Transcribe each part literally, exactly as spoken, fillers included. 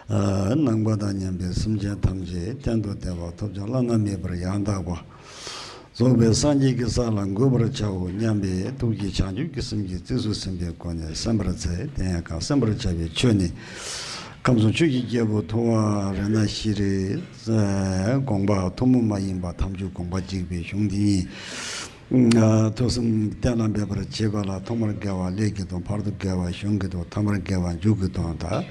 ཨ། ནང་པ་དང་མཉམ་པའི་སེམས་ཅན་ཐམས་ཅད་གཏན་དུ་བདེ་བ་ཐོབ་ཅིང་བླ་ན་མེད་པར་ཡང་དག་པ་རྫོགས་པའི་སངས་རྒྱས་ཀྱི་ས་ལ་འགོད་པར་བྱའོ་སྙམ་པའི་ཐུགས་ཀྱིས་བྱང་ཆུབ་ཀྱི་སེམས་ཀྱིས་རྩིས་སུ་ཟིན་པའི་སྒོ་ནས་གསན་པར་འཚལ། དེ་ཡང་གང་གསན་པར་བྱ་བའི་ཆོས་ནི། ཁམས་གསུམ་ཆོས་ཀྱི་རྒྱལ་པོ་ཐུབ་དབང་རཏྣ་ཤྲཱིའི་དགོངས་པ་ཐུན་མོང་མ་ཡིན་པ་ཐམས་ཅད་དགོངས་པ་གཅིག་པའི་གཞུང་འདི་ཉིད། ཨ། ཐོས་བསམ་གཏན་ལ་འབེབས་པར་བྱེད་པ་ལ་ཐོག་མར་དགེ་བ་ཀླད་ཀྱི་དོན། བར་དུ་དགེ་བ་གཞུང་གི་དོན། ཐ་མར་དགེ་བ་མཇུག་གི་དོན་དང་།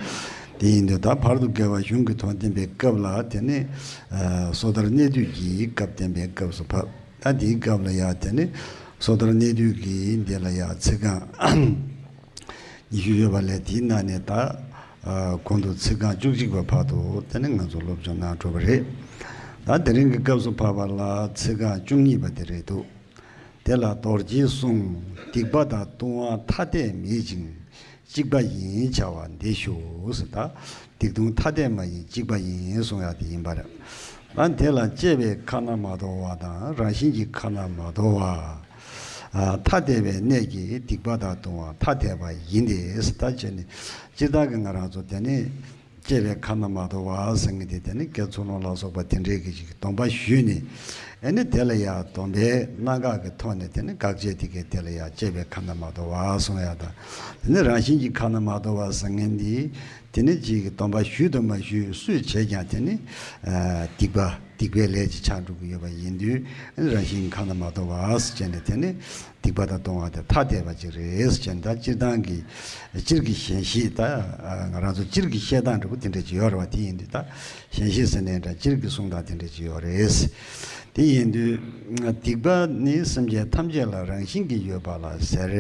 དེ་ཡིན་དུས་ད་བར་དུ་དགེ་བ་གཞུང་གི་དོན་བསྟན་པའི་སྐབས་ལ་དེ་ནི། ཨ། སོ་ཐར་གནད་བསྡུས་ཀྱི་སྐབས་བསྟན་པའི་སྐབས་སུ་བབ། ད་དེའི་སྐབས་ལ་ཡང་དེ་ནི་སོ་ཐར་གནད་བསྡུས་ཀྱི་འདི་ལ་ཡང་ཚིག་རྐང་ཉི་ཤུ་ཡོད་པ་ལས་དེའི་ནང་ནས་ད། ཨ། གོང་དུ་ཚིག་རྐང་བཅུ་གཅིག་པ་བར་དུ་དེ་ནི་ང་ཚོ་སློབ་སྦྱོང་གནང་གྲུབ་པ་རེད། ད་དེ་རིང་གི་སྐབས་སུ་བབ་པ་ལ་ཚིག་རྐང་བཅུ་གཉིས་པ་དེ་རེད་འདུག་དེ་ལ་རྡོ་རྗེས་གསུངས། སྡིག་པ་དང་ལྟུང་བ་ཐ་དད་མེད་ཅིང་གཅིག་པ་ཡིན་བྱ་བ་འདི་ཞུ། ཟེར། ད་སྡིག་ལྟུང་ཐ་དད་མ་ཡིན་གཅིག་པ་ཡིན་གསུང་ཡག་དེ་ཡིན་པ་རེད། ད་དེ་ལ་བཅས་པའི་ཁ་ན་མ་ཐོ་བ་དང་རང་བཞིན་གྱི་ཁ་ན་མ་ཐོ་བ། ཨ། ཐ་དད་པའི་གནད་ཀྱིས་སྡིག་པ་དང་ལྟུང་བ་ཐ་དད་པ་ཡིན་ཏེ། ཟེར། ད་བྱས་ནས་སྤྱིར་བཏང་གི་ང་རང་ཚོ་དེ་ནི། བཅས་པའི་ཁ་ན་མ་ཐོ་བ་ཟེར་མཁན་དེ་དེ་ནི་དགེ་ཚུལ་སློང་ལ་སོགས་པ་དེ་འདྲའི་གི་ཅིག་སྡོམ་པ་ཞུས་ནས། ཨ་ནི་དེ་ལ་ཡང་སྡོམ་པའི་རྣམ་གཞག་གི་ཐོག་ནས་དེ་ནི་དགག་བྱ་དེ་གའི་དེ་ལ་ཡང་བཅས་པའི་ཁ་ན་མ་ཐོ་བ་གསུང་ཡག་དང་། དེ་ནི་རང་བཞིན་གྱི་ཁ་ན་མ་ཐོ་བ་ཟེར་མཁན་འདི་དེ་ནི་ཅིག་སྡོམ་པ་ཞུས་དང་མ་ཞུས་སུས་བྱས་ཀྱང་དེ་ནི། ཨ། སྡིག་པ། སྡིག་པའི་ལས་ཅིག་ཆགས་འགྲོ་གི་ཡོད་པ་ཡིན་དུས། ཨ་ནི་རང་བཞིན་གྱི་ཁ་ན་མ་ཐོ་བ་ཟེར་བྱས་ནས་དེ་ནི། སྡིག་པ་དང་ལྟུང་བ་དེ་ཐ་དད་པ་ཅིག་རེད་ཟེར་བྱས་ནས། ད་སྤྱིར་བཏང་གི་སྤྱིར་གྱི་ཞེན་ཤེས། ད་ང་རང་ཚོ་སྤྱིར་གྱི་བཤད་སྟངས་འདྲ་པོ་དེ་འདྲ་ཅིག་ཡོད་རེད་བ། དེ་ཡིན་དུས་ད་ཞེན་ཤེས་ཟེར་ནའི་འདྲ། སྤྱིར་གྱི་གསུང་སྟངས་དེ་འདྲ་ཅིག་ཡོད་རེད། དེ་ཡིན་དུས་སྡིག་པ་ནི་སེམས་ཅན་ཐམས་ཅད་ལ་རང་བཞིན་གྱིས་ཡོད་པ་ལ་ཟེར།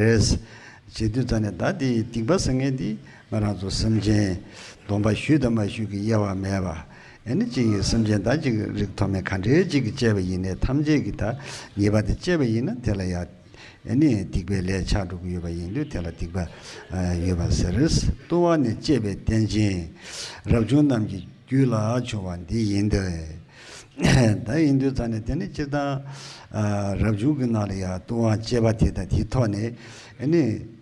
བྱེད་དུས་ཙ་ནས་ད་དེ་སྡིག་པ་ཟེར་མཁན་དེ་ང་རང་ཚོ་སེམས་ཅན་སྡོམ་པ་ཞུས་དང་མ་ཞུས་ཀྱི་དབྱེ་བ་མེད་པ། ཨ་ནི་གཅིག་གིས་སེམས་ཅན་ད་གཅིག་རིགས་མཐོ་དམན་ག་འདྲའི་གཅིག་གིས་བཅད་པ་ཡིན་ནའི་ཐམས་ཅད་ཀྱིས་ད་ཉེས་པ་དེ་བཅད་པ་ཡིན་ན་དེ་ལ་ཡང་ཨ་ནི་སྡིག་པའི་ལས་ཆགས་འགྲོ་གི་ཡོད་པ་ཡིན་དུས་དེ་ལ་སྡིག་པ་ཡོད་པ་ཟེར། ལྟུང་བ་ནི་བཅས་པའི་རྟེན་ཅན། རབ་བྱུང་རྣམས་ཀྱི་རྒྱུད་ལ་བྱུང་བ་འདི་ཡིན་ཏེ། ད་ཡིན་དུས་ཙ་ནས་དེ་ནི་སྤྱིར་བཏང་། ཨ། རབ་བྱུང་གི་ནང་ལ་ཡང་ལྟུང་བ་བཅས་པ་དེ་དང་དེའི་ཐོག་ནས། ཨ་ནི་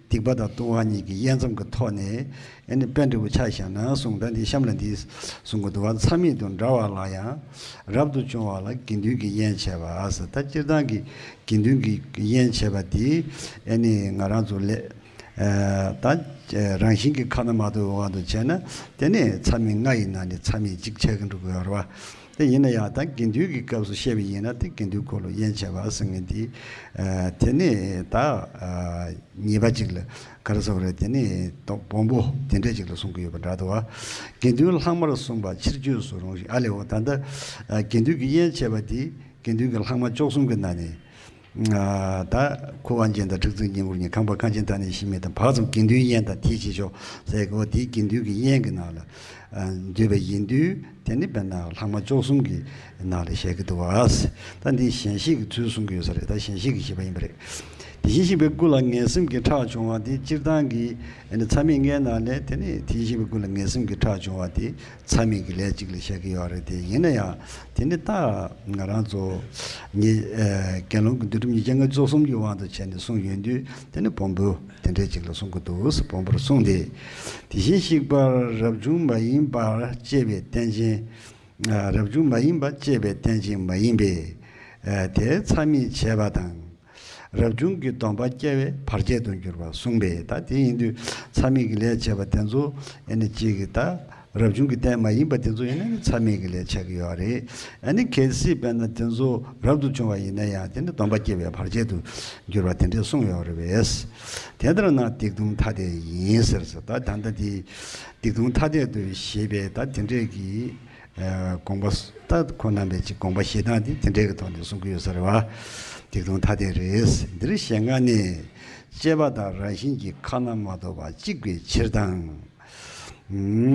སྡིག་པ་དང་ལྟུང་བ་གཉིས་ཀྱི་དབྱེ་མཚམས་ཀྱི་ཐོག་ནས། ཨ་ནི་དཔེ་འདྲ་པོ་ཆ་བཞག་ན་གསུངས། ད་འདི་གཤམ་ལ་འདི་གསུང་གི་འདུག་བ། མཚམས་མེད་དུ་འདྲ་བ་ལ་ཡང་། རབ་ཏུ་བྱུང་བ་ལ་དགེ་འདུན་གྱི་དབྱེན་བྱས་པ་ཟེར། ད་སྤྱིར་བཏང་གི་དགེ་འདུན་གྱི་དབྱེན་བྱས་པ་དེ། ཨ་ནི་ང་རང་ཚོ་ལས། ཨ། ད་རང་བཞིན་གྱི་ཁ་ན་མ་ཐོ་བའི་དབང་དུ་བྱས་ན་དེ་ནི་མཚམས་མེད་ལྔ་ཡི་ནང་ནས་མཚམས་མེད་གཅིག་ཆགས་ཀྱི་འགྲོ་གི་ཡོད་རེད་བ། དེ་ཡིན་ན་ཡང་ད་དགེ་འདུན་གྱི་སྐབས་སུ་བཤད་པ་ཡིན་ན་དེ་དགེ་འདུན་འཁོར་ལོ་དབྱེན་བྱས་པ་ཟེར་མཁན་དེ། ཨ། དེ་ནི་ད། ཨ། ཉེས་པ་ཅིག་ལ་ག་རེ་ཟེར་བ་རེད། དེ་ནི་སྡོམ་སྦོམ་པོ་དེ་འདྲ་ཅིག་ལ་གསུང་གི་ཡོད་པ་འདྲ་འདུག་བ། དགེ་འདུན་ལྷག་མར་གསུངས་པ་ཕྱིར་བརྗོད་སུ་རུང་ཞིང་། ཨ་ལེའོ། ད་ལྟ། ཨ། དགེ་འདུན་གྱི་དབྱེན་བྱས་པ་དེ་དགེ་འདུན་གྱི་ལྷག་མ་བཅུ་གསུམ་གྱི་ནང་ནས། ཨ། ད་ཁུ་དབང་ཆེན་དང་ཁྲི་བཙུན་ཉིན་གུང་གཉིས། ཁང་པ་ཁང་ཆེན་དང་ནི་ཞི་མི་དང་། བག་ཙམ་དགེ་འདུན་དབྱེན་དང་དེའི་རྗེས་ཆོག་ཟེར་གོ། དེའི་དགེ་འདུན་གྱི་དབྱེན་གྱི་ནང་ལ། ཨ། འདུས་པ་ཡིན་དུས་དེ་ནི་དཔེར་ན་ལྷག་མ་བཅུ་གསུམ་གྱི་ནང་ལ་བཤད་ཀྱི་འདུག་བ། ད་འདི་ཞེན་ཤེས་ཀྱི་ཚུལ་གསུང་གི་ཡོད་ས་རེད། ད་ཞེན་ཤེས་ཀྱི་བཞི་པ་ཡིན་པ་རེད། དེ་བཞིན་གཤེགས་པའི་སྐུ་ལ་ངེས་སེམས་ཀྱི་ཁྲག་བྱུང་བ་དེ་སྤྱིར་བཏང་གི། ཨ་ནི་མཚམས་མེད་ལྔའི་ནང་ལས་དེ་ནི་དེ་བཞིན་གཤེགས་པའི་སྐུ་ལ་ངེས་སེམས་ཀྱི་ཁྲག་བྱུང་བ་དེ་མཚམས་མེད་ཀྱི་ལས་གཅིག་ལ་བཤད་ཀྱི་ཡོད་རེད། དེ་ཡིན་ན་ཡང་དེ་ནི་ད་ང་རང་ཚོ་ཉི། ཨ། དགེ་སློང་གི་འདུལ་ཁྲིམས་ཉིས་བརྒྱ་ལྔ་བཅུ་ཙམ་གྱི་དབང་དུ་བྱས་ནས་གསུངས་ཡོང་དུས་དེ་ནི་སྦོམ་པོ་དེ་འདྲའི་ཅིག་ལ་གསུང་གི་འདུག། སྦོམ་པོར་གསུངས་ཏེ། དེ་བཞིན་གཤེགས་པ་རབ་བྱུང་མ་ཡིན་པ་བཅས་པའི་རྟེན་ཅན། ཨ། རབ་བྱུང་མ་ཡིན་པ་བཅས་པའི་རྟེན་ཅན་མ་ཡིན་པས། ཨ། དེ་མཚམས་མེད་བྱས་པ་དང་། རབ་བྱུང་གི་སྡོམ་པ་སྐྱེ་བས་བར་ཆད་དུ་འགྱུར་བར་གསུངས་པས། ད་དེ་ཡིན་དུས་མཚམས་མེད་ཀྱི་ལས་བྱས་པ་དེ་ཚོ་ཨ་ནི་གཅིག་གིས་ད་རབ་བྱུང་གི་རྟེན་མ་ཡིན་པ་དེ་ཚོ་ཡིན་ན་ནི་མཚམས་མེད་ཀྱི་ལས་ཆགས་ཀྱི་ཡོད་རེད། ཨ་ནི་གལ་སྲིད་དཔེར་ན་དེ་ཚོ་རབ་ཏུ་བྱུང་བ་ཡིན་ན་ཡང་དེ་ནི་སྡོམ་པ་སྐྱེ་བས་བར་ཆད་དུ་འགྱུར་བ་དེ་འདྲས་གསུངས་ཡོད་རེད་པས། དེ་ལྟར་ན་སྡིག་ལྟུང་ཐ་དད་ཡིན་ཟེར་ཟེར། ད་ད་ལྟ་དེ་སྡིག་ལྟུང་ཐ་དད་དུ་བཞེད་པའི་ད་དེ་འདྲས་ཀྱི། ཨ། དགོངས་པ། ད་ཁོང་རྣམ་པས་ཅིག་དགོངས་པ་བཞེས་སྟངས་དེ་དེ་འདྲའི་གི་ཐོག་ནས་གསུང་གི་ཡོད་ས་རེད་བ། སྡིག་ལྟུང་ཐ་དད་རེད། འདིར་ཞེ་ལྔ་ནི། བཅས་པ་དང་རང་བཞིན་གྱི་ཁ་ན་མ་ཐོ་བ་གཅིག་པའི་ཕྱིར་དང་། ཨུམ།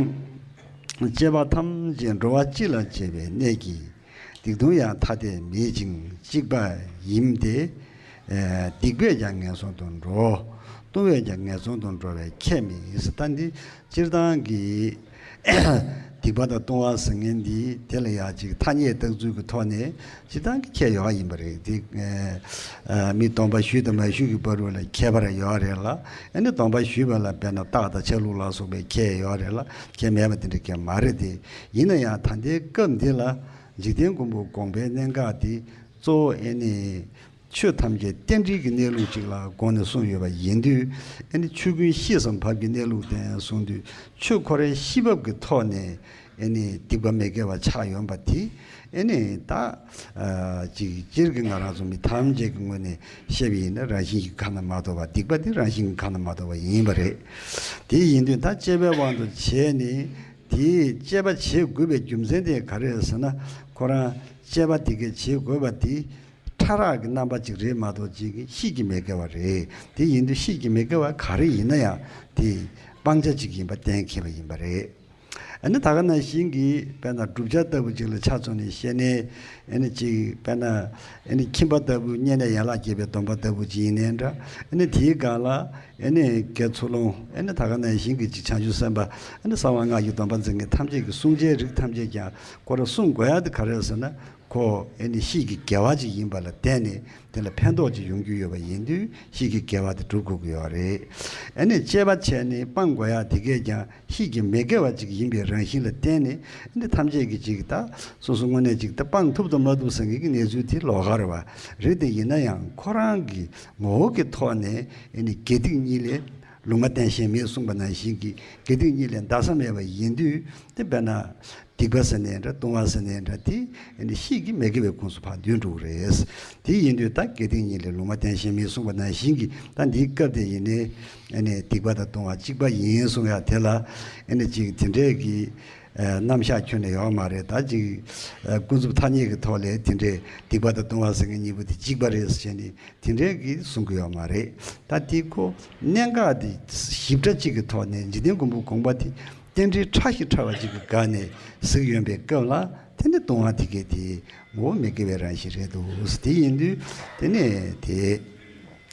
བཅས་པ་ཐམས་ཅད་འགྲོ་བ་སྤྱི་ལ་བྱེད་པའི་གནད་ཀྱིས། སྡིག་ལྟུང་ཡང་ཐ་དད་མེད་ཅིང་གཅིག་པ་ཡིན་ཏེ། ཨ། སྡིག་པས་ཀྱང་ངན་སོང་དུ་འགྲོ། ལྟུང་བས་ཀྱང་ངན་སོང་དུ་འགྲོ་བས་ཁྱད་མེད། ད་འདི་སྤྱིར་བཏང་གི་སྡིག་ སྡིག་པ་དང་ལྟུང་བ་ཟེར་མཁན་འདི་དེ་ལ་ཡང་ཅིག་ཐ་སྙད་བཏགས་ཚུལ་གྱི་ཐོག་ནས་སྤྱིར་བཏང་གི་ཁྱད་ཡོད་ཡིན་པ་རེད། དེ་ཨ་མི་སྡོམ་པ་ཞུས་དང་མ་ཞུས་ཀྱི་བར་དུ་ལ་ཁྱད་པར་ཡོད་རེད་ལ། ཨ་ནི་སྡོམ་པ་ཞུས་པ་ལ་དཔེར་ན་རྟགས་དང་ཆ་ལུགས་ལ་སོགས་པའི་ཁྱད་ཡོད་རེད་ལ། ཁྱད་མེད་པ་དེ་འདྲ་གང་ཡང་མ་རེད་དེ། ཡིན་ན་ཡང་ད་ལྟའི་སྐབས་འདི་ལ་འཇིག་རྟེན་མགོན་པོ་དགོངས་པའི་གནད་འགག་དེ་གཙོ་བོ་ཨ་ནི་ཆོས་ཐམས་ཅད་རྟེན་འབྲེལ་གྱི་གནས་ལུགས་ཅིག་ལ་དགོངས་ནས་གསུངས་ཡོད་པ་ཡིན་དུས། ཨ་ནི་ཆོས་ཀུན་ཤེས་སམ་བབ་ཀྱི་གནས་ལུགས་དེ་གསུངས་དུས། ཆོས་ཁོ་རའི་ཤེས་བབ་ཀྱི་ཐོག་ནས་ཨ་ནི་སྡིག་པ་མི་དགེ་བ་ཆགས་ཡོང་པ་དེ། ཨ་ནི་ད་ཨ་ཅིག་སྤྱིར་གྱི་ང་རང་ཚོ་མི་ཐམས་ཅད་ཀྱི་ངོས་ནས་བཤད་པ་ཡིན་ན། རང་བཞིན་གྱིས་གང་ན་མ་དོར་བ། སྡིག་པ་དེ་རང་བཞིན་གྱིས་གང་ན་མ་དོར་བ་ཡིན་པ་རེད། དེ་ཡིན་དུས་ད་དཔྱད་པའི་དབང་དུ་བྱས་ནས་དེ་དཔྱད་པ་བྱེད་དགོས་པའི་རྒྱུ་མཚན་དེ་ག་རེ་རེད་ཟེར་ན། ཁོ་རང་དཔྱད་པ་དེ་གས་བྱེད་དགོས་པ་དེ་ཕྲ་རགས་ཀྱི་རྣམ་པ་ཅིག་རེད་མ་གཏོགས་ཅིག་གི་ཤེས་ཀྱི་མི་དགེ་བ་རེད། དེ་ཡིན་དུས་ཤེས་ཀྱི་མི་དགེ་བ་ག་རེ་ཡིན་ན་ཡང་དེ་སྤང་བྱ་ཅིག་ཡིན་པ་གཏན་འཁེལ་བ་ཡིན་པ་རེད། ཨ་ནི་ད་ག་ནང་བཞིན་གྱི་དཔེར་ན་བསྒྲུབ་བྱ་ལྟ་བུ་ཅིག་ལ་ཆ་མཚོན་ནས་བཤད་ནས། ཨ་ནི་ཅིག་དཔེར་ན་ཨ་ནི་ཁྱིམ་པ་ལྟ་བུ་བསྙེན་གནས་ཡན་ལག་བརྒྱད་པའི་སྡོམ་པ་ལྟ་བུ་ཅིག་ཡིན་ནའི་འདྲ། ཨ་ནི་དེའི་སྒང་ལ་ཨ་ནི་དགེ་ཚུལ་སློང་། ཨ་ནི་ད་ག་ནང་བཞིན་གྱི་ཅིག་བྱང་ཆུབ་སེམས་དཔའ། ཨ་ནི་གསང་བ་སྔགས་ཀྱི་སྡོམ་པ་འཛིན་མཁན་ཐམས་ཅད་ཀྱི་བསྲུང་བྱའི་རིགས་ཐམས་ཅད་ཀྱང་ཁོ་རང་བསྲུང་དགོས་ཡ་དེ་ག་རེ་རེད་ཟེར་ན། ཁོ་ཨེ་ནི་ཤེས་ཀྱི་དགེ་བ་ཅིག་ཡིན་པ་ལ་བརྟེན་ནས་དེ་ལ་ཕན་ཐོགས་ཅིག་ཡོང་རྒྱུ་ཡོད་པ་ཡིན་དུས། ཤེས་ཀྱི་དགེ་བ་དེ་སྒྲུབ་དགོས་ཀྱི་ཡོད་རེད། ཨེ་ནི་དཔྱད་པ་བྱས་ནས་སྤང་དགོས་ཡ་དེ་གས་ཀྱང་ཤེས་ཀྱི་མི་དགེ་བ་ཅིག་ཡིན་པའི་རང་བཞིན་ལ་བརྟེན་ནས། ཨེ་ནི་ཐམས་ཅད་ཀྱིས་ཅིག་ད་སོ་སོ་དངོས་གནས་ཅིག་ད་སྤང་ཐུབ་དང་མ་ཐུབ་ཟེར་མཁན་གྱི་གནས་ཚུལ་དེ་ལོགས་ཀ་རེད་པ། རེད་དེ་ཡིན་ན་ཡང་ཁོ་རང་གི་ངོ་བོ་གི་ཐོག་ནས་ཨེ་ནི་དགེ་སྡིག་གཉིས་ལས་ལུང་མ་བསྟན་ཞེན་མེད་གསུངས་པ་ནང་བཞིན་གྱི་དགེ་སྡིག་གཉིས་ལས་འདའ་ས་མེད་པ་ཡིན་དུས། དེ་དཔེར་ན། སྡིག་པ་ཟེར་ནའི་འདྲ། ལྟུང་བ་ཟེར་ནའི་འདྲ། དེ་ཨ་ནི་ཤེས་ཀྱི་མི་དགེ་བའི་ཁོངས་སུ་ཕར་འདུས་འགྲོ་གི་རེད། དེ་ཡིན་དུས་ད་དགེ་སྡིག་གཉིས་ལས་ལུང་མ་བསྟན་ཞེན་མེད་གསུངས་པ་ནང་བཞིན་གྱི། ད་འདིའི་སྐབས་དེ་ཡིན་ནའི་ཨ་ནི་སྡིག་པ་དང་ལྟུང་བ་གཅིག་པ་ཡིན་གསུང་ཡ་དེ་ལ། ཨ་ནི་ཅིག་དེ་འདྲའི་གི་ཨ་རྣམ་གཞག་ཁྱོན་ནས་ཡོད་མ་རེད། ད་ཅིག་ཨ་ཀུན་རྫོབ་ཐ་སྙད་ཀྱི་ཐོག་ལས་དེ་འདྲའི་སྡིག་པ་དང་ལྟུང་བ་ཟེར་མཁན་གཉིས་པོ་དེ་གཅིག་པ་རེད་ཟེར་ནས་དེ་འདྲའི་གི་གསུང་གི་ཡོད་མ་རེད། ད་དེ་ཁོ་གནད་འགག་དེ་ཞིབ་ཕྲ་གཅིག་གི་ཐོག་ནས་འཇིག་རྟེན་མགོན་པོ་དགོངས་པ་དེ། རྟེན་འབྲེལ་ཕྲ་ཞིང་ཕྲ་བ་ཅིག་གི་སྒང་ནས་གཟིགས་ཡོང་པའི་སྐབས་ལ། དེ་ནི་ལྟུང་བ་དེ་གས་དེ་ངོ་བོ་མི་དགེ་བའི་རང་བཞིན་རེད་འདུག། དེ་ཡིན་དུས་དེ་ནི་དེ་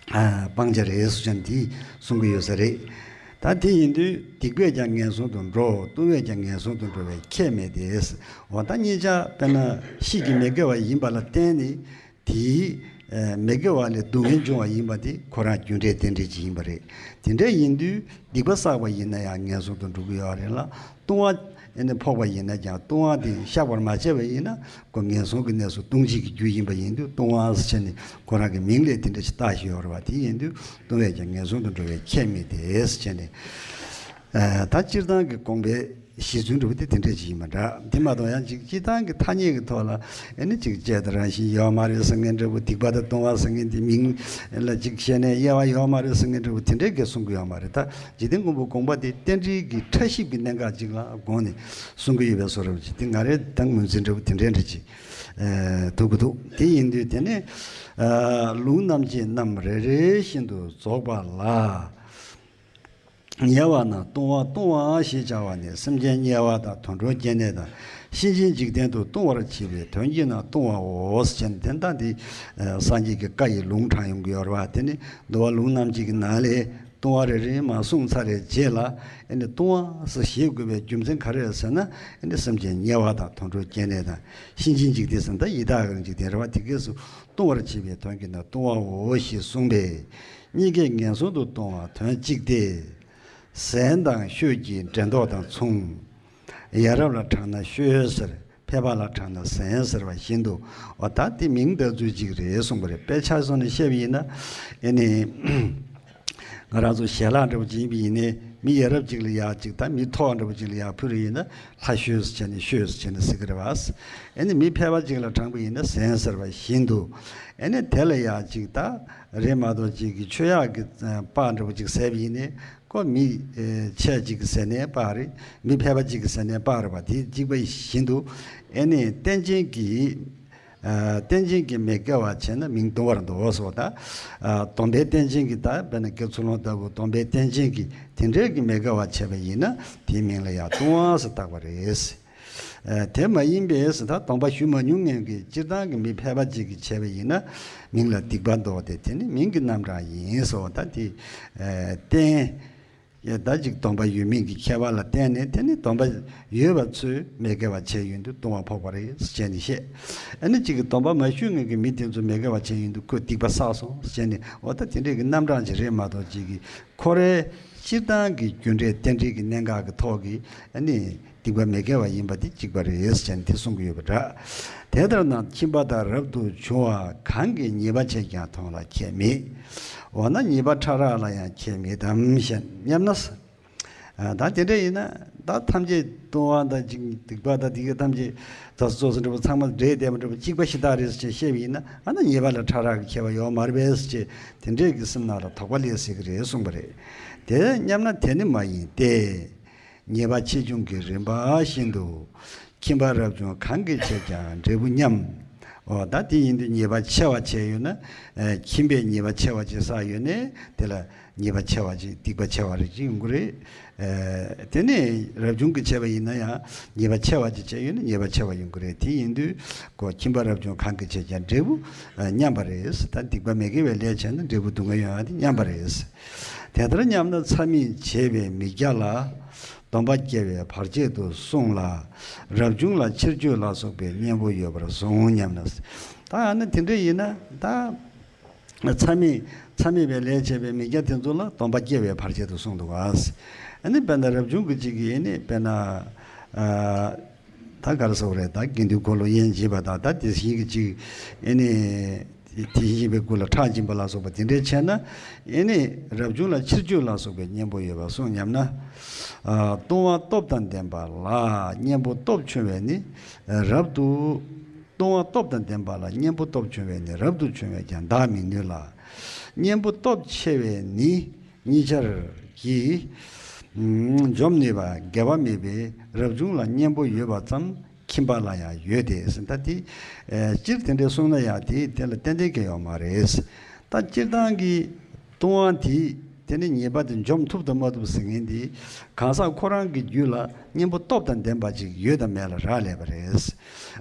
ཨ་སྤང་བྱ་རེད་ཟེར་ཅན་དེ་གསུང་གི་ཡོད་ས་རེད། ད་དེ་ཡིན་དུས་སྡིག་པས་ཀྱང་ངན་སོང་དུ་འགྲོ། ལྟུང་བས་ཀྱང་ངན་སོང་དུ་འགྲོ་བས་ཁྱད་མེད་དེ། འོ་ད་གཉིས་ཆ་དཔེར་ན་ཤེས་ཀྱི་མི་དགེ་བ་ཡིན་པ་ལ་བརྟེན་ནས། དེའི་ཨ་མི་དགེ་བ་ལས་སྡུག་བསྔལ་འབྱུང་བ་ཡིན་པ་དེ་ཁོ་རང་རྒྱུ་འབྲས་རྟེན་འབྲེལ་ཅིག་ཡིན་པ་རེད། དེ་འདྲ་ཡིན་དུས་སྡིག་པ་བསགས་པ་ཡིན་ན་ཡང་ངན་སོང་དུ་འགྲོ་གི་ཡོད་རེད་ལ། ལྟུང་བ་ཨེ་ནི་ཕོག་པ་ཡིན་ན་ཀྱང་། ལྟུང་བ་དེ་བཤགས་པར་མ་བྱས་པ་ཡིན་ན་ཁོ་ངན་སོང་གི་གནས་སུ་ལྟུང་བྱེད་ཀྱི་རྒྱུ་ཡིན་པ་ཡིན་དུས། ལྟུང་བ་ཟེར་བྱས་ནས་ཁོ་རང་གི་མིང་ལས་དེ་འདྲ་ཞིག་བཏགས་བཞག་ཡོད་རེད་པ། དེ་ཡིན་དུས་ལྟུང་བས་ཀྱང་ངན་སོང་དུ་འགྲོ་བས་ཁྱད་མེད་དེ་ཟེར་བྱས་ནས། ཨ་ད་སྤྱིར་བཏང་གི་དགོངས་པའི་གཞི་རྩའི་འབྲས་བུ་དེ་དེ་འདྲ་ཅིག་ཡིན་པ་འདྲ། དེ་མ་གཏོགས་ཡང་ཅིག་སྤྱིར་བཏང་གི་ཐ་སྙད་ཀྱི་ཐོག་ལ་ཨེ་ནི་ཅིག་དཔྱད་དང་རང་བཞིན་ཡོད་མ་རེད་ཟེར་མཁན་འདྲ་བོ། སྡིག་པ་དང་ལྟུང་བ་ཟེར་མཁན་དེ་མིང་ལ་ཅིག་བཤད་ནས་དབྱེ་བ་ཡོད་མ་རེད་ཟེར་མཁན་འདྲ་བོ་དེ་འདྲའི་གས་གསུང་གི་ཡོད་མ་རེད། ད་འཇིག་རྟེན་མགོན་པོ་དགོངས་པ་དེ་རྟེན་འབྲེལ་གྱི་ཕྲ་ཞིབ་ཀྱི་གནད་འགག་ཅིག་ལ་དགོངས་ནས་གསུང་གི་ཡོད་པའི་བཟོ་འདྲ་བོ་ཅིག། དེ་ང་རའི་ད་ངོས་འཛིན་འདྲ་བོ་དེ་འདྲའི་འདྲ་ཅིག་ཨེ་ཐུག་གི་འདུག། དེ་ཡིན་དུས་དེ་ནས་ཨ་ལུང་རྣམ་འབྱེད་རྣམས་རེ་རེ་བཞིན་དུ་རྫོགས་པ་ལ། དམྱལ་བ་ན་ལྟུང་བ་ལྟུང་བ་ཞེས་བྱ་བ་ནི། སེམས་ཅན་དམྱལ་བ་དང་དུད་འགྲོའི་སྐྱེ་གནས་དང་། གཤིན་རྗེའི་འཇིག་རྟེན་དུ་ལྟུང་བར་བྱེད་པའི་དོན་གྱིས་ན་ལྟུང་བའོ་ཟེར་བྱས་ནས། དེ་ལྟ་སྟེ་སངས་རྒྱས་ཀྱི་བཀའ་ཡི་ལུང་དྲངས་ཡོང་གི་ཡོད་རེད་པ། དེ་ནི་འདུལ་བ་ལུང་རྣམ་འབྱེད་ཀྱི་ནང་ལས་ལྟུང་བ་རེ་རེ་མར་གསུངས་ཚར་བའི་རྗེས་ལ། ཨེ་ནི་ལྟུང་བ་ཟེར་བཞེད་དགོས་པའི་རྒྱུ་མཚན་ག་རེ་རེད་ཟེར་ན། ཨེ་ནི་སེམས་ཅན་དམྱལ་བ་དང་དུད་འགྲོའི་སྐྱེ་གནས་དང་། གཤིན་རྗེའི་འཇིག་རྟེན་ཟེར་ན་ད་ཡི་དྭགས་ཀྱི་འཇིག་རྟེན་རེད་པ། དེ་གས་སུ་ལྟུང་བར་བྱེད་པའི་དོན་གྱིས་ན་ལྟུང་བའོ་ཞེས་གསུངས་པས། གཉིས་ཀས་ངན་སོང་དུ་ལྟུང་བ་དོན་གཅིག་སྟེ། ཟན་དང་ཤོད་ཀྱི་འགྲན་ལྡོག་དང་མཚུངས། ཡ་རབས་ལ་དྲངས་ན་ཤོད་ཟེར། ཕལ་པ་ལ་དྲངས་ན་ཟན་ཟེར་བ་བཞིན་དུ། འོ་ད་དེ་མིང་བཏགས་ཚུལ་གཅིག་རེད་གསུངས་པ་རེད། དཔེ་ཆ་བཟུང་ནས་བཤད་པ་ཡིན་ན། ཨེ་ནི་ང་རང་ཚོ་ཞལ་ལག་འདྲ་པོ་ཅིག་ཡིན་པ་ཡིན་ནའི། མི་ཡ་རབས་ཅིག་ལ་ཡ་ཅིག་ད་མི་མཐོ་བ་འདྲ་པོ་ཅིག་ལ་ཡ་ཕུལ་བ་ཡིན་ན། ལྷ་ཤོད་ཟེར་བྱས་ནས་ཤོད་ཟེར་བྱས་ནས་ཟེར་གི་རེད་པ། ཨེ་ནི་མི་ཕལ་པ་ཅིག་ལ་དྲངས་པ་ཡིན་ན་ཟན་ཟེར་བ་བཞིན་དུ། ཨེ་ནི་དེ་ལ་ཡ་ཅིག་ད་རེད་མ་གཏོགས་ཅིག་གི་མཆོད་ཡག་གི་ཨ་པགས་འདྲ་པོ་ཅིག་ཟས་པ་ཡིན་ནའི། ཁོ་མི་ཨེ་ཆེ་ཅིག་གི་ཟས་ནའི་པགས་རེད། མི་ཕལ་པ་ཅིག་གི་ཟས་ནའི་པགས་རེད་པ། དེ་གཅིག་པ་བཞིན་དུ། ཨེ་ནི་རྟེན་ཅན་གྱི་ཨ་རྟེན་ཅན་གྱི་མི་དགེ་བ་བྱས་ན་མིང་ལྟུང་བར་འདུའོ་ཟེར་བ་དང་། ཨ་སྡོམ་པའི་རྟེན་ཅན་གྱི་ད་དཔེར་ན་དགེ་ཚུལ་སློང་ལྟ་བུ་སྡོམ་པའི་རྟེན་ཅན་གྱི་དེ་འདྲའི་གི་མི་དགེ་བ་བྱས་པ་ཡིན་ན། དེའི་མིང་ལ་ཡང་ལྟུང་བ་ཟེར་བཏགས་པ་རེད། ཨ་དེ་མ་ཡིན་པའི་ཟེར། ད་སྡོམ་པ་ཞུ་མ་མྱོང་མཁན་གྱི་སྤྱིར་བཏང་གི་མི་ཕལ་པ་ཅིག་གིས་བྱས་པ་ཡིན་ན། མིང་ལ་སྡིག་པ་འདོགས་ཏེ་དེ་ནི་མིང་གི་རྣམ་གྲངས་ཡིན་ཟེར་བ་དང་། དེ་ཨ་རྟེན། ཡ་ད་ཅིག་སྡོམ་པ་ཡོད་མིན་གྱི་ཁྱད་པར་ལ་བརྟེན་ནས། དེ་ནི་སྡོམ་པ་ཡོད་པ་ཚོས་མི་དགེ་བ་བྱས་ཡོང་དུས་ལྟུང་བ་ཕོག་པ་རེད་ཟེར་བྱས་ནས་བཤད། ཨ་ནི་ཅིག་གིས་སྡོམ་པ་མ་ཞུས་མཁན་གྱི་མི་དེ་ཚོ་མི་དགེ་བ་བྱས་ཡོང་དུས་ཁོས་སྡིག་པ་བསགས་སོང་ཟེར་བྱས་ནས། འོ་ད་དེ་འདྲས་ཀྱི་རྣམ་གྲངས་ཅིག་རེད་མ་གཏོགས། ཅིག་གིས་ཁོ་རའི་སྤྱིར་བཏང་གི་རྒྱུ་འབྲས་རྟེན་འབྲེལ་གྱི་གནད་འགག་གི་ཐོག་གི་ཨ་ནི་སྡིག་པ་མི་དགེ་བ་ཡིན་པ་དེ་གཅིག་པ་རེད་ཟེར་ནས་དེ་གསུང་གི་ཡོད་པ་འདྲ། དེ་ལྟར་ན་ཁྱིམ་པ་དང་རབ་ཏུ་བྱུང་བ་གང་གིས་ཉེས་པ་བྱས་ཀྱང་མཐོང་ལ་ཁྱད་མེད། འོ་ན་ཉེས་པ་ཕྲ་རགས་ལ་ཡང་ཁྱད་མེད་དམ་ཞེས་སྙམ་ན། ཨ་ད་དེ་འདྲ་ཡིན་ན། ད་ཐམས་ཅད་ལྟུང་བ་དང་ཅིག་སྡིག་པ་དང་དེ་ག་ཐམས་ཅད་རྫས་སོ་སོ་འདྲ་པོ་ཚང་མ་འདྲེས་བསྡད་པ་འདྲ་པོ་གཅིག་པ་ཞེ་དྲག་རེད་ཟེར་བཤད་པ་ཡིན་ན། ཨ་ན་ཉེས་པ་ལ་ཕྲ་རགས་ཀྱི་ཁྱད་པར་ཡོད་མ་རེད་པས་ཟེར་བྱས། དེ་འདྲས་ཀྱི་སེམས་ནང་ལ་དོགས་པ་སླེབས་སྲིད་ཀྱི་རེད་གསུངས་པ་རེད། དེ་སྙམ་ན་དེ་ནི་མ་ཡིན་ཏེ། ཉེས་པ་ཆེ་ཆུང་གི་རིམ་པ་བཞིན་དུ་ཁྱིམ་པ་རབ་བྱུང་གང་གིས་བྱས་ཀྱང་འབྲས་བུ་མཉམ། འོ་ད་དེ་ཡིན་དུས་ཉེས་པ་ཆེ་བ་བྱས་ཡོད་ན། ཨ་ཁྱིམ་པས་ཉེས་པ་ཆེ་བ་ཅིག་བསགས་ཡོད་ནས་དེ་ལ་ཉེས་པ་ཆེ་བ་ཅིག་སྡིག་པ་ཆེ་བ་རེ་ཅིག་ཡོང་གི་རེད། ཨ་དེ་ནས་རབ་བྱུང་གིས་བྱས་པ་ཡིན་ན་ཡང་ཉེས་པ་ཆེ་བ་ཅིག་བྱས་ཡོད་ན་ཉེས་པ་ཆེ་བ་ཡོང་གི་རེད། དེ་ཡིན་དུས་ཁོ་ཁྱིམ་པ་རབ་བྱུང་གང་གིས་བྱས་ཀྱང་འབྲས་བུ་ཨ་མཉམ་པ་རེད། ད་སྡིག་པ་མི་དགེ་བའི་ལས་བྱས་ན་འབྲས་བུ་སྡུག་བསྔལ་ཡོང་ཡ་དེ་མཉམ་པ་རེད། དེ་ལྟར་སྙམ་ན་མཚམས་མེད་བྱས་པའི་མི་སྐྱ་ལ། སྡོམ་པ་སྐྱེ་བའི་བར་ཆད་དུ་གསུངས་ལ། རབ་བྱུང་ལ་ཕྱིར་བཅོས་ལ་སོགས་པའི་གཉེན་པོ་ཡོད་པར་གསུངས་སྙམ་ན། ད་ཨ་ནི་དེ་འདྲ་ཡིན་ན་ད། མཚམས་མེད་མཚམས་མེད་པའི་ལས་བྱས་པའི་མི་སྐྱ་དེ་ཚོ་ལ་སྡོམ་པ་སྐྱེ་བའི་བར་ཆད་དུ་གསུངས་འདུག་ག་ཨ་ནི་དཔེར་ན་རབ་བྱུང་གི་གཅིག་གིས་ཨ་ནི་དཔེར་ན། ཨ་ད་ག་རེ་ཟེར་དགོས་རེད། ད་དགེ་འདུན་འཁོར་ལོ་དབྱེན་བྱེད་པ་དང་། ད་དེ་བཞིན་གྱི་གཅིག་ཨ་ནི། དེ་བཞིན་གཤེགས་པའི་སྐུ་ལ་ཁྲག་སྦྱིན་པ་ལ་སོགས་པ་དེ་འདྲའི་བྱས་ན། ཨེ་ནི་རབ་བྱུང་ལ་ཕྱིར་བཅོས་ལ་སོགས་པའི་གཉེན་པོ་ཡོད་པར་གསུངས་སྙམ་ན། ཨ་ལྟུང་བ་སྟོབས་དང་ལྡན་པ་ལ་གཉེན་པོ་སྟོབས་ཆུང་བས་ནི་རབ་ཏུ། ལྟུང་བ་སྟོབས་དང་ལྡན་པ་ལ་གཉེན་པོ་སྟོབས་ཆུང་བས་ནི་རབ་ཏུ་བྱུང་བས་ཀྱང་འདག་མི་ནུས་ལ། གཉེན་པོ་སྟོབས་ཆེ་བས་ནི་གཉིས་ཆར་གྱིས་འཇོམས་ནུས་པ་འགལ་བ་མེད་པས། རབ་བྱུང་ལ་གཉེན་པོ་ཡོད་པ་ཙམ་ཁྱིམ་པ་ལ་ཡང་ཡོད་དེ་ཟེར། ད་དེ་ཨེ་སྤྱིར་དེ་འདྲའི་གསུངས་ན་ཡང་དེ་དེ་ལ་ཏན་ཏན་གྱི་ཡོད་མ་རེད། ད་སྤྱིར་བཏང་གི་ལྟུང་བ་དེ་དེ་ནི་ཉེས་པ་དེ་འཇོམས་ཐུབ་དང་མ་ཐུབ་ཟེར་མཁན་དེ། གང་ཟག་ཁོ་རང་གི་རྒྱུད་ལ་གཉེན་པོ་སྟོབས་དང་ལྡན་པ་ཅིག་ཡོད་དམ་མེད་ལ་རག་ལས་པ་རེད།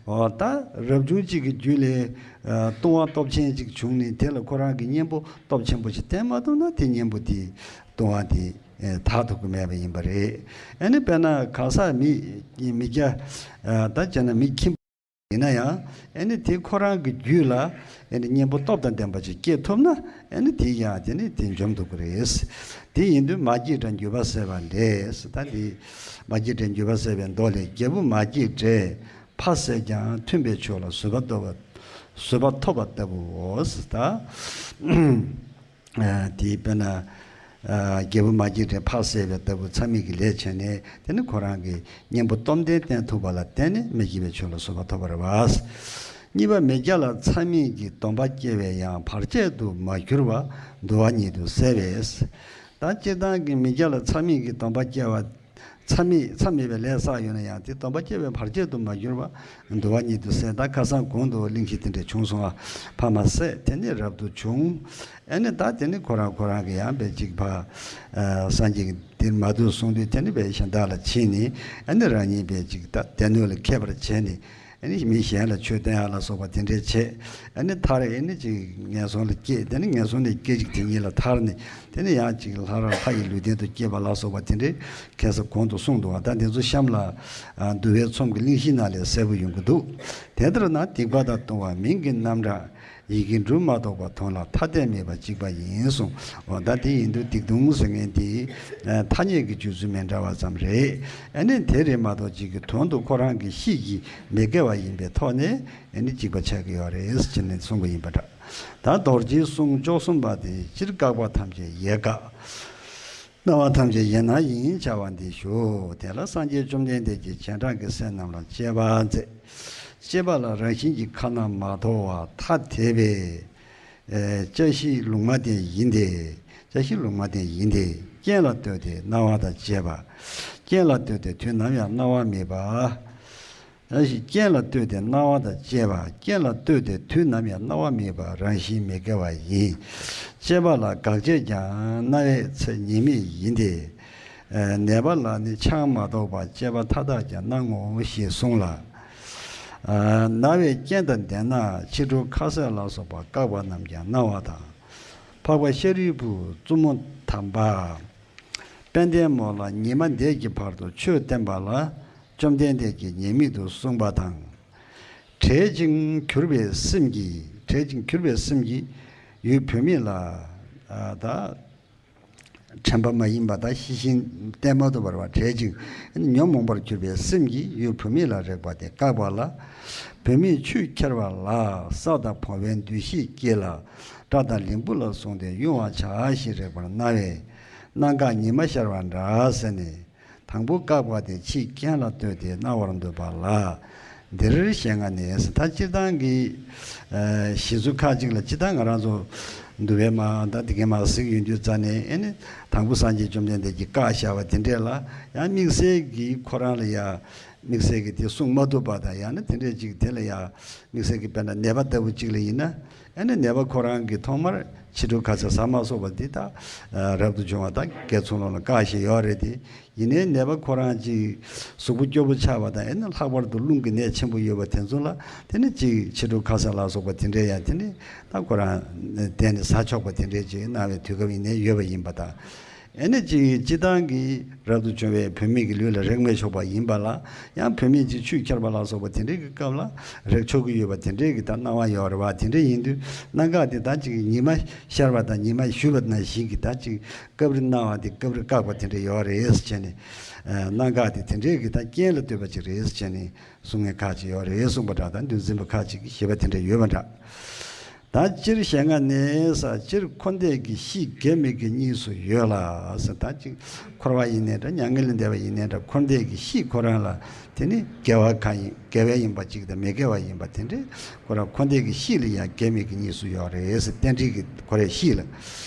འོ་ད་རབ་བྱུང་གཅིག་གི་རྒྱུད་ལས་ཨ་ལྟུང་བ་སྟོབས་ཆེན་ཅིག་བྱུང་ནས་དེ་ལ་ཁོ་རང་གི་གཉེན་པོ་སྟོབས་ཆེན་པོ་ཞིག་བསྟེན་མ་ཐུབ་ན། དེ་གཉེན་པོ་དེ་ལྟུང་བ་དེ་ཨེ་དག་ཐུབ་ཀྱི་མེད་པ་ཡིན་པ་རེད། ཨ་ནི་དཔེར་ན་གང་ཟག་མི་མི་སྐྱ་ཨ་ད་བྱས་ན་མི་ཁྱིམ་ཡིན་ན་ཡང་། ཨ་ནི་དེ་ཁོ་རང་གི་རྒྱུད་ལ་ཨ་ནི་གཉེན་པོ་སྟོབས་དང་ལྡན་པ་ཅིག་སྐྱེ་ཐུབ་ན། ཨ་ནི་དེ་ཡང་དེ་ནི་དེ་འཇོམས་ཐུབ་ཀྱི་རེད། དེ་ཡིན་དུས་མ་སྐྱེས་དགྲ་འགྱུར་བ་སེལ་བ་ལས། ད་འདི་མ་སྐྱེས་དགྲ་འགྱུར་བ་སེལ་བའི་མདོ་ལས། རྒྱལ་བུ་མ་སྐྱེས་དགྲས་ཕ་བསད་ཀྱང་མཐུན་པའི་ཕྱོགས་ལ་བཟོད་པ་ཐོབ་པ་བཟོད་པ་ཐོབ་པ་ལྟ་བུའོ། ད། ཨ་དེ་དཔེར་ན་ཨ་རྒྱལ་བུ་མ་སྐྱེས་དགྲས་ཕ་བསད་པ་ལྟ་བུ་མཚམས་མེད་ཀྱི་ལས་བྱས་ནས། དེ་ནི་ཁོ་རང་གི་གཉེན་པོ་སྟོབས་ལྡན་བསྟེན་ཐུབ་པ་ལ་བརྟེན་ནས་མི་སྐྱེ་བའི་ཕྱོགས་ལ་བཟོད་པ་ཐོབ་པ་རེད་པ། གཉིས་པ་མི་སྐྱ་ལ་མཚམས་མེད་ཀྱི་སྡོམ་པ་སྐྱེ་བས་ཡང་བར་ཆད་དུ་མ་གྱུར་པ་འདུལ་བ་ཉིད་དུ་གསལ་བས། ད་སྤྱིར་བཏང་གི་མི་སྐྱ་ལ་མཚམས་མེད་ཀྱི་སྡོམ་པ་སྐྱེ་བ། མཚམས་མེད་མཚམས་མེད་པའི་ལས་བསགས་ཡོད་ན་ཡང་དེ་སྡོམ་པ་སྐྱེ་བའི་བར་ཆད་དུ་མ་གྱུར་པ་འདུལ་བ་ཉིད་དུ་གསལ། ད་ཁ་སང་གོང་དུ་གླེང་གཞི་དེ་འདྲ་བྱུང་སོང་བ། ཕ་མ་བསད་དེ་ནི་རབ་ཏུ་བྱུང་། ཨ་ནི་ད་དེ་ནི་ཁོ་རང་ཁོ་རང་གི་ཡང་དཔེ་ཅིག་ཕ་ཨ་སངས་རྒྱས་ཀྱིས་འདིར་མ་འདུག་གསུངས་དུས་དེ་ནི་དཔེ་གཞན་དག་ལ་ཕྱིན་ནས། ཨ་ནི་རང་ཉིད་དཔེ་ཅིག་ད་སྡེ་སྣོད་ལ་མཁས་པར་བྱས་ནས། ཨ་ནི་མི་གཞན་ལ་ཆོས་སྟོན་ཡ་ལ་སོགས་པ་དེ་འདྲའི་བྱས། ཨ་ནི་མཐར་ཨ་ནི་ཅིག་ངན་སོང་ལ་སྐྱེས། དེ་ནི་ངན་སོང་ནས་སྐད་ཅིག་དེ་ཉིད་ལ་ཐར་ནས། དེ་ནི་ཡང་ཅིག་ལྷ་རབ་ལྷ་ཡི་ལུས་རྟེན་དུ་སྐྱེས་པ་ལ་སོགས་པ་དེ་འདྲའི་ཁ་སང་གོང་དུ་གསུངས་འདུག་བ། ད་འདི་ཚོ་གཤམ་ལ་ཨ་འདུལ་བའི་ཚོམས་ཀྱི་གླེང་གཞི་ནང་ལས་གསལ་པོ་ཡོང་གི་འདུག་དེ་ལྟར་ན་སྡིག་པ་དང་ལྟུང་བ་མིང་གི་རྣམ་གྲངས་ཡི་གེ་འབྲུ་མ་གཏོགས་པ་དོན་ལ་ཐ་དད་མེད་པ་གཅིག་པ་ཡིན་གསུངས། འོ་ད་དེ་ཡིན་དུས་སྡིག་ལྟུང་ཟེར་མཁན་དེ་ཨ་ཐ་སྙད་ཀྱི་བརྗོད་ཚུལ་མི་འདྲ་བ་ཙམ་རེད། ཨ་ནི་དེ་རེད་མ་གཏོགས་གཅིག་གི་དོན་དུ་ཁོ་རང་གི་གཤིས་ཀྱི་མི་དགེ་བ་ཡིན་པའི་ཐོག་ནས་ཨ་ནི་གཅིག་པ་ཆགས་ཀྱི་ཡོད་རེད་ཅེས་ནས་གསུངས་པ་ཡིན་པ་འདྲ། ད་རྡོ་རྗེའི་གསུང་བཅུ་གསུམ་པ་དེ། སྤྱིར་བཀག་པ་ཐམས་ཅད་ཡེ་བཀག་སྨྲ་བ་ཐམས་ཅད་ཡེ་ན་ཡིན་བྱ་བ་འདི་ཞུ། དེ་ལ་སངས་རྒྱས་བཅོམ་ལྡན་འདས་ཀྱིས་རྗེས་འབྲང་གི་སྲས་རྣམས་ལ་དཔྱད་པ་མཛད། དཔྱད་པ་ལ་རང་བཞིན་གྱིས་ཁ་ན་མ་ཐོ་བ་ཐ་དད་པའི་ཨེ་བཅའ་གཞི་ལུང་མ་བསྟན་ཡིན་ཏེ། བཅའ་གཞི་ལུང་མ་བསྟན་ཡིན་ཏེ། རྐྱེན་ལ་ལྟོས་ཏེ་སྣང་བ་དང་བཅས་པ། རྐྱེན་ལ་ལྟོས་ཏེ་དུས་ནམ་ཡང་སྣང་བ་མེད་པ། རང་བཞིན་རྐྱེན་ལ་ལྟོས་ཏེ་སྣང་བ་དང་བཅས་པ། རྐྱེན་ལ་ལྟོས་ཏེ་དུས་ནམ་ཡང་སྣང་བ་མེད་པ་རང་བཞིན་མི་དགེ་བ་ཡིན། བཅས་པ་ལ་དགག་བྱས་ཀྱང་སྣང་བའི་ཚེ་ཉེས་དམིགས་ཡིན་ཏེ། ཨེ་ནད་པ་ལ་ནི་ཆང་མ་གཏོགས་པ་བཅས་པ་མཐའ་དག་ཀྱང་སྣང་ངོ་ཞེས་གསུངས་ལ། ཨ་ན་བའི་རྐྱེན་དང་ལྡན་ན་ཕྱི་དྲོ་ཁ་ཟས་ལ་སོགས་པ་བཀག་པ་རྣམས་ཀྱང་སྣང་བ་དང་། འཕགས་པ་ཤཱ་རིའི་བུ་བཙུན་མོ་དམ་པ། དཔལ་ལྡན་མོ་ལ་ཉི་མ་འདས་ཀྱི་བར་དུ་ཆོས་བསྟན་པ་ལ་བཅོམ་ལྡན་འདས་ཀྱིས་ཉེས་དམིག་ཏུ་གསུངས་པ་དང་། བྲེད་ཅིང་གྱུར་པའི་སེམས་ཀྱིས་བྲེད་ཅིང་གྱུར་པའི་སེམས་ཀྱིས་ཡུལ་བུད་མེད་ལ། ཨ། ད། དྲན་པ་མ་ཡིན་པ་དང་ཤེས་བཞིན་བསྟེན་མ་ཐུབ་པར་བ་བྲེད་ཅིང་ཉོན་མོངས་པར་གྱུར་པའི་སེམས་ཀྱིས་ཡུལ་བུད་མེད་ལ་རེག་པ་དེ་བཀག་པ་ལ། བུད་མེད་ཆུས་ཁྱེར་བ་ལ་ས་དང་བོང་བའི་འདུ་ཤེས་སྐྱེས་ལ། སྐྲ་དང་ལན་བུ་ལ་སོགས་ཏེ་དབྱུང་བར་བྱ་ཞེས་རེག་པར་སྣང་བས། སྣང་འགག་ཉི་མ་ཤར་བ་འདྲ་ཟེར་ནས། དང་པོ་བཀག་པ་དེ་ཕྱིས་རྐྱེན་ལ་ལྟོས་ཏེ་སྣང་བར་འདོད་པ་ལ། འདིར་ཞེ་ལྔ་ནས་ཟེར། ད་སྤྱིར་བཏང་གི་ཨ་གཞི་ཚུལ་ཁག་ཅིག་ལ། སྤྱིར་བཏང་ང་རང་ཚོ་འདུལ་བའི་མ་ད་དེ་གའི་མ་གཟིགས་ཡོང་དུས་ཙ་ནས། ཨེ་ནི་དང་པོ་སངས་རྒྱས་བཅོམ་ལྡན་འདས་ཀྱིས་བཀག་བཞག་པ་དེ་འདྲས་ལ་ཡང་དམིགས་བསལ་གྱི་ཁོ་རང་ལ་ཡང་དམིགས་བསལ་གྱི་དེ་གསུང་མ་ཐུབ་པ་དང་། ཡང་ན་དེ་འདྲས་ཅིག་དེ་ལ་ཡང་དམིགས་བསལ་གྱི་དཔེར་ན་ནད་པ་ལྟ་བུ་ཅིག་ལ་ཡིན་ན། ཨེ་ནི་ནད་པ་ཁོ་རང་གིས་ཐོག་མར་ཕྱི་དྲོ་ཁ་ཟས་ཟ་མ་སོགས་པ་འདི་ད་ཨ་རབ་ཏུ་བྱུང་བ་དང་དགེ་ཚུལ་སློང་ལ་བཀག་བཞིན་ཡོད་རེད་དེ། ཡིན་ནའི་ནད་པ་ཁོ་རང་ཅིག་གཟུགས་པོ་སྐྱོ་པོ་ཆགས་པ་དང་། ཨེ་ནི་ལྷག་པར་དུ་རླུང་གི་ནད་ཆེན་པོ་ཡོད་པ་དེ་ཚོ་ལ་དེ་ནི་ཅིག་ཕྱི་དྲོ་ཁ་ཟས་ལ་སོགས་པ་དེ་འདྲས་ཡང་དེ་ནི་ད་ཁོ་རང་བསྡད་ནས་ཟ་ཆོག་པ་དེ་འདྲས་ཅིག་གནང་བའི་དུས་སྐབས་ཡིན་ནའི་ཡོད་པ་ཡིན་པ་དང་། ཨེ་ནི་ཅིག་སྤྱིར་བཏང་གི་རབ་ཏུ་བྱུང་བའི་བུད་མེད་ཀྱི་ལུས་ལ་རེག་མི་ཆོག་པ་ཡིན་པ་ལ། ཡང་བུད་མེད་ཅིག་ཆུས་ཁྱེར་བ་ལ་སོགས་པ་དེ་འདྲས་ཀྱི་སྐབས་ལ་རེག་ཆོག་གི་ཡོད་པ་དེ་འདྲས་ཀྱི་ད་སྣང་བ་ཡོད་རེད་བ། དེ་འདྲས་ཡིན་དུས་སྣང་འགག་དེ་ད་ཅིག་ཉི་མ་ཤར་བ་དང་ཉི་མ་ཞུ་བ་ནང་བཞིན་གྱི་ད་ཅིག་སྐབས་རེ་སྣང་བ་དེ་སྐབས་རེ་བཀག་པ་དེ་འདྲ་ཡོད་རེད་ཟེར་བྱས་ནས། ཨ་སྣང་འགག་དེ་དེ་འདྲའི་གི་ད་རྐྱེན་ལ་ལྟོས་པ་ཅིག་རེད་ཟེར་བྱས་ནས་གསུང་མཁན་ཁག་ཅིག་ཡོད་རེད་གསུངས་པ་འདྲ། ད་འདུལ་འཛིན་པ་ཁག་ཅིག་གིས་བཞེད་པ་དེ་འདྲ་ཡོད་པ་འདྲ། ད་སྤྱིར་ཞེ་ལྔ་ནས་ཟེར། སྤྱིར་འཁོར་འདས་ཀྱི་གཤིས་དགེ་མི་དགེ་གཉིས་སུ་ཡོད་ལ་ཟེར། ད་ཅིག་འཁོར་བ་ཡིན་ནའི་འདྲ། མྱ་ངན་ལས་འདས་པ་ཡིན་ནའི་འདྲ། འཁོར་འདས་ཀྱི་གཤིས་ཁོ་རང་ལ་དེ་ནི་དགེ་བ་གང་ཡིན། དགེ་བ་ཡིན་པ་གཅིག་དང་མི་དགེ་བ་ཡིན་པ་དེ་འདྲའི་ཁོ་རང་འཁོར་འདས་ཀྱི་གཤིས་ལ་ཡང་དགེ་མི་དགེ་གཉིས་སུ་ཡོད་རེད་ཟེར། རྟེན་འབྲེལ་གྱི་ཁོ་རའི་གཤིས་ལ།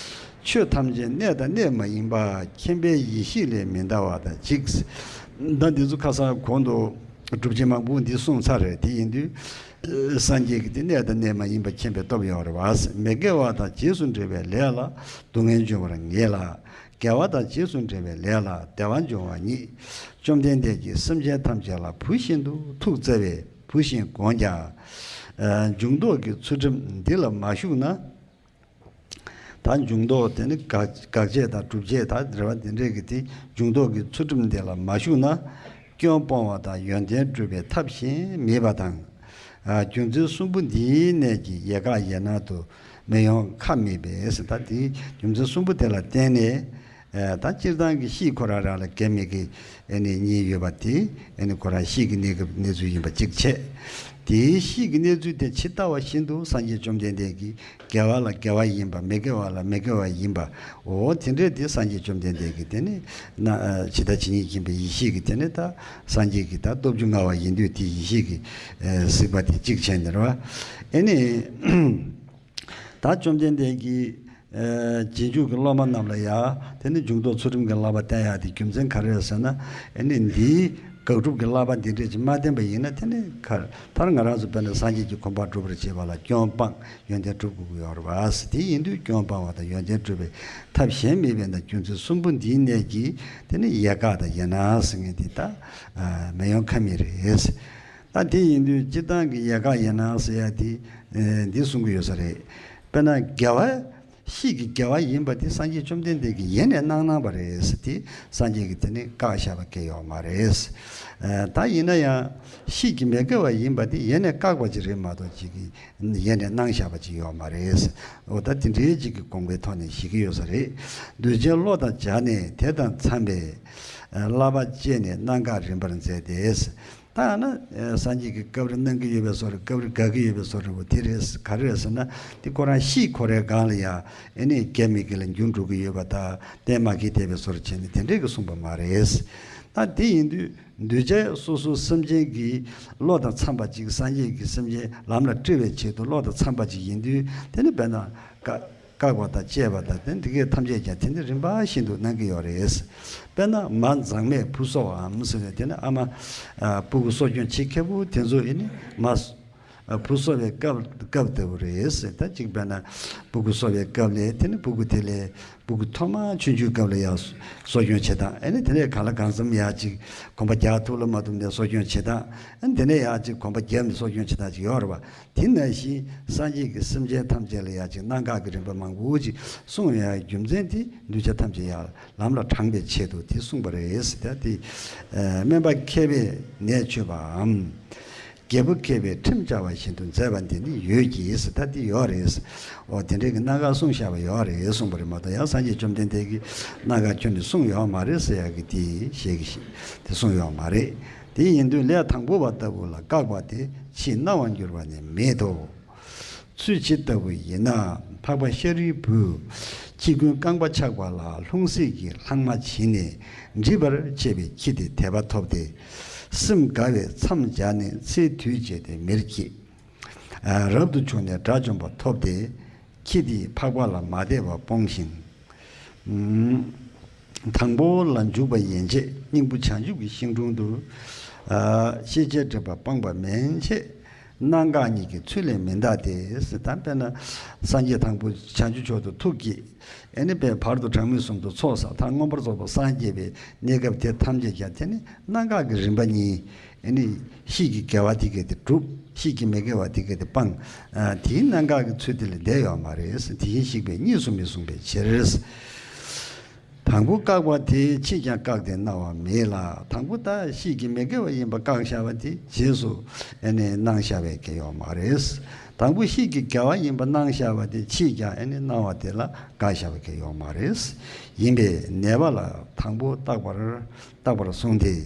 ཆོས་ཐམས་ཅད་གནས་དང་གནས་མ་ཡིན་པ་མཁྱེན་པའི་ཡེ་ཤེས་ལས་མི་འདའ་བ་དང་གཅིག་ད་འདི་ཚོ་ཁ་སང་གོང་དུ་སྒྲུབ་བྱེད་མང་པོ་འདི་གསུངས་ཚར་རེད། དེ་ཡིན་དུས་སངས་རྒྱས་ཀྱིས་དེ་གནས་དང་གནས་མ་ཡིན་པ་མཁྱེན་པའི་སྟོབས་ཡོད་རེད་བ། མི་དགེ་བ་དང་རྗེས་སུ་འབྲེལ་བའི་ལས་ལ་སྡུག་བསྔལ་འབྱུང་བར་ངེས་ལ། དགེ་བ་དང་རྗེས་སུ་འབྲེལ་བའི་ལས་ལ་བདེ་བ་འབྱུང་བ་ཉིད། བཅོམ་ལྡན་འདས་ཀྱིས་སེམས་ཅན་ཐམས་ཅད་ལ་བུ་བཞིན་དུ་ཐུགས་བརྩེ་བས་བུ་བཞིན་དགོངས་ཀྱང་། ཨ་འཇུག་ལྡོག་གི་ཚུལ་ཁྲིམས་འདི་ལ་མ་ཞུགས་ན། ད་འཇུག་ལྡོག་དེ་ནི་དགག་དགག་བྱ་དང་སྒྲུབ་བྱེད་དང་འབྲེལ་བ་དེ་འདྲས་ཀྱི་དེ་འཇུག་ལྡོག་གི་ཚུལ་ཁྲིམས་དེ་ལ་མ་ཞུགས་ན། སྐྱོན་སྤོང་བ་དང་ཡོན་ཏན་སྒྲུབ་པའི་ཐབས་གཞན་མེད་པ་དང་། ཨ་རྒྱུ་མཚན་གསུམ་པོ་འདིའི་གནད་ཀྱིས་ཡལ་ག་ཡལ་སྣང་དུ་མི་ཡོང་ཁ་མེད་པས་ཟེར། ད་དེའི་རྒྱུ་མཚན་གསུམ་པོ་དེ་ལ་བརྟེན་ནས། ཨ་ད་སྤྱིར་བཏང་གི་གཤིས་ཁོ་རང་རང་ལ་དགེ་མི་དགེ་ཨེ་ནི་གཉིས་ཡོད་པ་དེ་ཨེ་ནི་ཁོ་རང་གཤིས་ཀྱི་གནས་སྐབས་གནས་ཚུལ་ཡིན་པ་གཅིག་བྱས། དེའི་གཤིས་ཀྱི་གནས་ཚུལ་དེ་ཇི་ལྟ་བ་བཞིན་དུ་སངས་རྒྱས་བཅོམ་ལྡན་འདས་ཀྱིས་དགེ་བ་ལ་དགེ་བ་ཡིན་པ། མི་དགེ་བ་ལ་མི་དགེ་བ་ཡིན་པ། འོ་དེ་འདྲས་དེ་སངས་རྒྱས་བཅོམ་ལྡན་འདས་ཀྱིས་དེ་ནི་ན་ཨ་ཇི་ལྟ་ཇི་སྙེད་ཡིན་པའི་ཡེ་ཤེས་ཀྱིས་དེ་ནི་ད་སངས་རྒྱས་ཀྱི་ད་སྟོབས་བཅུ་མངའ་བ་ཡིན་དུས་དེ་ཡེ་ཤེས་ཀྱིས་ཨ་གཟིགས་པ་དེ་གཅིག་བྱས་ནས་རེད་བ། ཨེ་ནི། ད་བཅོམ་ལྡན་འདས་ཀྱིས་ཨ་རྗེས་འཇུག་གི་སློབ་མ་རྣམས་ལ་ཡང་དེ་ནི་འཇུག་ལྡོག་ཚུལ་ཁྲིམས་ཀྱི་བསླབ་པ་བསྟན་ཡག་དེ་རྒྱུ་མཚན་ག་རེ་རེད་ཟེར་ན། ཨེ་ནི་འདིའི་དགག་སྒྲུབ་ཀྱི་བསླབ་པ་འདི་འདྲས་ཅིག་མ་བསྟན་པ་ཡིན་ན། དེ་ནི་ག་མཐར་ང་རང་ཚོ་དཔེར་ན་སངས་རྒྱས་ཀྱི་གོ་འཕང་སྒྲུབ་པར་བྱེད་པ་ལ་སྐྱོན་སྤང་ཡོན་ཏན་སྒྲུབ་དགོས་ཀྱི་ཡོད་རེད་བ། དེ་ཡིན་དུས་སྐྱོན་སྤང་བ་དང་ཡོན་ཏན་སྒྲུབ་པའི་ཐབས་གཞན་མེད་པས་ན། རྒྱུ་མཚན་གསུམ་པོ་འདིའི་གནད་ཀྱིས་དེ་ནི་ཡལ་ག་དང་ཡལ་སྣང་ཟེར་མཁན་དེ་ད་ཨ་མི་ཡོང་ཁ་མེད་རེད། ད་དེ་ཡིན་དུས་སྤྱིར་བཏང་གི་ཡལ་ག་ཡལ་སྣང་ཟེར་ཡ་དེ་ཨེ་འདི་གསུང་གི་ཡོད་ས་རེད། དཔེར་ན་དགེ་བ། གཤིས་ཀྱི་དགེ་བ་ཡིན་པ་དེ་སངས་རྒྱས་བཅོམ་ལྡན་འདས་ཀྱིས་ཡེ་ནས་གནང་གནང་བ་རེད་ཟེར། དེ་སངས་རྒྱས་ཀྱིས་དེ་ནི་བཀག་བཞག་པ་གང་ཡང་ཡོད་མ་རེད། ཨེ་ད་ཡིན་ན་ཡང་གཤིས་ཀྱི་མི་དགེ་བ་ཡིན་པ་དེ་ཡེ་ནས་བཀག་པ་ཅིག་རེད་མ་གཏོགས་ཅིག་གིས་ཡེ་ནས་གནང་བཞག་པ་ཅིག་ཡོད་མ་རེད། འོ་ད་དེ་འདྲའི་ཅིག་གི་དགོངས་པའི་ཐོག་ནས་བཞེད་ཀྱི་ཡོད་ས་རེད། འདུས་བྱས་བློ་དང་སྦྱར་ནས་དེ་དང་འཚམས་པའི་ཨ་བསླབ་པ་སྤྱད་ནས་གནང་བཀག་རིམ་པར་མཛད་དེ། ད་ན་ཨ་སངས་རྒྱས་ཀྱིས་སྐབས་རེ་གནང་གི་ཡོད་པའི་བཟོ་འདྲ། སྐབས་རེ་དགག་གི་ཡོད་པའི་བཟོ་འདྲ་བོ་དེ་རེད། ག་རེ་རེད་ཟེར་ན། དེ་ཁོ་རང་གཤིས་ཁོ་རའི་སྒང་ལ་ཡང་ཨེ་ནི་དགེ་མི་དགེ་ལ་འགྱུར་འགྲོ་གི་ཡོད་པ་དང་། གཏན་མ་འཁེལ་བསྡད་པའི་བཟོ་འདྲ་བྱས་ནས་དེ་འདྲས་ཀྱི་གསུངས་པ་མ་རེད། ད་དེ་ཡིན་དུས་འདུས་བྱས་སོ་སོ་སེམས་ཅན་གྱི་བློ་དང་འཚམས་པ་ཅིག་སངས་རྒྱས་ཀྱིས་སེམས་ཅན་ལམ་ལ་སྤྲོད་པའི་ཆེད་དུ་བློ་དང་འཚམས་པ་ཅིག་ཡིན་དུས། དེ་ནི་དཔེར་ན་བཀག་བཀག་པ་དང་བཅས་པ་དང་། དེ་འདི་གའི་ཐམས་ཅད་ཀྱང་དེ་ནི་རིམ་པ་བཞིན་དུ་གནང་གི་ཡོད་རེད། དཔེར་ན་མ་མཛངས་མས་བུ་གསོ་བའམ་ཟེར་ནས། དེ་ནི་ཨ་མ་ཨ་སྤུ་གུ་གསོ་སྐྱོང་བྱེད་མཁས་པོ་དེ་ཚོ་ཨེ་ནི་མ་ བུ་གསོ་བའི་སྐབས་སྐབས་ལྟ་བུ་རེད་ཟེར། ད་གཅིག་དཔེར་ན་སྤུ་གུ་གསོ་བའི་སྐབས་ལས་དེ་ནི་སྤུ་གུ་དེ་ལས་སྤུ་གུ་ཐོག་མ་ཆུང་ཆུང་སྐབས་ལ་ཡང་གསོ་སྐྱོང་བྱེད་སྟངས། ཨ་ནི་དེ་ནས་གང་ལ་གང་འཚམ་ཡང་གཅིག་གོམ་པ་རྒྱག་ཐུབ་ལ་མ་ཐུབ་ནས་གསོ་སྐྱོང་བྱེད་སྟངས། ཨ་ནི་དེ་ནས་ཡང་གཅིག་གོམ་པ་བརྒྱབ་ནས་གསོ་སྐྱོང་བྱེད་སྟངས་ཅིག་ཡོད་རེད་བ། དེ་ནང་བཞིན་སངས་རྒྱས་ཀྱིས་སེམས་ཅན་ཐམས་ཅད་ལ་ཡང་གཅིག་གནད་འགག་གི་རིམ་པ་མང་པོ་ཅིག་གསུངས་ཡོད་ཡ། རྒྱུ་མཚན་དེ་གདུལ་བྱ་ཐམས་ཅད་ཡང་ལམ་ལ་དྲངས་པའི་ཆེད་དུ་དེ་གསུངས་པ་རེད་ཟེར། ད་དེ་ཨ་སྨན་པ་མཁས་པས་ནད་བཅོས་པའམ། རྒྱལ་པོ་མཁས་པས་ཁྲིམས་བཅའ་བ་བཞིན་དུ་མཛད་པ་འདི་ནི་ཡོད་ཀྱི་ཟེར། ད་འདི་ཡོད་རེད། འོ་དེ་འདྲའི་གི་རྣམ་གཞག་གསུངས་བཞག་པ་ཡོད་རེད་གསུངས་པ་རེད་མ་གཏོགས། ཡང་སངས་རྒྱས་བཅོམ་ལྡན་འདས་ཀྱིས་རྣམ་གཞག་ཁྱོན་ནས་གསུངས་ཡོད་མ་རེད་ཟེར་ཡག་གི་དེ་བཤད་ཀྱི་ཞིག་དེ་གསུངས་ཡོད་མ་རེད། དེ་ཡིན་དུས་ལས་དང་པོ་བ་ལྟ་བུ་ལ་བཀག་པ་དེ་ཕྱིས་སྣང་བར་འགྱུར་བ་ནི་མེད་དོ། ཚུལ་ཇི་ལྟ་བུ་ཡིན་ན་འཕགས་པ་ཤཱ་རིའི་བུས། ཁྱི་རྐུན་རྐང་པ་ཆག་པ་ལ་ལྷུང་བཟེད་ཀྱིས་ལྷག་མ་བྱིན་ནས་འདྲིད་པར་བྱེད་པའི་ཁྱི་དེ་དད་པ་ཐོབ་སྟེ། སེམས་དགའ་བས་མཚམས་སྦྱར་ནས་ཚེའི་དུས་བྱས་ཏེ་མེར་སྐྱེས། རབ་ཏུ་བྱུང་ནས་དགྲ་བཅོམ་པ་ཐོབ་སྟེ། ཁྱི་དེས་འཕགས་པ་ལ་མ་དད་པ་སྤོང་ཞིང་། དང་པོ་ལ་འཇུག་པ་ཡན་ཆད་སྙིང་པོ་བྱང་ཆུབ་ཀྱི་ཤིང་དྲུང་དུ། ཤེས་བྱའི་སྒྲིབ་པ་སྤངས་པ་མན་ཆད་རྣམ་འགག་གཉིས་ཀྱི་ཚུལ་ལས་མི་འདའ་སྟེ་ཟེར། ད་དཔེར་ན་སངས་རྒྱས་དང་པོ་བྱང་ཆུབ་མཆོག་ཏུ་ཐུགས་བསྐྱེད། ཨེ་ནི་པའི་བར་དུ་གྲངས་མེད་གསུམ་དུ་ཚོགས་བསགས། ད་མངོན་པར་རྫོགས་པར་སངས་རྒྱས་པའི་གནས་སྐབས་དེ་ཐམས་ཅད་ཀྱང་དེ་ནི་རྣམ་འགག་གི་རིམ་པ་གཉིས། ཨེ་ནི་གཤིས་ཀྱི་དགེ་བ་དེ་གས་དེ་གྲུབ། གཤིས་ཀྱི་མི་དགེ་བ་དེ་གས་དེ་སྤངས། ཨ་དེའི་རྣམ་འགག་གི་ཚུལ་དེ་ལས་འདས་ཡོད་མ་རེད། དེ་བཞིན་གཤེགས་པས་གཉིས་སུ་མི་གསུངས་པའི་ཕྱིར། དང་པོ་བཀག་པ་དེ་ཕྱིས་ཀྱང་བཀག་སྟེ་སྣང་བ་མེད་ལ། དང་པོ་ད་གཤིས་ཀྱི་མི་དགེ་བ་ཡིན་པ་བཀག་བཞག་པ་དེ་རྗེས་སུ་ཨེ་ནི་སྣང་བཞག་པའི་གེ་ཡོད་མ་རེད། དང་པོ་གཤིས་ཀྱི་དགེ་བ་ཡིན་པ་སྣང་བཞག་པ་དེ་ཕྱིས་ཀྱང་ཨེ་ནི་སྣང་བ་དེ་ལ་བཀག་བཞག་པའི་གེ་ཡོད་མ་རེད། ཡིན་པས་ནད་པ་ལ་དང་པོ་བརྟག་པར་བརྟག་པར་གསུངས་ཏེ།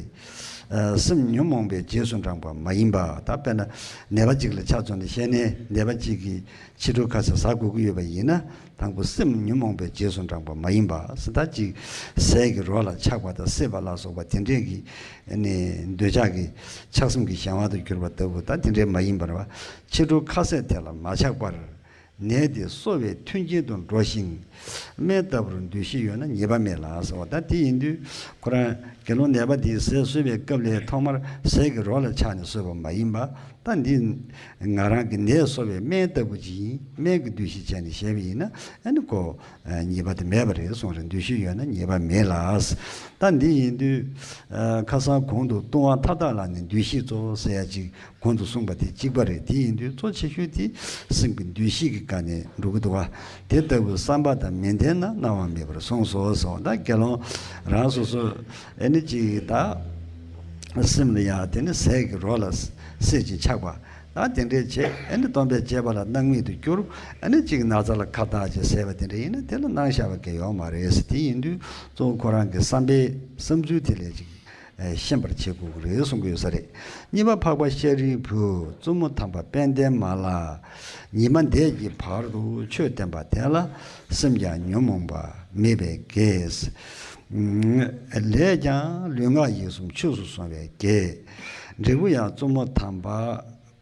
ཨ་སེམས་ཉོན་མོངས་པའི་རྗེས་སུ་འབྲངས་པ་མ་ཡིན་པ། ད་དཔེར་ན་ནད་པ་གཅིག་ལ་ཆ་མཚོན་ནས་བཤད་ན། ནད་པ་གཅིག་གིས་ཕྱི་དྲོ་ཁ་ཟས་ཟ་དགོས་ཀྱི་ཡོད་པ་ཡིན་ན། དང་པོ་སེམས་ཉོན་མོངས་པའི་རྗེས་སུ་འབྲངས་པ་མ་ཡིན་པ་ཟེར། ད་གཅིག་ཟས་ཀྱི་རོ་ལ་ཆགས་པ་དང་སྲེད་པ་ལ་སོགས་པ་དེ་འདྲའི་གི་ནི་འདོད་ཆགས་ཀྱི་ཆགས་སེམས་ཀྱི་གཞན་དབང་དུ་གྱུར་པ་ལྟ་བུ། ད་དེ་འདྲའི་མ་ཡིན་པར་བ། ཕྱི་དྲོ་ཁ་ཟས་དེ་ལ་མ་ཆགས་པར། ནད་དེ་གསོ་བའི་མཐུན་རྐྱེན་དུ་འགྲོ་ཞིང་། སྨན་ལྟ་བུར་འདུ་ཤེས་ཡོད་ན་ཉེས་པ་མེད་ལ་ཟེར་བ། ད་དེ་ཡིན་དུས་ཁོ་རང་དགེ་སློང་ནད་པ་དེས་ཟས་གསོལ་བའི་སྐབས་ལས་ཐོག་མར་ཟས་ཀྱི་རོ་ལ་ཆགས་ནས་གསོལ་བ་མ་ཡིན་པ། ད་འདི་ང་རང་གི་ནད་གསོ་བའི་སྨན་ལྟ་བུ་ཅིག་ཡིན། སྨན་གྱི་འདུ་ཤེས་བྱས་ནས་བཞེས་པ་ཡིན་ན་ཨ་ནི་ཁོ་ཉེས་པ་དེ་མེད་པ་རེད་གསུངས་རེད། འདུ་ཤེས་ཡོད་ན་ཉེས་པ་མེད་ལ། ད་འདི་ཡིན་དུས་ཁ་སང་གོང་དུ་ལྟུང་བ་མཐའ་དག་ལ་ནི་འདུ་ཤེས་གཙོ་བོ་ཟེར་ཡ་ཅིག་གོང་དུ་གསུངས་པ་དེ་གཅིག་པ་རེད། དེ་ཡིན་དུས་གཙོ་ཆེ་ཤོས་དེ་སེམས་ཀྱི་འདུ་ཤེས་ཀྱི་སྒང་ནས་འགྲོ་གི་འདུག་བ། དེ་ལྟ་བུའི་བསམ་པ་དང་མི་ལྡན་ན་སྣང་བ་མེད་པར་གསུངས་སོ་ཟེར་བ། ད་དགེ་སློང་རང་སོ་སོ་ཨེ་ནི་ཅིག་ད་སེམས་ལ་ཡང་དེ་ནི་ཟས་ཀྱི་རོ་ལ་སྲེད་ཅིང་ཆགས་པ། ད་དེ་འདྲའི་བྱས་ཨེ་ནི་སྟོང་པའི་སྤྱད་པ་ལ་སྣང་མེད་དུ་གྱུར། ཨེ་ནི་ཅིག་ན་ཚ་ལ་ཁ་བཏགས་ཅིག་ཟས་པ་དེ་འདྲ་ཡིན་ན་དེ་ལ་སྣང་བཞག་པ་གང་ཡོད་མ་རེད། དེ་ཡིན་དུས་གཙོ་བོ་ཁོ་རང་གི་བསམ་པའི་བསམ་ཚུལ་དེ་ལས་ཅིག་ཤེས་པར་བྱེད་དགོས་ཀྱི་རེད་གསུང་གི་ཡོད་ས་རེད། གཉིས་པ་འཕགས་པ་ཤཱ་རིའི་བུས་བཙུན་མོ་དམ་པ་དཔལ་ལྡན་མ་ལ་ཉི་མ་འདས་ཀྱི་བར་དུ་ཆོས་བསྟན་པ་དེ་ལ་སེམས་ཀྱང་ཉོན་མོངས་པ་མེད་པའི་གེགས། ལས་ཀྱང་ལུས་ངག་ཡིད་གསུམ་ཆོས་སུ་སོང་བའི་གེགས། འབྲས་བུ་ཡང་བཙུན་མོ་དམ་པ་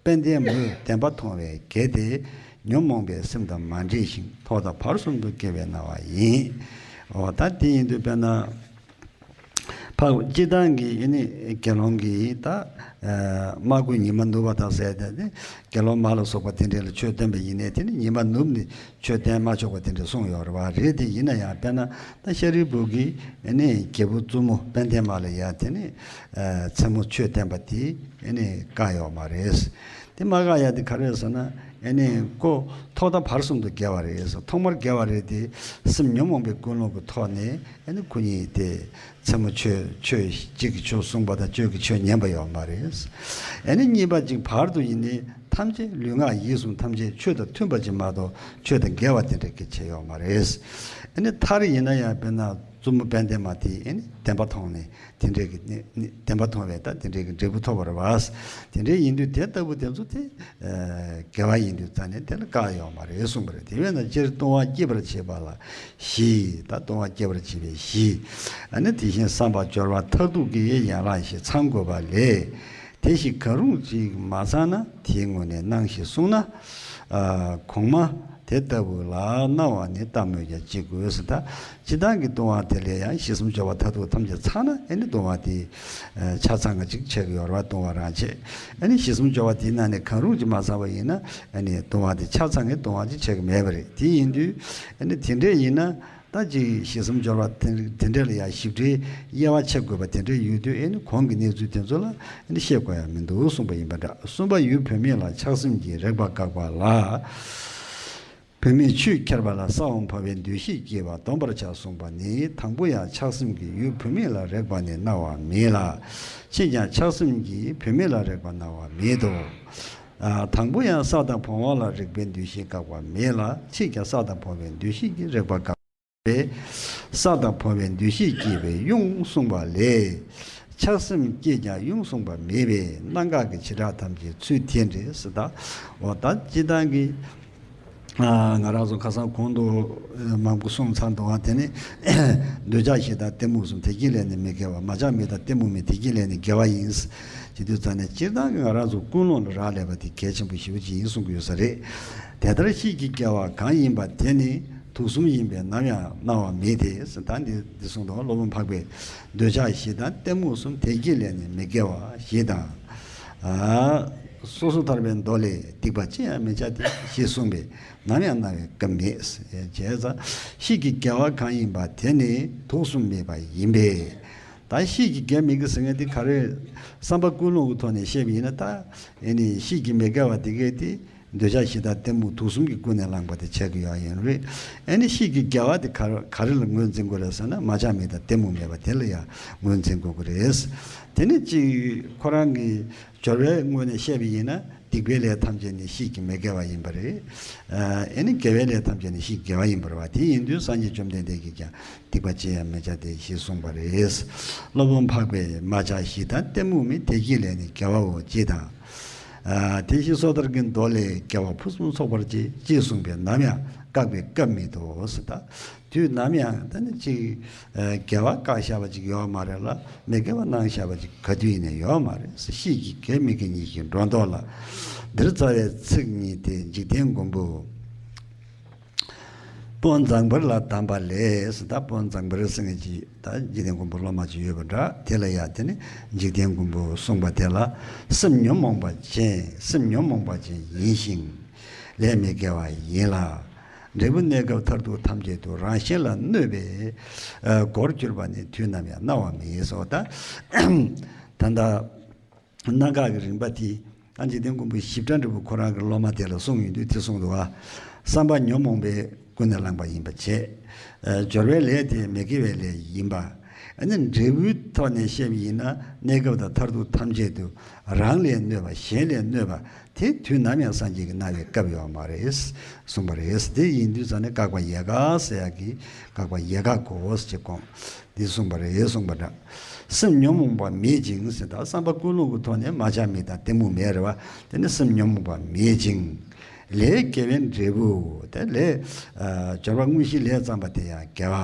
དཔལ་ལྡན་མོས་བདེན་པ་མཐོང་བའི་གེགས་ཏེ། ཉོན་མོངས་པའི་སེམས་དང་མ་འདྲེས་ཤིང་ཐོག་མཐའ་བར་གསུམ་དུ་དགེ་བའི་སྣང་བ་ཡིན། འོ་ད་དེ་ཡིན་དུས་དཔེར་ན། འཕགས་སྤྱིར་བཏང་གི་ཨེ་ནི་དགེ་སློང་གིས་ད་མ་གོས་ཉི་མ་ནུབ་པ་དང་ཟེར་ཏེ་ནི་དགེ་སློང་མ་ལ་སོགས་པ་དེ་འདྲ་ལ་ཆོས་བསྟན་པ་ཡིན་ནའི་དེ་ནི་ཉི་མ་ནུབ་ནས་ཆོས་བསྟན་མ་ཆོག་པ་དེ་འདྲ་གསུངས་ཡོད་རེད་བ། རེད་དེ་ཡིན་ན་ཡང་དཔེར་ན་ད་ཤཱ་རིའི་བུ་གིས་ཨེ་ནི་རྒྱལ་པོ་བཙུན་མོ་དཔལ་ལྡན་མ་ལ་ཡང་དེ་ནི་མཚན་མོ་ཆོས་བསྟན་པ་དེ་ཨེ་ནི་བཀག་ཡོད་མ་རེད། དེ་མ་བཀག་ཡ་དེ་ག་རེ་རེད་ཟེར་ན། ཨེ་ནི་ཁོ་ཐོག་མཐའ་བར་གསུམ་དུ་དགེ་བ་རེད་ཟེར། ཐོག་མར་དགེ་བ་རེད་དེ། སེམས་ཉོན་མོངས་པའི་ཀུན་སློང་གི་ཐོག་ནས་ཨེ་ནི་ཁོ་གཉིས་དེ་མཚན་མོ་ཆོས་ཆོས་གཅིག་གི་ཆོས་གསུངས་པ་དང་གཅིག་གི་ཆོས་ཉན་པ་ཡོད་མ་རེད། ཨེ་ནི་གཉིས་པ་གཅིག་བར་དུ་ཡིན་ནི་ཐམས་ཅད་ལུས་ངག་ཡིད་གསུམ་ཐམས་ཅད་ཆོས་དང་མཐུན་པ་ཅིག་མ་གཏོགས་ཆོས་དང་འགལ་བ་དེ་འདྲ་གི་བྱས་ཡོད་མ་རེད། ཨེ་ནི་མཐར་ཡིན་ན་ཡང་དཔེར་ན་བཙུན་མོ་དཔལ་ལྡན་མ་དེ་ཨེ་ནི་བདེན་པ་མཐོང་ནས། དེ་འདྲའི་གི་ནི་ནི་བདེན་པ་མཐོང་བས་ད་དེ་འདྲའི་གི་འབྲས་བུ་ཐོབ་པར་བ། དེ་འདྲའི་ཡིན་དུས་དེ་ལྟ་བུ་དེ་ཚོ་དེ་དགེ་བ་ཡིན་དུས་ད་ནི་དེ་ལ་བཀག་ཡོད་མ་རེད་གསུངས་པ་རེད། དེ་བས་ན་སྤྱིར་ལྟུང་བ་སྐྱེད་པར་བྱེད་པ་ལ་བཞི། ད་ལྟུང་བ་སྐྱེད་པར་བྱེད་པའི་བཞི། ཨ་ནི་དེ་བཞིན་བསམ་པ་སྦྱོར་བ་མཐར་ཐུག་གི་ཡན་ལག་བཞི་ཚང་དགོས་པ་ལས། དེ་བཞི་གང་རུང་གཅིག་མ་ཚང་ན་དེའི་ངོས་ནས་སྣང་ཞེས་གསུངས་ན། གོང་མ་ དེ་ལྟ་བུ་ལ་སྣང་བ་ནི་ལྟ་སྨོས་ཀྱང་ཅི་དགོས་ཟེར། ད་སྤྱིར་བཏང་གི་ལྟུང་བ་དེ་ལས་ཡང་ཞི་གསུམ་སྦྱོར་བ་མཐར་ཐུག་ཐམས་ཅད་ཚང་ན་ཨེ་ནི་ལྟུང་བ་དེ་ཆ་ཚང་ག་ཅིག་ཆགས་ཀྱི་ཡོད་རེད་བ། ལྟུང་བ་རང་ཆས། ཨེ་ནི་ཞི་གསུམ་སྦྱོར་བ་དེའི་ནང་ནས་གང་རུང་ཅིག་མ་ཚང་བ་ཡིན་ན་ཨེ་ནི་ལྟུང་བ་དེ་ཆ་ཚང་གི་ལྟུང་བ་ཅིག་ཆགས་ཀྱི་མེད་པ་རེད། དེ་ཡིན་དུས་ཨེ་ནི་དེ་འདྲས་ཡིན་ན། ད་ཅིག་ཞི་གསུམ་སྦྱོར་བ་དེ་དེ་འདྲས་ལ་ཡང་ཞིབ་ཕྲའི་དབྱེ་བ་ཕྱེ་དགོས་པ་དེ་འདྲས་ཡོད་དུས་ཨེ་ནི་གོང་གི་གནས་ཚུལ་དེ་ཚོ་ལ་ཨེ་ནི་བཤད་དགོས་ཡ་མི་འདུག་གསུངས་པ་ཡིན་པ་འདྲ། གསུམ་པ་ཡུལ་བུད་མེད་ལ་ཆགས་སེམས་ཀྱི་རེག་པ་བཀག་པ་ལ། བུད་མེད་ཆོས་ཁྱེར་བ་ལ་ས་འོག་འཕོ་བའི་འདུ་ཤེས་སྐྱེ་བ་སྡོམ་པར་བྱ་གསུངས་པ་ནི། དང་པོ་ཡང་ཆགས་སེམས་ཀྱིས་ཡུལ་བུད་མེད་ལ་རེག་པ་ནི་སྣང་བ་མེད་ལ། ཕྱིས་ཀྱང་ཆགས་སེམས་ཀྱིས་བུད་མེད་ལ་རེག་པ་སྣང་བ་མེད་དོ། ཨ། དང་པོ་ཡང་ས་དང་བུང་བ་ལ་རེག་པའི་འདུ་ཤེས་བཀག་པ་མེད་ལ། ཕྱིས་ཀྱང་ས་དང་བུང་བའི་འདུ་ཤེས་ཀྱིས་རེག་པ་བཀག་པས། ས་དང་བུང་བའི་འདུ་ཤེས་སྐྱེས་པས་དབྱུང་གསུངས་པ་ལས། ཆགས་སེམས་སྐྱེས་ཀྱང་དབྱུང་གསུངས་པ་མེད་པས་སྣང་འགག་གི་བྱེ་བྲག་ཐམས་ཅད་ཚུལ་དེ་འདྲས་སུ་གདའ། འོ་ད་སྤྱིར་བཏང་གི། ཨ། ང་རང་ཚོ་ཁ་སང་གོང་དུ་མང་པོ་གསུངས་ཚར་འདུག་ག་དེ་ནི་འདོད་ཆགས་ཞེ་སྡང་གཏི་མུག་གསུམ་དེ་གཉིས་ལས་ནི་མི་དགེ་བ། མ་ཆགས་མི་རྟག་གཏི་མུག་མེད་དེ་གཉིས་ལས་ནི་དགེ་བ་ཡིན། ཇི་དུས་ཙམ་ནས་སྤྱིར་བཏང་གི་ང་རང་ཚོ་ཀུན་སློང་ལ་རག་ལས་པ་དེ་གལ་ཆེན་པོ་ཞེ་པོ་ཅིག་ཡིན་གསུང་གི་ཡོད་ས་རེད། དེ་ལྟར་གཤིས་ཀྱི་དགེ་བ་གང་ཡིན་པ་དེ་ནི་དུག་གསུམ་ཡིན་པས་ནམ་ཡང་སྣང་བ་མེད་དེ། ད་འདི་འདི་གསུངས་འདུག་སློབ་དཔོན་འཕགས་པས་འདོད་ཆགས་ཞེ་སྡང་གཏི་མུག་གསུམ་དེ་གཉིས་ལས་ནི་མི་དགེ་བ་ཞེས་དང་། ཨ། སོ་སོར་ཐར་པའི་མདོ་ལས་སྡིག་པ་ཅི་ཡང་མི་བྱ་སྟེ་ཞེས་གསུངས་པས་ནམ་ཡང་སྣང་བའི་སྐབས་མེད། བྱས་ཙང་གཤིས་ཀྱི་དགེ་བ་གང་ཡིན་པ་དེ་ནི་དུག་གསུམ་མེད་པ་ཡིན་པས། ད་གཤིས་ཀྱི་དགེ་མི་དགེ་ཟེར་མཁན་དེ་ག་རེ། བསམ་པ་ཀུན་སློང་གི་ཐོག་ནས་བཤད་པ་ཡིན་ན། ད་ཨེ་ནི་གཤིས་ཀྱི་མི་དགེ་བ་དེ་གས་དེ་འདོད་ཆགས་ཞེ་སྡང་གཏི་མུག་དུག་གསུམ་གྱིས་ཀུན་ནས་བསླངས་པ་དེ་བྱེད་ཀྱི་ཡོད་ཡིན་རེད། ཨེ་ནི་གཤིས་ཀྱི་དགེ་བ་དེ་ག་ག་རེ་ལ་ངོས་འཛིན་དགོས་རེད་ཟེར་ན། མ་ཆགས་མི་རྟག་གཏི་མུག་མེད་པ་དེ་ལ་ཡང་ངོས་འཛིན་དགོས་ཀྱི་རེད། དེ་ནི་གཅིག་ཁོ་རང་གི་སྦྱོར་བའི་ངོས་ནས་བཤད་པ་ཡིན་ན། སྡིག་པའི་ལས་ཐམས་ཅད་ནི་གཤིས་ཀྱི་མི་དགེ་བ་ཡིན་པ་རེད། ཨ་ནི་དགེ་བའི་ལས་ཐམས་ཅད་ནི་གཤིས་ཀྱི་དགེ་བ་ཡིན་པ་རེད་བ། དེ་ཡིན་དུས་སངས་རྒྱས་བཅོམ་ལྡན་འདས་ཀྱིས་ཀྱང་སྡིག་པ་ཅི་ཡང་མི་བྱ་སྟེ་ཞེས་གསུངས་པ་རེད། སློབ་དཔོན་འཕགས་པས་མ་ཆགས་ཞེ་སྡང་གཏི་མུག་མེད་དེ་གཉིས་ལས་ནི་དགེ་བའོ་ཅེས་དང་། ཨ། དེ་བཞིན་སོ་ཐར་གྱི་མདོ་ལས་དགེ་བ་ཕུན་སུམ་ཚོགས་པར་བྱེད་ཅེས་གསུངས་པས་ནམ་ཡང་བཀག་པའི་སྐབས་མེད་དོ་ཟེར། ད་དུས་ནམ་ཡང་ད་ནི་ཅིག་ཨ། དགེ་བ་བཀག་བཞག་པ་ཅིག་ཡོད་མ་རེད་ལ། མི་དགེ་བ་གནང་བཞག་པ་ཅིག་ག་དུས་ཡིན་ནའི་ཡོད་མ་རེད། གཤིས་ཀྱི་དགེ་མི་དགེ་གཉིས་ཀྱི་སྒྲོ་འདོགས་ལ། འདིར་རྩ་བའི་ཚིག་གཉིས་ཏེ། འཇིག་རྟེན་མགོན་པོ་དཔོན་མཛངས་པར་ལ་གདམས་པ་ལས། ད་དཔོན་མཛངས་པར་ཟེར་མཁན་ཅིག་ད་འཇིག་རྟེན་མགོན་པོ་སློབ་མ་ཅིག་ཡོད་པ་འདྲ། དེ་ལ་ཡང་དེ་ནི་འཇིག་རྟེན་མགོན་པོ་གསུངས་པ་དེ་ལ། སེམས་ཉོན་མོངས་པ་ཅན། སེམས་ཉོན་མོངས་པ་ཅན་ཡིན་ཞིང་། ལས་མི་དགེ་བ་ཡིན་ལ། འབྲས་བུ་གནས་སྐབས་མཐར་ཐུག་ཐམས་ཅད་དུ་རང་གཞན་ལ་གནོད་པའི་ཨ་སྒོར་གྱུར་པ་ནི་དུས་ནམ་ཡང་སྣང་བ་མེད་སོ། ད་ད་ལྟ་སྣང་འགག་གི་རིམ་པ་དེ་ཨ་འཇིག་རྟེན་མགོན་པོ་ཞིབ་ཕྲ་འབྲས་བུ་ཁོ་རང་གི་སློབ་མ་དེ་ལ་གསུངས་ཡོང་དུས་དེ་གསུངས་འདུག་བ། བསམ་པ་ཉོན་མོངས་པས་ཀུན་ནས་བསླངས་པ་ཡིན་པ་བྱས། ཨ་སྦྱོར་བའི་ལས་དེ་མི་དགེ་བའི་ལས་ཡིན་པ། ཨ་ནི་འབྲས་བུའི་ཐོག་ནས་བཤད་པ་ཡིན་ན། གནས་སྐབས་དང་མཐར་ཐུག་ཐམས་ཅད་དུ་རང་ལས་གནོད་པ་གཞན་ལས་གནོད་པ་དེ་དུས་ནམ་ཡང་སངས་རྒྱས་ཀྱིས་གནང་བའི་སྐབས་ཡོད་མ་རེད་གསུངས་པ་རེད། དེ་ཡིན་དུས་ཙང་ནས་བཀག་པ་ཡལ་ག་ཟེར་ཡག་གི་བཀག་པ་ཡལ་ག་དགོས་ཅེས་དགོངས། འདི་གསུངས་པ་རེད་གསུངས་པ་འདྲ། སེམས་ཉོན་མོངས་པ་མེད་ཅིང་ཟེར། ད་བསམ་པ་ཀུན་སློང་གི་ཐོག་ནས་མ་ཆགས་མི་རྟག་གཏི་མུག་མེད་རེད་བ། དེ་ནི་སེམས་ཉོན་མོངས་པ་མེད་ཅིང་། ལས་དགེ་བའི་འབྲས་བུ། དེ་ལས་ཨ་སྦྱོར་བ་དངོས་གཞིའི་ལས་བརྩམས་པ་དེ་ཡང་དགེ་བ།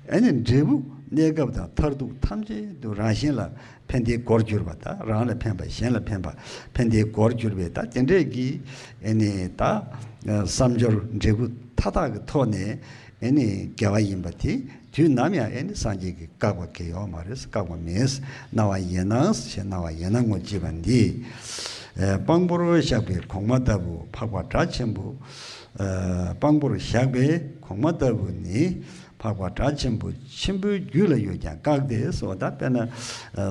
ཨ་ནི་འབྲས་བུ་གནས་སྐབས་དང་མཐར་ཐུག་ཐམས་ཅད་དུ་རང་གཞན་ལ་ཕན་བདེའི་སྒོར་གྱུར་པ། ད་རང་ལ་ཕན་པ་གཞན་ལ་ཕན་པ། ཕན་བདེའི་སྒོར་གྱུར་པའི་ད་དེ་འདྲས་ཀྱི་ཨ་ནི་ད་བསམ་སྦྱོར་འབྲས་བུ་མཐའ་དག་གི་ཐོག་ནས་ཨ་ནི་དགེ་བ་ཡིན་པ་དེ། དུས་ནམ་ཡང་ཨེ་ནི་སངས་རྒྱས་ཀྱིས་བཀག་པ་གང་ཡང་ཡོད་མ་རེད། བཀག་པ་མེད། སྣང་བ་ཡེ་ནང་ཞེས་སྣང་བ་ཡེ་ནང་ངོ་། ཅེས་པ་འདི། ཨེ་དཔང་པོར་བཞག་པའི་གོང་མ་ལྟ་བུ་འཕགས་པ་སྒྲ་ཆེན་པོ། ཨེ་དཔང་པོར་བཞག་པའི་གོང་མ་ལྟ་བུ་ནི་འཕགས་པ་སྒྲ་ཆེན་པོ་ཆེན་པོའི་རྒྱུད་ལ་ཡོད་ཀྱང་བཀག་སྟེ་སོ། ད་དཔེར་ན་ཨེ་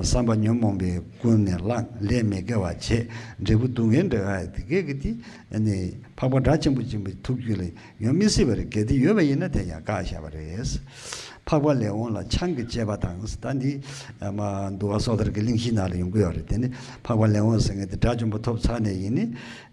བསམ་པ་ཉོན་མོངས་པས་ཀུན་ནས་བསླངས། ལས་མི་དགེ་བ་བྱས། འབྲས་བུ་སྡུག་བསྔལ་འདྲ་བ་དེ་གས་ཀྱི་དེ་ཨ་ནི་འཕགས་པ་སྒྲ་ཆེན་པོ་ཆེན་པོའི་ཐུགས་རྒྱུད་ལ་ཡོད་མི་སྲིད་པ་རེད། གལ་ཏེ་ཡོད་པ་ཡིན་ན་དེ་ཡང་བཀག་བཞག་པ་རེད། འཕགས་པ་ལེགས་འོང་ལ་ཆང་གི་བཅས་པ་དང་། ད་འདི་ཨ་མ་འདུལ་བ་སོ་ཐར་གྱི་གླེང་གཞི་ནང་ལ་ཡོང་གི་ཡོད་རེད། དེ་ནི་འཕགས་པ་ལེགས་འོང་ཟེར་མཁན་དེ་དགྲ་བཅོམ་པ་ཐོབ་ཚར་ནས་ཡིན་ནི་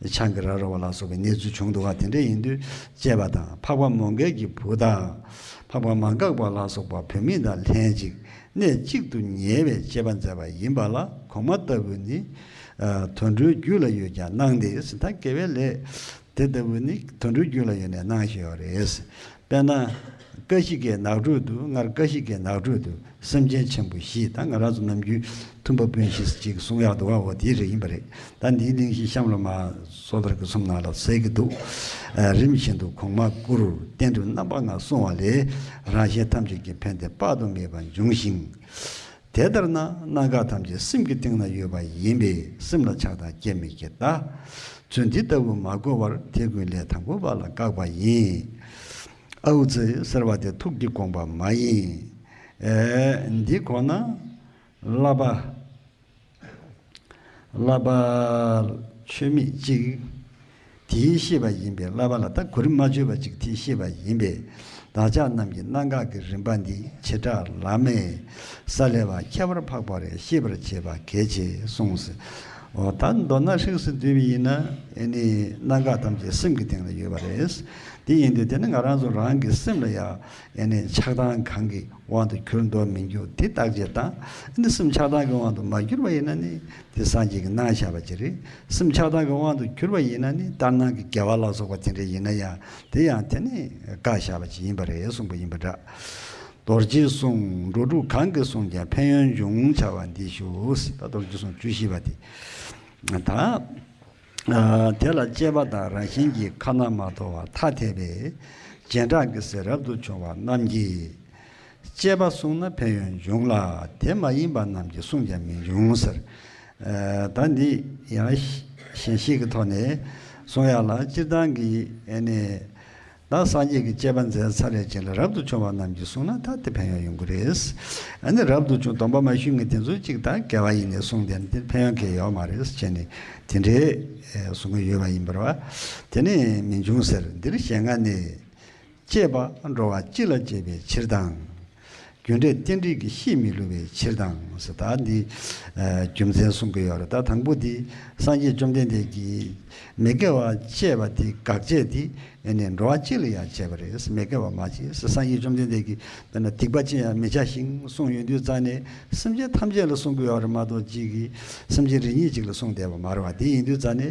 ཆང་གིས་ར་རོ་བ་ལ་སོགས་པའི་གནས་ཚུལ་བྱུང་འདུག་བ། དེ་འདྲ་ཡིན་དུས་བཅས་པ་དང་། འཕགས་པ་མོའུ་འགལ་གྱི་བུ་དང་། འཕགས་པ་མ་འགགས་པ་ལ་སོགས་པ་བུད་མེད་དང་ལྷན་ཅིག་གནས་གཅིག་ཏུ་ཉལ་བའི་བཅས་པ་མཛད་པ་ཡིན་པ་ལ། གོང་མ་ལྟ་བུ་ནི་ཨ་དུད་འགྲོའི་རྒྱུད་ལ་ཡོད་ཀྱང་སྣང་སྟེ་ཟེར། ད་དགེ་བའི་ལས་དེ་ལྟ་བུ་ནི་དུད་འགྲོའི་རྒྱུད་ལ་ཡོད་ནས་སྣང་བཞིན་ཡོད་རེད། དཔེར་ན། ཀ་ཤི་ཀའི་ནགས་ཁྲོད་དུ། སྔར་ཀ་ཤི་ཀའི་ནགས་ཁྲོད་དུ་སེམས་ཅན་ཆེན་པོ་བཞི། ད་ང་རང་ཚོ་ནམ་རྒྱུན་མཐུན་པ་དཔོན་བཞི་ཅིག་གསུང་ཡག་འདུག་ག་འོ་དེ་རེད། ཡིན་པ་རེད། ད་འདིའི་གླེང་གཞི་གཤམ་ལ་མ་སོ་ཐར་གྱི་གསུང་ནང་ལ་གསལ་གྱི་འདུག་རིམ་བཞིན་དུ་གོང་མ་བསྐུར། རྟེན་འབྲེལ་རྣམ་པ་ལྔ་བསྲུང་བ་ལས། རང་གཞན་ཐམས་ཅད་ཀྱི་ཕན་བདེ་དཔག་ཏུ་མེད་པ་འབྱུང་ཞིང་། དེ་ལྟར་ན་སྣ་འགག་ཐམས་ཅད་སེམས་ཀྱི་སྟེང་ན་ཡོད་པ་ཡིན་པས། སེམས་ལ་ཆགས་སྡང་སྐྱེ་མི་བྱེད་ལྟ། ཚུལ་འདི་ལྟ་བུ་མ་གོ་བར། དེ་ཀུན་ལས་དང་པོ་པ་ལ་བཀག་པ་ཡིན། ཨའུ་ཙི། ཟེར་བ་དེ་ཐུགས་ཀྱི་དགོངས་པ་མ་ཡིན། ཨེ། འདི་གོ་ན་བསླབ་པ། བསླབ་པ་ཆོས་མེད་ཅིག་དེས་ཤེས་པ་ཡིན་པས། བསླབ་པ་ལ་ད་གོ་རིམ་མ་ཆོད་པ་ཅིག་དེས་ཤེས་པ་ཡིན་པས། བདག་ཅག་རྣམས་ཀྱི་སྣ་འགག་གི་རིམ་པ་འདི་བྱེ་བྲག་བླ་མེད་ས་ལེ་བ་ཁྱད་པར་འཕགས་པ་རེད། ཤེས་པར་བྱེད་པ་གལ་ཆེ་གསུངས་ཟེར། འོ་ད་མདོར་ན་ཧྲིག་སེ་བསྡུས་པ་ཡིན་ན། ཨེ་ནི་སྣ་འགག་ཐམས་ཅད་སེམས་ཀྱི་སྟེང་ལ་ཡོད་པ་རེད། དེ་ཡིན་དུས་དེ་ནི་ང་རང་ཚོ་རང་གི་སེམས་ལ་ཡང་ཨེ་ནི་ཆགས་སྡང་གང་གི་དབང་དུ་གྱུར་འདུག་མི་འདུག་དེ་བརྟག་དཔྱད་དང་། ཨེ་ནི་སེམས་ཆགས་སྡང་གི་དབང་དུ་མ་གྱུར་པ་ཡིན་ན་ནི་དེ་སངས་རྒྱས་ཀྱིས་གནང་བཞག་པ་ཅིག་རེད། སེམས་ཆགས་སྡང་གི་དབང་དུ་གྱུར་པ་ཡིན་ན་ནི་ལྟར་སྣང་གི་དགེ་བ་ལ་སོགས་པ་དེ་འདྲ་ཡིན་ན་ཡང་དེ་ཡང་དེ་ནི་བཀག་བཞག་པ་ཅིག་ཡིན་པ་རེད་གསུངས་པ་ཡིན་པ་འདྲ། རྡོ་རྗེའི་གསུང་། འགྲོ་དྲུག་གང་གིས་བསྲུངས་ཀྱང་ཕན་ཡོན་འབྱུང་། བྱ་བ་འདི་ཞུ། ད་རྡོ་རྗེའི་གསུང་བཅུ་བཞི་པ་དེ། ད། ཨ། དེ་ལ་གཅེས་པ་དང་རང་བཞིན་གྱིས་ཁ་ན་མ་ཐོ་བ་ཐ་དད་པས་སྦྱིན་བདག་གི་སྲས་རབ་ཏུ་བྱུང་བ་རྣམས་ཀྱིས། གཅེས་པ་བསྲུངས་ན་ཕན་ཡོན་འབྱུང་ལ། དེ་མ་ཡིན་པ་རྣམས་ཀྱིས་བསྲུངས་ཀྱང་མི་འབྱུང་ཟེར། ཨ། ད་འདི་ཡང་ཞལ་བཞེས་ཀྱི་ཐོག་ནས་གསུང་ཡག་ལ། སྤྱིར་བཏང་གི་ཨེ་ནས། ད་སངས་རྒྱས་ཀྱི་གཅེས་པ་མཛད་ཚར་བའི་རྗེས་ལ་རབ་ཏུ་བྱུང་བ་རྣམས་ཀྱིས་བསྲུངས་ན་ད་དེ་ཕན་ཡོན་ཡོང་གི་རེད། ཨ་ནི་རབ་ཏུ་བྱུང་སྡོམ་པ་མ་ཞུས་མཁན་དེ་ཚོ་གཅིག་ད་དགེ་བ་ཡིན་ནས་བསྲུངས་ཏེ་དེ་ཕན་ཡོན་གང་ཡང་ཡོད་མ་རེད་ཟེར་བྱས་ནས་དེ་འདྲའི་གསུང་གི་ཡོད་པ་ཡིན་པར་བ། དེ་ནས་མི་འབྱུང་ཟེར། འདིར་ཞལ་སྔ་ནས། གཅེས་པ་འགྲོ་བ་སྤྱི་ལ་གཅེས་པའི་ཕྱིར་དང་། རྒྱུ་འབྲས་རྟེན་འབྲེལ་གྱི་གཤིས་མི་བསླུ་བའི་ཕྱིར་དང་ཟེར། ད་འདི་རྒྱུ་མཚན་གསུང་གི་ཡོད་རེད། ད་དང་པོ་འདི་སངས་རྒྱས་བཅོམ་ལྡན་འདས་ཀྱིས་མི་དགེ་བ་བཅས་པ་དེ་དགག་བྱས་ཏེ། ཨེ་ནས་འགྲོ་བ་སྤྱི་ལ་ཡང་བྱས་པ་རེད། མི་དགེ་བ་མ་བྱེད་ཟེར། སངས་རྒྱས་བཅོམ་ལྡན་འདས་ཀྱིས་དཔེར་ན་སྡིག་པ་ཅི་ཡང་མི་བྱ་ཞིང་གསུངས་ཡོང་དུས་ཙ་ནས། སེམས་ཅན་ཐམས་ཅད་ལ་གསུང་གི་ཡོད་རེད་མ་གཏོགས། གཅིག་གིས་སེམས་ཅན་རེ་གཉིས་ཅིག་ལ་གསུངས་བསྡད་པ་མ་རེད་བ། དེ་ཡིན་དུས་ཙ་ནས་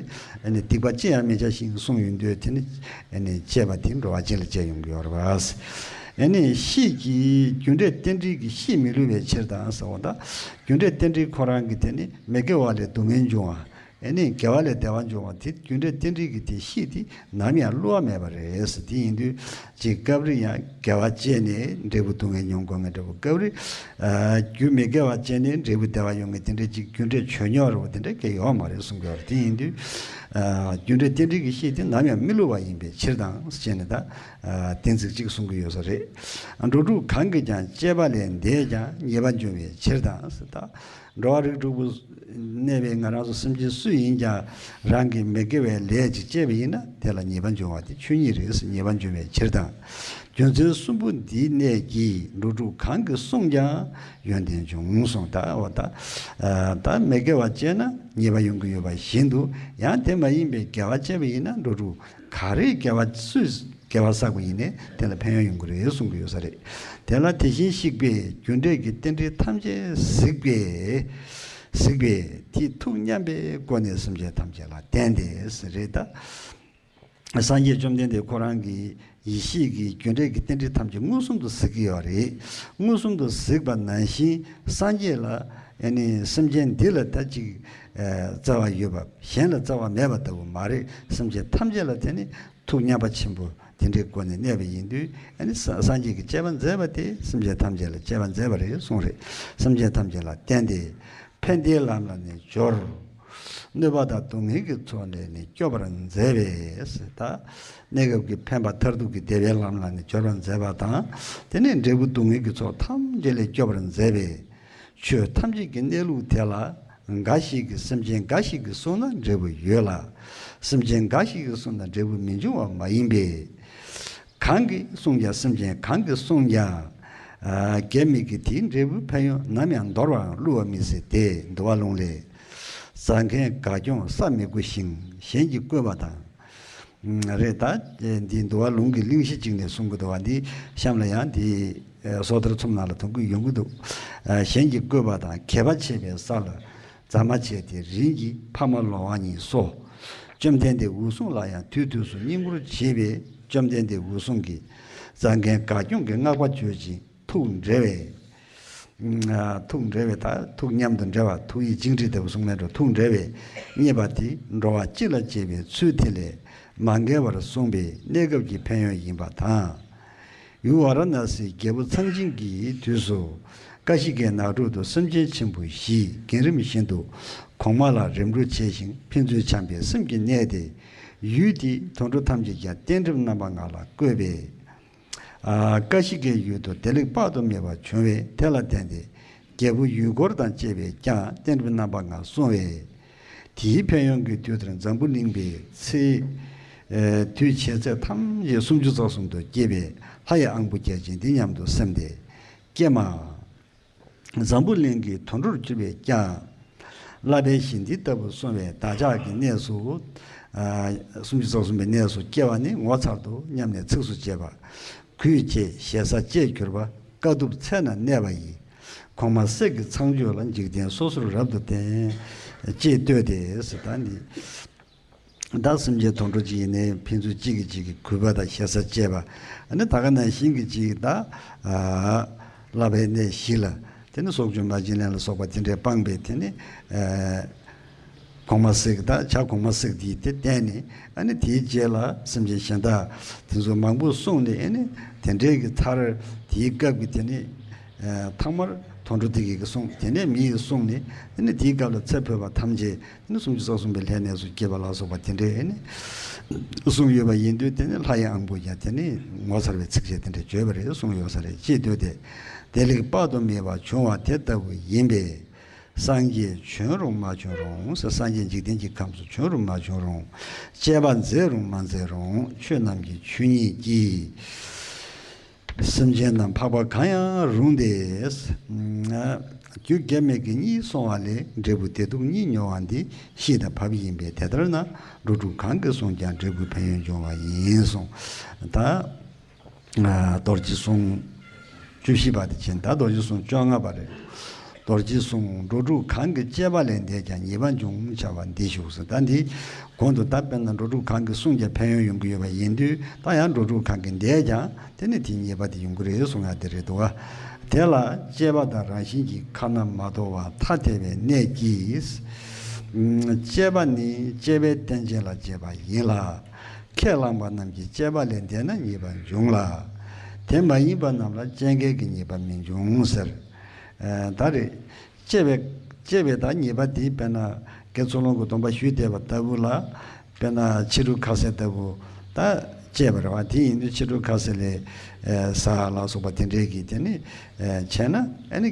ཨེ་ནས་སྡིག་པ་ཅི་ཡང་མི་བྱ་ཞིང་གསུངས་ཡོང་དུས། དེ་ནི་ཨེ་ནས་བཅས་པ་དེ་འགྲོ་བ་སྤྱི་ལ་བཅས་ཡོང་གི་ཡོད་རེད་བ། ཨེ་ནས་གཤིས་ཀྱི་རྒྱུ་འབྲས་རྟེན་འབྲེལ་གྱི་གཤིས་མི་བསླུ་བའི་ཕྱིར་དང་ཟེར་བ་དང་། རྒྱུ་འབྲས་རྟེན་འབྲེལ་ཁོ་རང་གི་དེ་ནི་མི་དགེ་བ་ལས་སྡུག་བསྔལ་འབྱུང་བ། ཨེ་ནི་དགེ་བ་ལས་བདེ་བ་འབྱུང་བ་དེ་རྒྱུ་འབྲས་རྟེན་འབྲེལ་གྱི་དེ་གཤིས་དེ་ནམ་ཡང་བསླུ་བ་མེད་པ་རེད་ཟེར། དེ་ཡིན་དུས་ཅིག་སྐབས་རེ་ཡང་དགེ་བ་བྱས་ནས་འབྲས་བུ་སྡུག་བསྔལ་མྱོང་དགོས་ངེས་འདྲ་བོ། སྐབས་རེ་ཨ་རྒྱུ་མི་དགེ་བ་བྱས་ནས་འབྲས་བུ་བདེ་བ་ཡོང་ངེས་དེ་འདྲ་ཅིག་རྒྱུ་འབྲས་ཆོས་ཉོག་རེ་བོ་དེ་འདྲ་གང་ཡང་ཡོད་མ་རེད་གསུང་གི་ཡོད་རེད། དེ་ཡིན་དུས་ཨ་རྒྱུ་འབྲས་རྟེན་འབྲེལ་གྱི་གཤིས་དེ་ནམ་ཡང་མི་བསླུ་བ་ཡིན་པའི་ཕྱིར་དང་ཟེར་བྱས་ནས། ད་ཨ་གཏན་ཚིགས་གཅིག་གསུང་གི་ཡོད་ས་རེད། འགྲོ་དྲུག་གང་གིས་ཀྱང་། གཅེས་པ་ལས་འདས་ཀྱང་། ཉེས་པ་འབྱུང་བའི་ཕྱིར་དང་ཟེར། ད་འགྲོ་བ་རིགས་དྲུག་པོ་གནས་པའི་ང་རང་ཚོ་སེམས་ཅན་སུ་ཡིན་ཀྱང་། རང་གི་མི་དགེ་བའི་ལས་ཅིག་བྱས་པ་ཡིན་ན་དེ་ལ་ཉེས་པ་འབྱུང་བ་དེ་ཆོས་ཉིད་རེད། ཉེས་པ་འབྱུང་བའི་ཕྱིར་དང་། རྒྱུ་མཚན་གསུམ་པོ་འདིའི་གནད་ཀྱིས། འགྲོ་དྲུག་གང་གིས་བསྲུངས་ཀྱང་ཡོན་ཏན་འབྱུང་གསུངས། ད་འོ་ད་ཨ་ད་མི་དགེ་བ་བྱས་ན་ཉེས་པ་ཡོང་གི་ཡོད་པ་བཞིན་དུ། ཡང་དེ་མ་ཡིན་པའི་དགེ་བ་བྱས་པ་ཡིན་ན་འགྲོ་དྲུག་ག་རེའི་དགེ་བ་སུས་དགེ་བ་བསགས་པ་ཡིན་ནའི་དེ་ལ་ཕན་ཡོན་ཡོང་གི་རེད་གསུང་གི་ཡོད་ས་རེད། དེ་ལ་དེ་བཞིན་གཤེགས་པས་རྒྱུ་འབྲས་ཀྱི་རྟེན་འབྲེལ་ཐམས་ཅད་གཟིགས་པས། གཟིགས་པས་དེས་ཐུགས་མཉམ་པའི་སྒོ་ནས་སེམས་ཅན་ཐམས་ཅད་ལ་བརྟེན་ཏེ་ཟེར་རེད་ད། སངས་རྒྱས་བཅོམ་ལྡན་འདས་ཁོ་རང་གི་ཡེ་ཤེས་ཀྱི་རྒྱུ་འབྲས་ཀྱི་རྟེན་འབྲེལ་ཐམས་ཅད་མངོན་སུམ་དུ་གཟིགས་ཀྱི་ཡོད་རེད། མངོན་སུམ་དུ་གཟིགས་པ་ནང་བཞིན་སངས་རྒྱས་ལ་ཨ་ནི་སེམས་ཅན་འདི་ལ་ད་ཅིག་ཨ་བརྩེ་བ་ཡོད་པ་གཞན་ལ་བརྩེ་བ་མེད་པ་ལྟ་བུ་མ་རེད། སེམས་ཅན་ཐམས་ཅད་ལ་དེ་ནི་ཐུགས་མཉམ་པ་ཆེན་པོ་དེ་འདྲའི་སྒོ་ནས་གནས་པ་ཡིན་དུས། ཨ་ནི་ས་སངས་རྒྱས་ཀྱིས་གཅེས་པ་མཛད་པ་དེ་སེམས་ཅན་ཐམས་ཅད་ལ་གཅེས་པ་མཛད་པ་རེད་གསུངས་རེད། སེམས་ཅན་ཐམས་ཅད་ལ་བརྟེན་ཏེ། ཕན་བདེའི་ལམ་ལ་ནི་སྦྱོར། གནོད་པ་དང་སྡུག་བསྔལ་གྱི་ཚོགས་ལས་ནི་སྐྱོབ་པར་མཛད་པས། ད་གནས་སྐབས་ཀྱི་ཕན་པ་མཐར་ཐུག་གི་བདེ་བའི་ལམ་ལ་ནི་སྦྱོར་བར་མཛད་པ་དང་། དེ་ནས་འབྲས་བུ་སྡུག་བསྔལ་གྱི་ཚོགས་ཐམས་ཅད་ལས་སྐྱོབ་པར་མཛད་པས། ཆོས་ཐམས་ཅད་ཀྱི་གནས་ལུགས་དེ་ལ། འགའ་ཞིག་གིས། སེམས་ཅན་འགའ་ཞིག་གིས་བསྲུངས་ན་འབྲས་བུ་ཡོད་ལ། སེམས་ཅན་འགའ་ཞིག་གིས་བསྲུངས་ན་འབྲས་བུ་མི་འབྱུང་བ་མ་ཡིན་པས། གང་གིས་བསྲུངས་ཀྱང་། སེམས་ཅན་གང་གིས་བསྲུངས་ཀྱང་། ཨ་དགེ་མི་དགེ་དེའི་འབྲས་བུ་ཕན་ཡོན། ནམ་ཡང་འདོར་བའང་བསླུ་བ་མི་སྲིད་དེ། འདུལ་བ་ལུང་ལས། བཟང་མཁན་དགའ་སྐྱོང་ས་མི་གོ་ཞིང་། གཞན་གྱིས་བསྐོས་པ་དང་། རེད། ད་འདི་འདུལ་བ་ལུང་གི་གླེང་གཞི་གཅིག་ནས་གསུང་གི་འདུག་བ། འདི་གཤམ་ལ་ཡང་འདི་སོ་ཐར་ཚོམས་ནང་ལ་ཐུག་གི་ཡོང་གི་འདུག་གཞན་གྱིས་བསྐོས་པ་དང་། གད་པ་བྱེད་པའི་ས་ལ་རྫ་མ་བྱས་ཏེ། རིམ་གྱིས་ཕ་མ་ལོང་བ་ཉིད་སོགས། བཅོམ་ལྡན་འདས་འོད་སྲུང་ལ་ཡང་དུས་དུས་སུ་བསྙེན་བཀུར་བྱེད་པས། བཅོམ་ལྡན་འདས་འོད་སྲུང་གིས། རྩ་འགེངས་དགའ་སྐྱོང་གི་བསྔགས་པ་བརྗོད་ཅིང་ཐུགས་འབྲེལ་བས། ཨ། ཐུགས་འབྲེལ་བས། ད་ཐུགས་མཉམ་དུ་འབྲེལ་བ། ཐུགས་ཡིད་གཅིག་འདྲེས་ལྟ་བུ་གསུངས་མེད་འགྲོ། ཐུགས་འབྲེལ་བས་མཉེས་པ་དེས་འགྲོ་བ་སྤྱི་ལ་གཅེས་པའི་ཚུལ་དེ་ལས་མ་འགལ་བར་གསུངས་པའི་གནས་སྐབས་ཀྱི་ཕན་ཡོན་ཡིན་པ་དང་། ཡུལ་ཝཱ་ར་ཎཱ་སིའི་རྒྱལ་པོ་ཚངས་བྱིན་གྱི་དུས་སུ་ཀ་ཤི་ཀའི་ནགས་ཁྲོད་དུ་སེམས་ཅན་ཆེན་པོ་བཞིས་བརྒྱུད་རིམ་བཞིན་དུ་གོང་མ་ལ་རིམ་གྲོ་བྱས་ཤིང་ཕན་ཚུན་འཆམ་པའི་སེམས་ཀྱི་གནས་ཏེ། ཡུལ་དེའི་དུད་འགྲོ་ཐམས་ཅད་ཀྱང་རྟེན་འབྲེལ་རྣམ་པ་ལྔ་ལ་བཀོད་པས། ཨ། ཀ་ཤི་ཀའི་ཡུལ་དུ་བདེ་ལེགས་དཔག་ཏུ་མེད་པ་བྱུང་བས། དེ་ལ་བརྟེན་ཏེ་རྒྱལ་པོ་ཡུལ་འཁོར་དང་བཅས་པས་ཀྱང་རྟེན་འབྲེལ་རྣམ་པ་ལྔ་བསྲུང་བས། དེའི་ཕན་ཡོན་གྱི་དུས་དེར་འཛམ་བུ་གླིང་པའི་ཚེ། ཨ། དུས་བྱེད་ཚད་ཐམས་ཅད་སུམ་ཅུ་རྩ་གསུམ་དུ་སྐྱེས་པས། ལྷ་ཡི་དབང་པོ་བརྒྱ་བྱིན་འདི་སྙམ་དུ་སེམས་ཏེ། ཀྱེ་མ། འཛམ་བུ་གླིང་གི་དུད་འགྲོར་གྱུར་པས་ཀྱང་། བསླབ་པའི་གཞི་འདི་ལྟ་བུ་བསྲུང་བས། བདག་ཅག་གི་གནས་སུ། ཨ། སུམ་ཅུ་རྩ་གསུམ་པའི་གནས་སུ་སྐྱེ་བ་ནི་ངོ་མཚར་ཏོ་སྙམ་ནས་ཚིགས་སུ་བཅད་པ། གུས་བཅས་ཞེ་ས་བཅས་གྱུར་པ། དཀའ་ཐུབ་ཚལ་ན་གནས་པ་ཡི། གོང་མ་སྲས་ཀྱི་ཚངས་སྤྱོད་ལ། འཇིག་རྟེན་སོ་སོར་རབ་ཏུ་བསྟན། ཅེས་བསྟོད་དེ། ཟེར། ད་འདི། ད་སེམས་ཅན་དུད་འགྲོ་གཅིག་ཡིན་ནའི་ཕན་ཚུན་གཅིག་གིས་གཅིག་གི་གུས་པ་དང་ཞེ་ས་བཅས་པ། ཨ་ནི་ད་ག་ནང་བཞིན་གྱི་གཅིག་ད། ཨ། བསླབ་པའི་གནས་བཞི་ལ། དེ་ནི་སྲོག་གཅོད་མ་བྱིན་ལེན་ལ་སོགས་པ་དེ་འདྲའི་སྤངས་པས། དེ་ནི། ཨ། གོང་མ་སྲས་ཀྱི། ད་བྱ་གོང་མ་སྲས་ཀྱི་དེ་བསྟན་ནས། ཨ་ནི་དེའི་རྗེས་ལ་སེམས་ཅན་གཞན་དག་དེ་ཚོ་མང་པོ་གསུངས་ནས། ཨ་ནི་དེ་འདྲའི་གི་མཐར་དེའི་སྐབས་ཀྱི་དེ་ནི། ཨ། ཐོག་མར་དུད་འགྲོ་དེ་གིས་གསུངས། དེ་ནས་མི་ཡིས་གསུངས་ནས། དེ་ནས་དེའི་སྐབས་ལ་ཚེ་འཕོས་པ་ཐམས་ཅད་དེ་ནི་སུམ་ཅུ་རྩ་གསུམ་པའི་ལྷའི་གནས་སུ་སྐྱེས་པ་ལ་སོགས་པ་དེ་འདྲའི་ནི་གསུངས་ཡོད་པ་ཡིན་དུས། དེ་ནི་ལྷ་ཡི་དབང་པོ་ཡང་དེ་ནི་ངོ་མཚར་བའི་ཚིགས་བཅད་དེ་འདྲ་བརྗོད་པ་རེད། གསུངས་ཡོད་ས་རེད། ཅེས་བསྟོད་དེ། བདེ་ལེགས་དཔག་ཏུ་མེད་པ་བྱུང་བ་དེ་ལྟ་བུ་ཡིན་པས། སངས་རྒྱས་བྱོན་རུང་མ་བྱོན་རུང་ཟེར། སངས་རྒྱས་འཇིག་རྟེན་གྱི་ཁམས་སུ་བྱོན་རུང་མ་བྱོན་རུང་། སྤྱད་པ་མཛད་རུང་མ་མཛད་རུང་། ཆོས་རྣམས་ཀྱི་ཆོས་ཉིད་ཀྱིས། སེམས་ཅན་རྣམས་འཕགས་པ་གང་ཡང་རུང་སྟེ། རྒྱུ་རྒྱབ་མེད་ཀྱི་གཉིད་སོང་བ་ལས་འབྲས་བུ་བདེ་སྡུག་གཉིས་མྱོང་བ་འདི་གཤིས་དང་བབ་ཡིན་པས། དེ་ལྟར་ན་འགྲོ་དྲུག་གང་གིས་བསྲུངས་ཀྱང་འབྲས་བུ་ཕན་ཡོན་འབྱུང་བ་ཡིན་གསུངས། ད་རྡོ་རྗེ་གསུང་བཅུ་བཞི་པ་དེ་བྱས། ད་རྡོ་རྗེ་གསུང་བཅོ་ལྔ་པ་རེད། རྡོ་རྗེ་གསུང་། འགྲོ་དྲུག་གང་གིས་སྤྱད་པ་ལས་འདས་ཀྱང་ཉེས་པ་འབྱུང་བྱ་བ་འདི་ཞུགས་སོ། ད་འདི་གོང་དུ་ད་དཔེར་ན་འགྲོ་དྲུག་གང་གིས་བསྲུངས་ཀྱང་ཕན་ཡོན་ཡོང་གི་ཡོད་པ་ཡིན་དུས། ད་ཡང་འགྲོ་དྲུག་གང་གིས་འདས་ཀྱང་དེ་ནི་དེའི་ཉེས་པ་དེ་ཡོང་གི་རེད་གསུང་ཡ་དེ་རེད་འདུག་བ། དེ་ལ་སྤྱད་པ་དང་རང་བཞིན་གྱིས་ཁ་ན་མ་ཐོ་བ་ཐ་དད་པའི་གནད་ཀྱིས། སྤྱད་པ་ནི་སྤྱད་པའི་རྟེན་ཅན་ལ་སྤྱད་པ་ཡིན་ལ། ཁས་བླངས་པ་རྣམས་ཀྱིས་སྤྱད་པ་ལས་འདས་ན་ཉེས་པ་འབྱུང་ལ། དེ་མ་ཡིན་པ་རྣམས་ལ་སྤྱད་འགལ་གྱི་ཉེས་པ་མི་འབྱུང་ཟེར། ཨ། ད་རེད། སྤྱད་པའི་སྤྱད་པའི་ད་ཉེས་པ་དེ་དཔེར་ན་དགེ་ཚུལ་སློང་གི་སྡོམ་པ་ཞུས་བསྡད་པ་ལྟ་བུ་ལ། དཔེར་ན་ཕྱི་དྲོ་ཁ་ཟས་ལྟ་བུ་ད་སྤྱད་པ་རེད་བ། དེ་ཡིན་དུས་ཕྱི་དྲོ་ཁ་ཟས་ལས་ཟ་ལ་སོགས་པ་དེ་འདྲའི་གི་དེ་ནི་བྱས་ན། ཨ་ནི་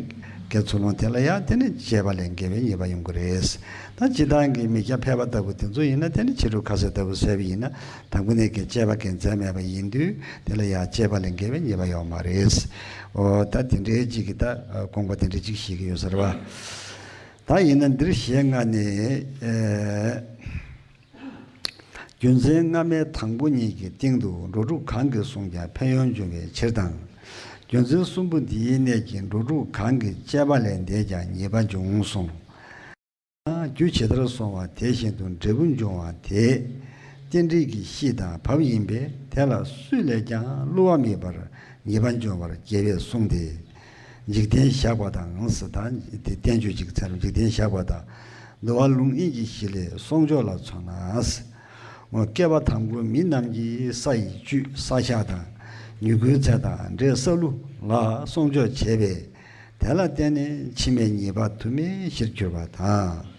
དགེ་ཚུལ་སློང་དེ་ལ་ཡང་དེ་ནི་སྤྱད་པ་ལས་འགལ་བའི་ཉེས་པ་ཡོང་གི་རེད། ད་སྤྱིར་བཏང་གི་མི་སྐྱ་ཕལ་པ་ལྟ་བུ་དེ་ཚོ་ཡིན་ན། དེ་ནི་ཕྱི་དྲོ་ཁ་ཟས་ལྟ་བུ་ཟས་པ་ཡིན་ན། དང་པོ་ནས་ཀྱི་སྤྱད་པ་འགལ་མཚན་མེད་པ་ཡིན་དུས། དེ་ལ་ཡང་སྤྱད་པ་ལས་འགལ་བའི་ཉེས་པ་ཡོད་མ་རེད། འོ། ད་དེ་འདྲའི་གཅིག་གི་ད་དགོངས་པ་དེ་འདྲའི་གཅིག་བཞེས་ཀྱི་ཡོད་ས་རེད་བ། ད་ཡིན་ན་འདིར་ཞེ་ལྔ་ནས། ཨེ། རྒྱུ་མཚན་སྔ་མའི་དང་པོ་གཉིས་ཀྱི་སྟེང་དུ་འགྲོ་དྲུག་གང་གིས་བསྲུངས་ཀྱང་ཕན་ཡོན་འབྱུང་བའི་ཕྱིར་དང་། རྒྱུ་མཚན་གསུམ་པོ་འདིའི་གནད་ཀྱིས་འགྲོ་དྲུག་གང་གིས་སྤྱད་པ་ལས་འདས་ཀྱང་ཉེས་པ་འབྱུང་གསུངས། རྒྱུ་ཇི་ལྟར་སོང་བ་དེ་བཞིན་དུ་འབྲས་བུ་འབྱུང་བ་དེ་རྟེན་འབྲེལ་གྱི་གཤིས་དང་བབ་ཡིན་པས། དེ་ལ་སུས་ལས་ཀྱང་བསླུ་བ་མེད་པར་ཉེས་པ་འབྱུང་བར་རྒྱལ་བས་གསུངས་ཏེ། འཇིག་རྟེན་བཞག་པ་དང་ཟེར། ད་དེ་བསྟན་བཅོས་ཅིག་འཚལ་ལོ། འཇིག་རྟེན་བཞག་པ་དང་། འདུལ་བ་ལུང་དབྱིངས་ཀྱི་གཞི་ལས་གསོག་འཇོག་ལ་མཚོན་ན། བསྐལ་པ་དང་པོའི་མི་རྣམས་ཀྱིས་ས་ཡི་བཅུད་ས་ཞག་དང་མྱུ་གུའི་ཚལ་དང་འབྲས་སཱ་ལུ་ལ་གསོག་འཇོག་བྱས་པས། དེ་ལ་བརྟེན་ནས་ཕྱི་མའི་ཉེས་པ་དུ་མའི་གཞིར་གྱུར་པ་དང་།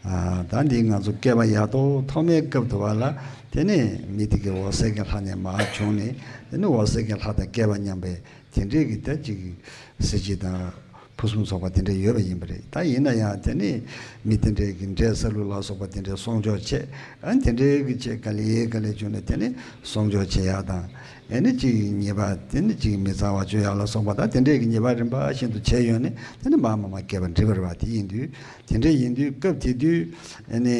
ཨ། ད་འདི་ང་ཚོ་བསྐལ་པ་ཡར་ཐོག་ཐོག་མའི་སྐབས་དུ་བ་ལ། དེ་ནས་མི་དེ་གི་འོད་གསལ་གྱི་ལྷ་ནས་མར་བྱུང་ནས། དེ་ནས་འོད་གསལ་གྱི་ལྷ་དང་བསྐལ་པ་མཉམ་པའི་དེ་འདྲའི་གི་ད་ཅིག་གཟི་བརྗིད་དང་ཕུན་སུམ་ཚོགས་པ་དེ་འདྲ་ཡོད་པ་ཡིན་པ་རེད། ད་ཡིན་ན་ཡང་དེ་ནས་མི་དེ་འདྲའི་གི་འབྲས་སཱ་ལུ་ལ་སོགས་པ་དེ་འདྲའི་གསོག་འཇོག་བྱས། ཨ། དེ་འདྲའི་གི་བྱས་ག་ལེ་ག་ལེ་བྱུང་ནས་དེ་ནས་གསོག་འཇོག་བྱེད་ཡག་དང་། ཨེ་ནི་ཅིག་ཉེས་པ་དེ་ནི་ཅིག་མི་གཙང་བ་སྤྱོད་ཡག་ལ་སོགས་པ་དང་། དེ་འདྲའི་གི་ཉེས་པ་རིམ་པ་བཞིན་དུ་བྱས་ཡོང་ནས་དེ་ནི་མར་མར་མར་བསྐལ་པ་འགྲིབ་པ་རེད་བ། དེ་ཡིན་དུས། དེ་འདྲ་ཡིན་དུས་སྐབས་དེ་དུས། ཨེ་ནི་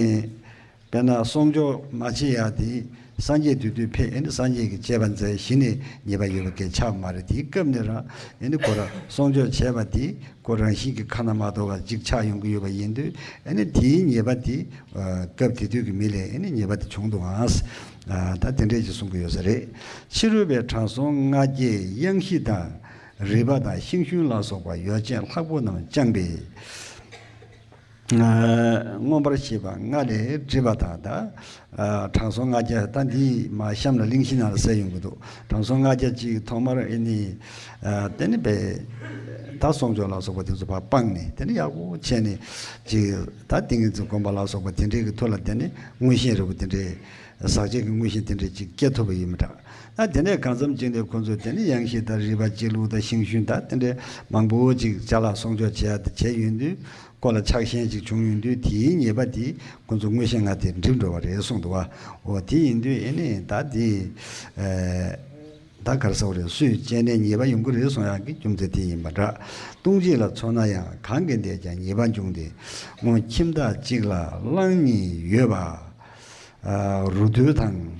དཔེར་ན་གསོག་འཇོག་མ་བྱེད་ཡག་དེ་ སངས་རྒྱས་དེ་དུས་ཕེབས། ཨེ་ནི་སངས་རྒྱས་ཀྱི་བཅས་པ་མཛད། གཞི་ནས་ཉེས་པ་ཡོད་པ་གང་ཆགས་མ་རེད། དེའི་སྐབས་ནས་རང་ཨེ་ནི་ཁོ་རང་གསོག་འཇོག་བྱས་པ་དེ་ཁོ་རང་བཞིན་གྱིས་ཁ་ན་མ་ཐོ་བ་ཅིག་ཆགས་ཡོང་གི་ཡོད་པ་ཡིན་དུས། ཨེ་ནི་དེའི་ཉེས་པ་དེ་སྐབས་དེ་དུས་ཀྱི་མི་ལ་ཨེ་ནི་ཉེས་པ་དེ་བྱུང་འདུག་ཨང་། ད་དེ་འདྲས་ཅིག་གསུང་གི་ཡོད་ས་རེད། ཕྱི་རོལ་པའི་དྲང་སྲོང་ལྔ་བརྒྱས་གཡང་གཞི་དང་། རུས་པ་དང་ཤིང་ཤུན་ལ་སོགས་པ་ཡོ་བྱད་ལྷག་པོ་རྣམས་བཅངས་པས། མངོན་པར་ཤེས་པ་ལྔ་ལས་བྲིས་པ་དང་། ད་དྲང་སྲོང་ལྔ་བརྒྱ། ད་འདི་མ་གཤམ་ལ་གླེང་གཞི་ནང་ལ་གསལ་ཡོང་གི་འདུག། དྲང་སྲོང་ལྔ་བརྒྱ་ཅིག་ཐོག་མར་ཨེ་ནི་དེ་ནི་པས་ད་གསོག་འཇོག་ལ་སོགས་པ་དེ་ཚོ་ཕར་སྤངས་ནས། དེ་ནི་ཡག་པོ་བྱས་ནས་ཅིག་ད་ཏིང་ངེ་འཛིན་སྒོམ་པ་ལ་སོགས་པ་དེ་འདྲའི་གི་ཐོག་ལ་དེ་ནི་མངོན་ཤེས་རིལ་པོ་དེ་འདྲའི། ཟག་བཅས་ཀྱི་མངོན་ཤེས་དེ་འདྲ་ཅིག་སྐྱེ་ཐུབ་པ་ཡིན་མི་འདྲ། ཨ་དེ་ནས་གང་འཚམ་ཅིག་ནས་ཁོ་ཚོས་དེ་ནི་གཡང་གཞི་དང་རུས་པ་གཅིག་བླུགས་དང་ཤིང་ཤུན་དང་དེ་འདྲ་མང་པོ་ཅིག་ཅ་ལག་གསོག་འཇོག་བྱས་ཡ་དེ་བྱས་ཡོང་དུས། ཁོ་ལ་ཆགས་ཞེན་ཅིག་བྱུང་ཡོང་དུས། དེའི་ཉེས་པ་དེ་ཁོ་ཚོ་མངོན་ཤེས་ལྔ་དེ་འགྲིབ་འགྲོ་བ་རེད་གསུངས་འདུག་བ། འོ་དེ་ཡིན་དུས་ཨེ་ནི་ད་དེ་ཨེ་ད་ག་རེ་ཟེར་དགོས་རེད། སུས་བྱས་ནས་ཉེས་པ་ཡོང་གི་རེད་གསུང་ཡག་གི་རྒྱུ་མཚན་དེ་ཡིན་པ་འདྲ། ལྟུང་བྱེད་ལ་མཚོན་ན་ཡང་། གང་གིས་འདས་ཀྱང་ཉེས་པ་འབྱུང་སྟེ། སྔོན་ཁྱིམ་བདག་གཅིག་ལ་གླང་གཉིས་ཡོད་པ། ཨ་རུ་སྟོད་དང་།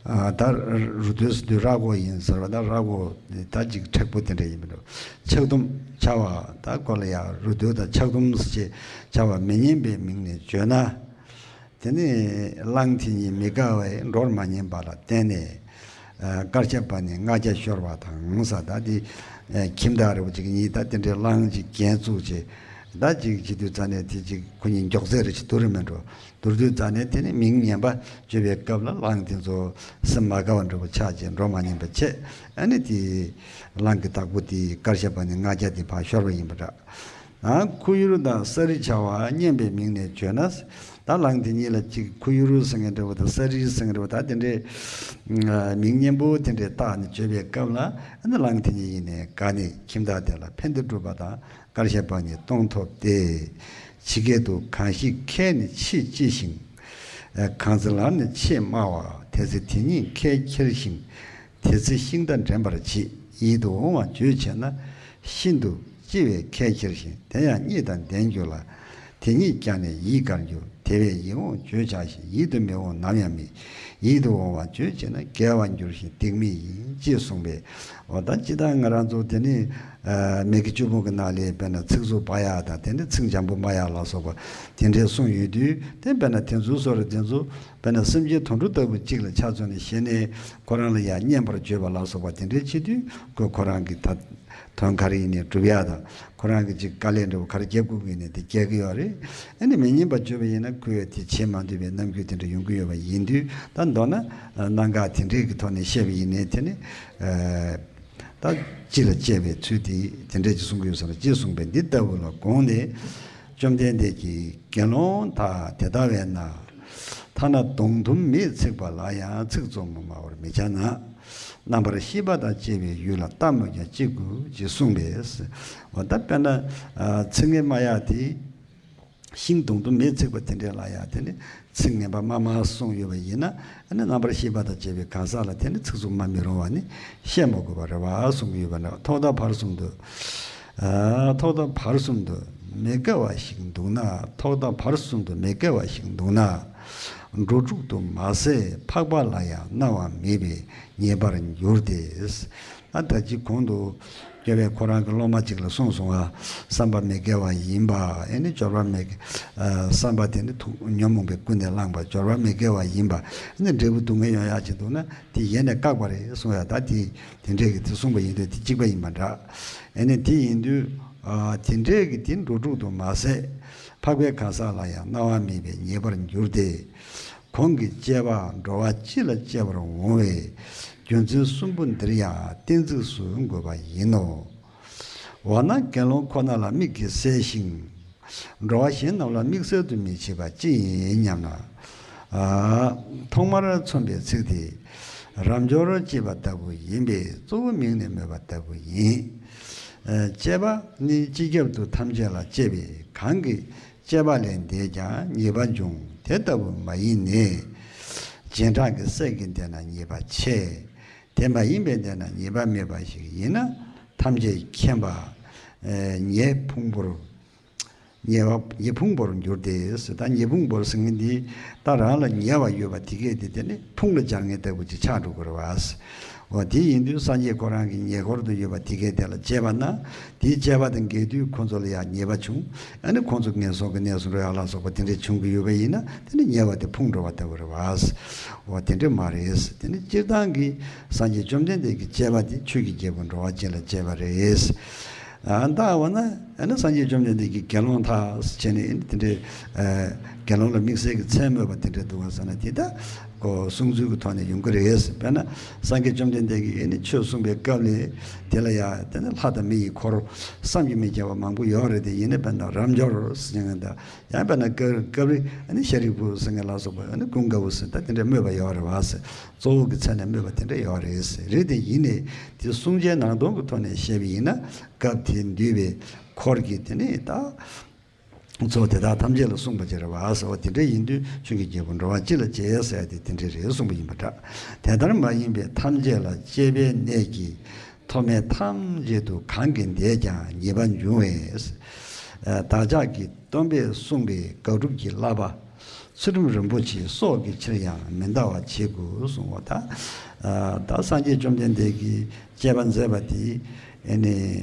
ཨ་ད་རུ་སྟོད་ཟེར་དུས་ར་སྒོ་ཡིན་ཟེར་བ། ད་ར་སྒོ་ད་ཅིག་མཁྲེགས་པོ་དེ་འདྲ་ཡིན་པ་འདྲ། ཆག་དུམ་བྱ་བ། ད་ཁོ་ལ་ཡང་རུ་སྟོད་དང་ཆག་དུམ་ཟེར་བྱས་བྱ་བ་མི་སྙན་པའི་མིང་ནས་བརྗོད་ན། དེ་ནས་གླང་དེ་གཉིས་མི་དགའ་བས་འགྲོར་མ་ཉན་པ་ལ་བརྟེན་ནས། ཨ་དཀར་ཆབ་པ་ནི་ལྔ་བརྒྱ་ཤོར་བ་དང་ཟེར། ད་དེ་ཨ་ཁྱིམ་བདག་རེ་བ་ཅིག་གཉིས་ད་དེ་འདྲའི་གླང་ཅིག་འགན་བཙུགས་བྱས། ད་ཅིག་བྱེད་དུས་ཙ་ནས་དེ་ཅིག་ཁོ་གཉིས་མགྱོགས་ཚད་རེ་ཅིག་བསྡུར་རེ་མེད་འགྲོ། བསྡུར་དུས་ཙ་ནས་དེ་ནི་མིང་སྙན་པ་བརྗོད་པའི་སྐབས་ལ་གླང་དེ་ཚོ་སེམས་མ་དགའ་བ་འདྲ་པོ་ཆགས་བྱས་འགྲོ་མ་ཉན་པ་བྱས། ཨ་ནི་དེ་གླང་གི་བདག་པོ་དེ་དཀར་ཆབ་པ་ནི་ལྔ་བརྒྱ་དེ་ཕར་ཤོར་བ་ཡིན་པ་འདྲ། ཨ་ཁུ་ཡུར་དང་ས་རི་བྱ་བ་སྙན་པའི་མིང་ནས་བརྗོད་ན། ད་གླང་དེ་གཉིས་ལ་ཅིག་ཁུ་ཡུར་ཟེར་མཁན་འདྲ་པོ་དང་ས་རི་ཟེར་མཁན་འདྲ་པོ། ད་དེ་འདྲའི་ཨ་མིང་སྙན་པོ་དེ་འདྲའི་བཏགས་ནས་བརྗོད་པའི་སྐབས་ལ། ཨ་ནི་གླང་དེ་གཉིས་ཡིན་ནའི་དགའ་ནས་ཁྱིམ་བདག་དེ་ལ་ཕན་བདེ་བསྒྲུབས་པ་དང་། དཀར་ཆབ་པ་ནི་སྟོང་ཐོབ་སྟེ། ཇི་སྐད་དུ། གང་ཞིག་ཁས་ནི་ཆེས་ལྕི་ཞིང་། གང་ཚེ་ལག་ནི་ཆེས་དམའ་བ། དེ་ཚེ་དེ་ཉིད་ཁས་འཁྱེར་ཞིང་། དེ་ཚེ་ཤིང་རྟ་འདྲེན་པར་བྱེད། ཡིད་དུ་འོང་བ་བརྗོད་བྱས་ན། ཤིན་ཏུ་ལྕི་བས་ཁས་འཁྱེར་ཞིང་། དེ་ཡང་རྙེད་དང་ལྡན་གྱུར་ལ། དེ་ཉིད་ཀྱང་ནི་ཡིད་དགར་འགྱུར། དེ་བས་ཡིད་འོང་བརྗོད་བྱ་ཞིང་། ཡིད་དུ་མི་འོང་ནམ་ཡང་མེད། ཡིད་དུ་འོང་བ་བརྗོད་བྱས་ན། དགེ་བར་འགྱུར་ཞིང་སྡིག་མེད་ཡིན། ཅེས་གསུངས་པས། འོ་ད་སྤྱིར་བཏང་ང་རང་ཚོ་དེ་ནི་ཨ་མི་དགེ་བཅུ་སྤོང་གི་ནང་ལས་དཔེར་ན་ཚིག་རྩུབ་སྦ་ཡག་དང་། དེ་ནི་ཚིག་འཇམ་པོ་སྨྲ་ཡག་ལ་སོགས་པ་དེ་འདྲས་གསུངས་ཡོད་དུས། དེ་དཔེར་ན་དེ་ཚོའི་བཟོ་འདྲ་དེ་ཚོ་དཔེར་ན་སེམས་ཅན་དུད་འགྲོ་ལྟ་བུ་གཅིག་ལ་ཆ་མཚོན་ནས་བཤད་ནས། ཁོ་རང་ལ་ཡང་སྙན་པར་བརྗོད་པ་ལ་སོགས་པ་དེ་འདྲས་བྱེད་དུས། ཁོས་ཁོ་རང་གི་ད་དོན་ག་རེ་ཡིན་ནའི་སྒྲུབ་ཡག་དང་། ཁོ་རང་གི་ཅིག་དཀའ་ལས་འདྲ་པོ་ག་རེ་རྒྱབ་དགོས་ཀྱི་ཡིན་ནའི་དེ་རྒྱག་གི་ཡོད་རེད། ཨ་ནི་མི་སྙན་པ་བརྗོད་པ་ཡིན་ན་ཁོས་དེ་བྱེད་མ་འདོད་པའི་རྣམ་འགྱུར་དེ་འདྲ་ཡོང་གི་ཡོད་པ་ཡིན་དུས། ད་མདོར་ན་ཨ་གནད་འགག་དེ་འདྲས་ཀྱི་ཐོག་ནས་བཤད་པ་ཡིན་ནའི་དེ་ནི་ཨ་ད་ལྕི་ལ་བཅས་པའི་ཚུལ་དེ་དེ་འདྲས་ཅིག་གསུང་གི་ཡོད་ས་རེད། ཅེས་གསུངས་པས། འདི་ལྟ་བུ་ལ་དགོངས་ནས། བཅོམ་ལྡན་འདས་ཀྱིས་དགེ་སློང་དག་དེ་ལྟ་བས་ན། ཐ་ན་མདུང་དུམ་མེས་ཚིག་པ་ལ་ཡང་ཚིག་རྩུབ་མོ་སྨྲ་བར་མི་བྱ་ན། རྣམ་པར་ཤེས་པ་དང་བཅས་པའི་ཡུལ་ལ་གཏམ་སྨོས་ཀྱང་ཅི་དགོས། ཅེས་གསུངས་པས། འོ་ད་དཔེར་ན་ཨ་ཚིག་ངན་སྨྲ་ཡག་དེ། ཤིང་མདུང་དུམ་མེས་ཚིག་པ་དེ་འདྲས་ལ་ཡང་དེ་ནི་ཚིག་ངན་པ་སྨྲ་མ་གསུངས་ཡོད་པ་ཡིན་ན། ཨ་ནི་རྣམ་པར་ཤེས་པ་དང་བཅས་པའི་གང་ཟག་ལ་དེ་ནི་ཚིག་རྩུབ་སྨྲ་མི་རུང་བ་ནི་བཤད་མ་དགོས་པ་རེད་པ་གསུང་གི་ཡོད་པ་འདྲ། ཐོག་མཐའ་བར་གསུམ་དུ། ཨ་ཐོག་མཐའ་བར་གསུམ་དུ་མི་དགེ་བ་ཞིག་འདུག་ན། ཐོག་མཐའ་བར་གསུམ་དུ་མི་དགེ་བ་ཞིག་འདུག་ན། འགྲོ་དྲུག་ཏུ་མ་ཟད་འཕགས་པ་ལ་ཡང་སྣང་བ་མེད་པས་ཉེས་པར་འགྱུར་ཏེ། ཨ་ད་ཅི་གོང་དུ་སྐྱོ་བའི་ཁོ་རང་གི་སློབ་མ་ཅིག་ལ་གསུངས་སོང་ང་། བསམ་པ་མི་དགེ་བ་ཡིན་པ། ཨེ་ནི་སྦྱོར་བ་མི་དགེ། ཨ་བསམ་པ་དེ་ནི་ཐུགས་ཉོན་མོངས་པའི་ཀུན་ནས་བསླངས་པ་སྦྱོར་བ་མི་དགེ་བ་ཡིན་པ། ཨེ་ནི་འབྲས་བུ་སྡུག་བསྔལ་ཡོང་ཡག་ཅིག་འདུག་ན་དེ་ཡེ་ནས་བཀག་པ་རེད་གསུངས་ཡ། ད་དེ་དེ་འདྲས་ཀྱི་དེ་གསུངས་པ་ཡིན་དུས་དེ་གཅིག་པ་ཡིན་པ་འདྲ། ཨེ་ནི་དེ་ཡིན་དུས་ཨ་དེ་འདྲས་ཀྱི་དེ་འགྲོ་དྲུག་ཏུ་མ་ཟད་འཕགས་པའི་གང་ཟག་ལ་ཡང་སྣང་བ་མེད་པས་ཉེས་པར་འགྱུར་ཏེ། གོང་གི་དཔྱད་པ་འགྲོ་བ་སྤྱི་ལ་དཔྱད་པར་འོང་བས། རྒྱུ་མཚན་གསུམ་པོ་འདིར་ཡང་གཏན་ཚིགས་སུ་འགོད་པ་ཡིན་ནོ། འོ་ན་དགེ་སློང་ཁོ་ན་ལ་དམིགས་ཀྱིས་བསལ་ཞིང་། འགྲོ་བ་གཞན་རྣམས་ལ་དམིགས་བསལ་དུ་མི་བྱེད་པ་ཅི་ཡིན་སྙམ་ན། ཨ་ཐོག་མར་མཚོན་པའི་ཚིག་དེ་རབ་འབྱོར་ཅེས་པ་ལྟ་བུ་ཡིན་པས་གཙོ་བོ་མིང་ནས་སྨོས་པ་ལྟ་བུ་ཡིན། ཨ་དཔྱད་པ་ནི་སྤྱི་ཁྱབ་ཏུ་ཐམས་ཅད་ལ་དཔྱད་པས་གང་གིས་དཔྱད་པ་ལས་འདས་ཀྱང་ཉེས་པ་འབྱུང་། དེ་ལྟ་བུ་མ་ཡིན་ནས། རྗེས་འབྲང་གི་སེམས་ཀྱིས་འདས་ན་ཉེས་པ་ཆེ། དེ་མ་ཡིན་པས་འདས་ན་ཉེས་པ་མེད་པ་ཞིག་ཡིན་ན། ཐམས་ཅད་མཁྱེན་པ་ཉེ་ཕུང་པོར་ ཉེ་བ་ཉེ་ཕུང་པོར་འགྱུར་ཏེ། ད་ཉེ་ཕུང་པོར་ཟེར་མཁན་འདི་ད་རང་ལ་ཉེ་བ་ཡོད་པ་དེ་གས་དེ་དེ་ནི་ཕུང་ལ་སྦྱར་མཁན་ལྟ་བུ་ཅིག་ཆགས་འགྲོ་གི་རེད་བ། འོ་དེ་ཡིན་དུས་སངས་རྒྱས་ཁོ་རང་གི་ཉེ་འཁོར་དུ་ཡོད་པ་དེ་གས་དེ་ལ་སྤྱད་པ་ན། དེའི་སྤྱད་པ་དང་འགལ་དུས་ཁོ་ཚོ་ལ་ཡང་ཉེས་པ་བྱུང་། ཨ་ནི་ཁོ་ཚོ་ངན་སོང་གི་གནས་སུ་འགྲོ་ཡག་ལ་སོགས་པ་དེ་འདྲས་བྱུང་གི་ཡོད་པ་ཡིན་ན། དེ་ནི་ཉེ་བ་དེ་ཕུང་འགྲོ་བ་ལྟ་བུ་རེད་བ། འོ་དེ་འདྲས་མ་རེད། དེ་ནི་སྤྱིར་བཏང་གི་སངས་རྒྱས་བཅོམ་ལྡན་འདས་ཀྱི་སྤྱད་པ་དེ་ཆོས་ཀྱི་རྒྱལ་པོ་འགྲོ་བ་ཅན་ལ་སྤྱད་པ་རེད། ཨ་ད་འོ་ན་ཨ་ནི་སངས་རྒྱས་བཅོམ་ལྡན་འདས་ཀྱིས་དགེ་སློང་དག་བྱས་ནས་དེ་འདྲའི་ཨ་དགེ་སློང་ལ་དམིགས་བསལ་གྱི་མཚན་སྨོས་པ་དེ་འདྲ་འདུག་ག་ཟེར་ན། དེ་ད་ཁོ་གསུང་ཚུལ་གྱི་ཐོག་ནས་ཡོང་གི་རེད། དཔེར་ན་སངས་རྒྱས་བཅོམ་ལྡན་འདས་ཀྱིས་ཨ་ནི་ཆོས་གསུངས་པའི་སྐབས་ལ་དེ་ལ་ཡང་དེ་ནི་ལྷ་དང་མི་ཡི་འཁོར་བསམ་གྱིས་མི་ཁྱབ་པ་མང་པོ་ཡོད་རེད། དེ་ཡིན་ན་དཔེར་ན་རབ་འབྱོར་ཟེར་མཁན་དང་། ཡང་དཔེར་ན་སྐབས་སྐབས་རེ་ཨ་ནི་ཤཱ་རིའི་བུ་ཟེར་མཁན་ལ་སོགས་པ། ཨ་ནི་ཀུན་དགའ་བོ་ཟེར་ད་དེ་འདྲ་སྨོས་པ་ཡོད་རེད་བ་ཟེར། གཙོ་བོ་གི་མཚན་ནས་སྨོས་པ་དེ་འདྲ་ཡོད་རེད་ཟེར། རེད་དེ་ཡིན་ནའི་དེ་གསུང་བྱའི་ནང་དོན་གྱི་ཐོག་ནས་བཤད་པ་ཡིན་ན། སྐབས་དེ་འདུས་པའི་འཁོར་གྱི་དེ་ནི་ད་གཙོ་བོ་དེ་དག་ཐམས་ཅད་ལ་གསུངས་པ་ཅིག་རེད་བ་ཟེར་བ་དེ་འདྲ་ཡིན་དུས་ཆོས་ཀྱི་རྒྱལ་པོ་འགྲོ་བ་སྤྱི་ལ་སྤྱད་ཟེར་ཏེ་དེ་འདྲ་རེད་གསུངས་པ་ཡིན་པ་འདྲ། དེ་ལྟར་མ་ཡིན་པའི་ཐམས་ཅད་ལ་སྤྱད་པའི་གནས་ཀྱི་མཐོ་དམན་ཐམས་ཅད་དུ་གང་གིས་འདས་ཀྱང་ཉེས་པ་འབྱུང་བས། བདག་ཅག་གི་སྟོན་པས་གསུངས་པའི་དགག་སྒྲུབ་ཀྱི་བསླབ་པ་ཚུལ་ཁྲིམས་རིན་པོ་ཆེའི་སྲོག་གི་ཕྱིར་ཡང་མི་འདའ་བར་བྱེད་དགོས་གསུངས་པ་དང་། ད་སངས་རྒྱས་བཅོམ་ལྡན་འདས་ཀྱིས་སྤྱད་པ་མཛད་པ་དེ་ཨ་ནི་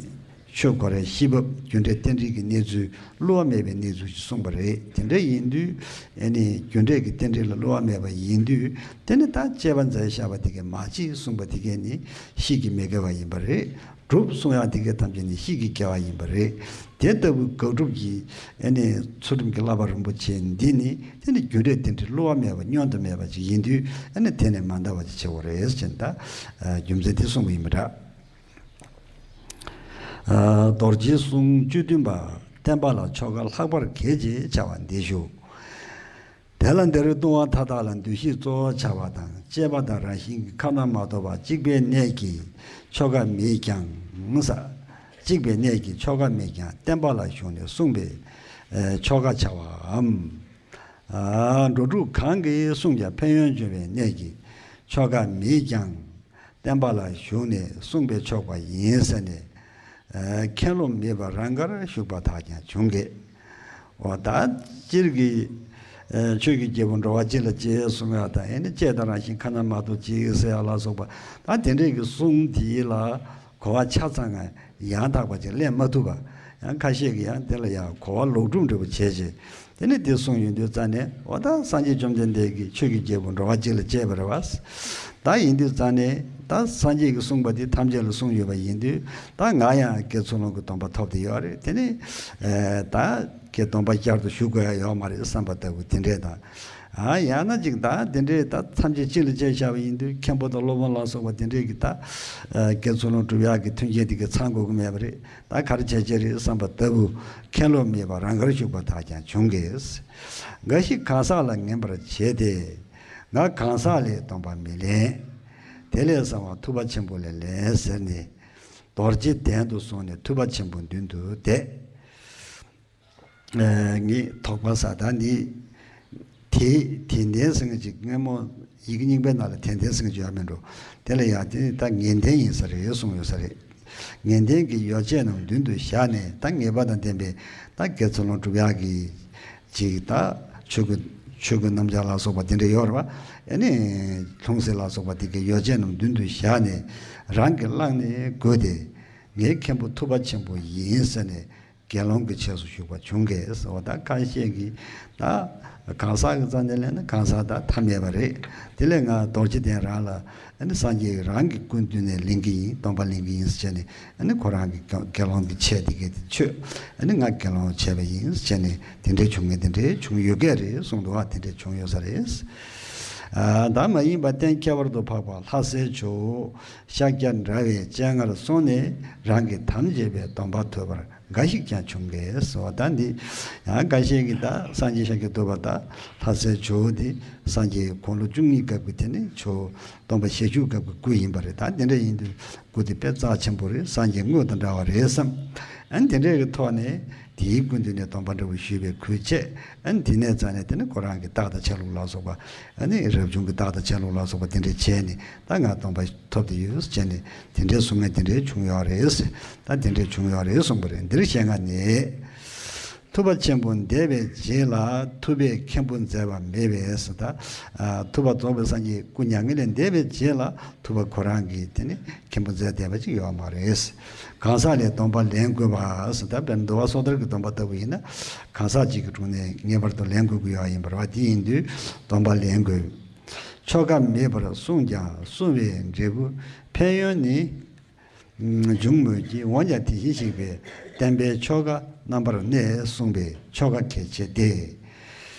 ཆོས་ཁོ་རའི་ཤེས་བབ་རྒྱུ་འབྲས་རྟེན་འབྲེལ་གྱི་གནས་ཚུལ་བསླུ་བ་མེད་པའི་གནས་ཚུལ་ཞིག་གསུངས་པ་རེད། དེ་འདྲ་ཡིན་དུས་ཨ་ནི་རྒྱུ་འབྲས་ཀྱི་རྟེན་འབྲེལ་ལ་བསླུ་བ་མེད་པ་ཡིན་དུས། དེ་ནི་ད་སྤྱད་པ་མཛད་བཞག་པ་དེ་གས་མ་བྱེད་གསུངས་པ་དེ་གས་ནི་ཤེས་ཀྱིས་མི་དགེ་བ་ཡིན་པ་རེད། སྒྲུབ་གསུང་ཡག་དེ་གས་ཐམས་ཅད་ནི་ཤེས་ཀྱིས་དགེ་བ་ཡིན་པ་རེད། དེ་ལྟ་བུའི་དགག་སྒྲུབ་ཀྱི་ཨ་ནི་ཚུལ་ཁྲིམས་ཀྱི་བསླབ་པ་རིན་པོ་ཆེ་འདི་ནི་དེ་ནི་རྒྱུ་འབྲས་རྟེན་འབྲེལ་བསླུ་བ་མེད་པ་བསྙོན་དུ་མེད་པ་ཅིག་ཡིན་དུས། ཨ་ནི་དེ་ནི་མ་འདའ་བ་ཅིག་བྱེད་དགོས་རེད་ཟེར་ནས་ད་རྒྱུ་མཚན་དེ་གསུངས་པ་ཡིན་པ་འདྲ། རྡོ་རྗེའི་གསུང་བཅུ་བདུན་པ། བསྟན་པ་ལ་ཆོ་ག་ལྷག་པར་གལ་ཆེ་བྱ་བ་འདི་ཞུ། དེ་ལ་འདིར་ལྟུང་བ་མཐའ་དག་ལ་འདུ་ཤེས་གཙོ་བོར་བྱ་བ་དང་། སྤྱད་པ་དང་རང་བཞིན་གྱི་ཁ་ན་མ་ཐོ་བ་གཅིག་པའི་གནས་ཀྱི་ཆོ་ག་མེད་ཀྱང་ས། གཅིག་པའི་གནས་ཀྱི་ཆོ་ག་མེད་ཀྱང་བསྟན་པ་ལ་ཞུགས་ནས་གསུངས་པའི་ཆོ་ག་བྱ་བའམ། འགྲོ་དྲུག་གང་གིས་གསུངས་ཀྱང་ཕན་ཡོན་འབྱུང་བའི་གནས་ཀྱི་ཆོ་ག་མེད་ཀྱང་། བསྟན་པ་ལ་ཞུགས་ནས་གསུངས་པས་ཆོག་པ་ཡིན་ཟེར་ནས། ཨ་མཁན་སློབ་མེད་པར་རང་དགར་ཞུགས་པ་དག་ཀྱང་བྱུང་གི། འོ་ད་སྤྱིར་གྱི་ཨ་ཆོས་ཀྱི་རྒྱལ་པོ་འགྲོ་བ་སྤྱི་ལ་སྤྱད་གསུང་ཡག་དང་། ཨེ་ནི་སྤྱད་དང་རང་བཞིན་ཁ་ན་མ་ཐོ་གཅིག་ཟེར་ཡག་ལ་སོགས་པ། ད་དེ་འདྲས་ཀྱི་གསུང་དེ་ལ་གོ་བ་ཆ་ཚང་ང་ཡང་དག་པ་ཅིག་ལེན་མ་ཐུབ་པ། ཡང་ཁ་ཤས་ཀྱིས་ཡང་དེ་ལ་ཡང་གོ་བ་ལོག་སྒྲུབ་འདྲ་པོ་བྱས་རྗེས། དེ་ནས་དེ་གསུངས་ཡོང་དུས་ཙ་ནས། འོ་ད་སངས་རྒྱས་བཅོམ་ལྡན་འདས་ཀྱིས་ཆོས་ཀྱི་རྒྱལ་པོ་འགྲོ་བ་སྤྱི་ལ་སྤྱད་པ་རེད་བ། ད་ཡིན་དུས་ཙ་ནས་ད་སངས་རྒྱས་ཀྱིས་གསུངས་པ་དེ་ཐམས་ཅད་ལ་གསུངས་ཡོད་པ་ཡིན་དུས། ད་ང་ཡང་དགེ་ཚུལ་སློང་གི་སྡོམ་པ་ཐོབ་བསྡད་ཡོད་རེད། དེ་ནས་ཨེ་ད་ཀྱི་སྡོམ་པ་བསྐྱར་དུ་ཞུ་དགོས་ཡ་ཡོད་མ་རེད་བསམ་པ་ལྟ་བུ་དེ་འདྲས་དང་། ཨ་ཡང་ན་ཅིག་ད་དེ་འདྲས་ད་ཐམས་ཅད་སྤྱི་ལ་སྤྱད་བཞག་པ་ཡིན་དུས། མཁན་པོ་དང་སློབ་དཔོན་ལ་སོགས་པ་དེ་འདྲས་ཀྱིས་ད་ཨ་དགེ་ཚུལ་སློང་སྒྲུབ་ཡག་གི་མཐུན་རྐྱེན་དེ་གས་ཚང་དགོས་ཀྱི་མེད་པ་རེད། ད་ག་རེ་བྱས་བྱས་རེད་བསམ་པ་ལྟ་བུ། མཁན་སློབ་མེད་པར་རང་དགར་ཞུགས་པ་དག་ཀྱང་བྱུང་གི། འགའ་ཞིག་གང་ཟག་ལ་ངན་པར་བྱས་ཏེ། ང་གང་ཟག་ལས་སྡོམ་པ་མི་ལེན། དེ་ལས་བཟང་བ་ཐུབ་པ་ཆེན་པོ་ལས་ལེན་ཟེར་ནས། རྡོ་རྗེ་གདན་དུ་སོང་ནས་ཐུབ་པ་ཆེན་པོའི་མདུན་དུ་བསྡད། ཨ་ངས་དོགས་པ་ཟ། ད་འདི་དེ་དད་ལྡན་ཟེར་མཁན་ཅིག་སྔ་མོ་ཡི་གེ་རྙིང་པའི་ནང་ལ་དད་ལྡན་ཟེར་མཁན་ཅིག་ཡོད་མེད་འགྲོ། དེ་ལ་ཡང་དེ་ད་ངེས་ལྡན་ཡིན་ས་རེད་གསུངས་ཡོད་ས་རེད། ངེས་ལྡན་གྱི་ཡོ་བྱད་རྣམས་མདུན་དུ་བཞག་ནས། ད་ངེས་པ་དང་ལྡན་པའི་ད་དགེ་ཚུལ་སློང་སྒྲུབ་ཡག་གི་ཅིག་ད་ཆོས་གོས་ཆོས་གོས་སྣམ་སྦྱར་ལ་སོགས་པ་དེ་འདྲ་ཡོད་རེད་བ། ཨ་ནི་ལྷུང་བཟེད་ལ་སོགས་པ་དེ་གའི་ཡོ་བྱད་རྣམས་མདུན་དུ་བཞག་ནས། རང་གིས་བླངས་ནས་བགོས་ཏེ། ངའི་མཁན་པོ་ཐུབ་པ་ཆེན་པོ་ཡིན་ཟེར་ནས། དགེ་སློང་གི་ཆས་སུ་ཞུགས་པ་བྱུང་གས། འོ་ད་ཁ་ཤས་ཀྱིས་ད་གང་ཟག་གི་རྩ་ནས་ལེན་ན་གང་ཟག་ད་ཐ་མལ་པ་རེད། དེ་ལས་ང་རྡོ་རྗེ་གདན་རང་ལ་ཨ་ནི་སངས་རྒྱས་རང་གི་སྐུ་མདུན་ནས་ལེན་གྱི་ཡིན། སྡོམ་པ་ལེན་གྱི་ཡིན་ཟེར་ནས། ཨ་ནི་ཁོ་རང་གི་དགེ་སློང་གི་ཆས་དེ་གས་དེ་མཆོད། ཨ་ནི་ང་དགེ་སློང་བྱས་པ་ཡིན་ཟེར་ནས། དེ་འདྲའི་བྱུང་ངེས་དེ་འདྲའི་བྱུང་ཡོད་སྐད་རེད་གསུངས་འདུག་ཨ། དེ་འདྲའི་བྱུང་ཡོད་ས་རེད། ཨ་ད་མ་ཡིན་པ་གཏན་ཁྱད་པར་དུ་འཕགས་པ་ལྷ་སའི་ཇོ་བོ་ཤཱཀྱ་འདྲ་བའི་སྤྱན་སྔར་སོང་ནས་རང་གི་དམ་བཅས་པའི་སྡོམ་པ་ཐོབ་པར་འགའ་ཞིག་ཀྱང་བྱུང་གས་སོ། ད་འདི་ཡང་འགའ་ཤས་ཀྱིས་ད་སངས་རྒྱས་ཤཱཀྱ་ཐུབ་པ་དང་ལྷ་སའི་ཇོ་བོ་འདི་སངས་རྒྱས་དགུང་ལོ་བཅུ་གཉིས་སྐབས་ཀྱི་དེ་ནི་ཇོ་བོ་སྟོང་པ་ཞེ་བཅུ་སྐབས་ཀྱི་སྐུ་ཡིན་པ་རེད། ད་དེ་འདྲ་ཡིན་དུས་སྐུ་དེ་དཔེ་རྩ་ཆེན་པོ་རེད། སངས་རྒྱས་དངོས་དང་འདྲ་བ་རེད་བསམ། ཨ་ནི་དེ་འདྲའི་གི་ཐོག་ནས་དེའི་སྐུ་མདུན་ནས་སྡོམ་པ་འདྲ་བོ་ཞུས་པའི་ཁུལ་བྱས། ཨ་ནི་དེ་ནས་རྩ་ནས་དེ་ནི་ཁོ་རང་གི་རྟགས་དང་ཆ་ལུགས་ལ་སོགས་པ། ཨ་ནི་རབ་བྱུང་གི་རྟགས་དང་ཆ་ལུགས་ལ་སོགས་པ་དེ་འདྲ་བྱས་ནས། ད་ང་སྡོམ་པ་ཐོབ་བསྡད་ཡོད་ཟེར་ནས་དེ་འདྲའི་གསུང་མཁན་དེ་འདྲའི་བྱུང་ཡོད་རེད་ཟེར། ད་དེ་འདྲའི་བྱུང་ཡོད་རེད་གསུངས་པ་རེད། འདིར་བཤད་ང་ནས། ཐུབ་པ་ཆེན་པོ་འདས་པའི་རྗེས་ལ་ཐུབ་པས་མཁན་པོ་མཛད་པ་མེད་པས་ཟེར། ད་ཐུབ་པ་རྫོགས་པའི་སངས་རྒྱས་སྐུ་མྱ་ངན་ལས་འདས་པའི་རྗེས་ལ་ཐུབ་པ་ཁོ་རང་གིས་དེ་ནི་མཁན་པོ་མཛད་བསྡད་པ་ཅིག་ཡོད་མ་རེད། གང་ཟག་ལས་སྡོམ་པ་ལེན་དགོས་པ་ཟེར། ད་དཔེར་ན་འདུལ་བ་སོ་ཐར་གྱི་སྡོམ་པ་ལྟ་བུ་ཡིན་ན། གང་ཟག་གཅིག་གི་དྲུང་ནས་ངེས་པར་དུ་ལེན་དགོས་ཀྱི་ཡོད་ཡིན་པ་རེད་བ། དེ་ཡིན་དུས་སྡོམ་པ་ལེན་དགོས། ཆོ་ག་མེད་པར་བསྲུངས་ཀྱང་བསྲུང་བའི་འབྲས་བུ་ཕན་ཡོན་ནི། འབྱུང་མོད་ཀྱི། འོན་ཀྱང་དེ་བཞིན་གཤེགས་པའི་བསྟན་པའི་ཆོ་ག་རྣམ་པར་གནས་གསུངས་པས་ཆོ་ག་གལ་ཆེ་སྟེ།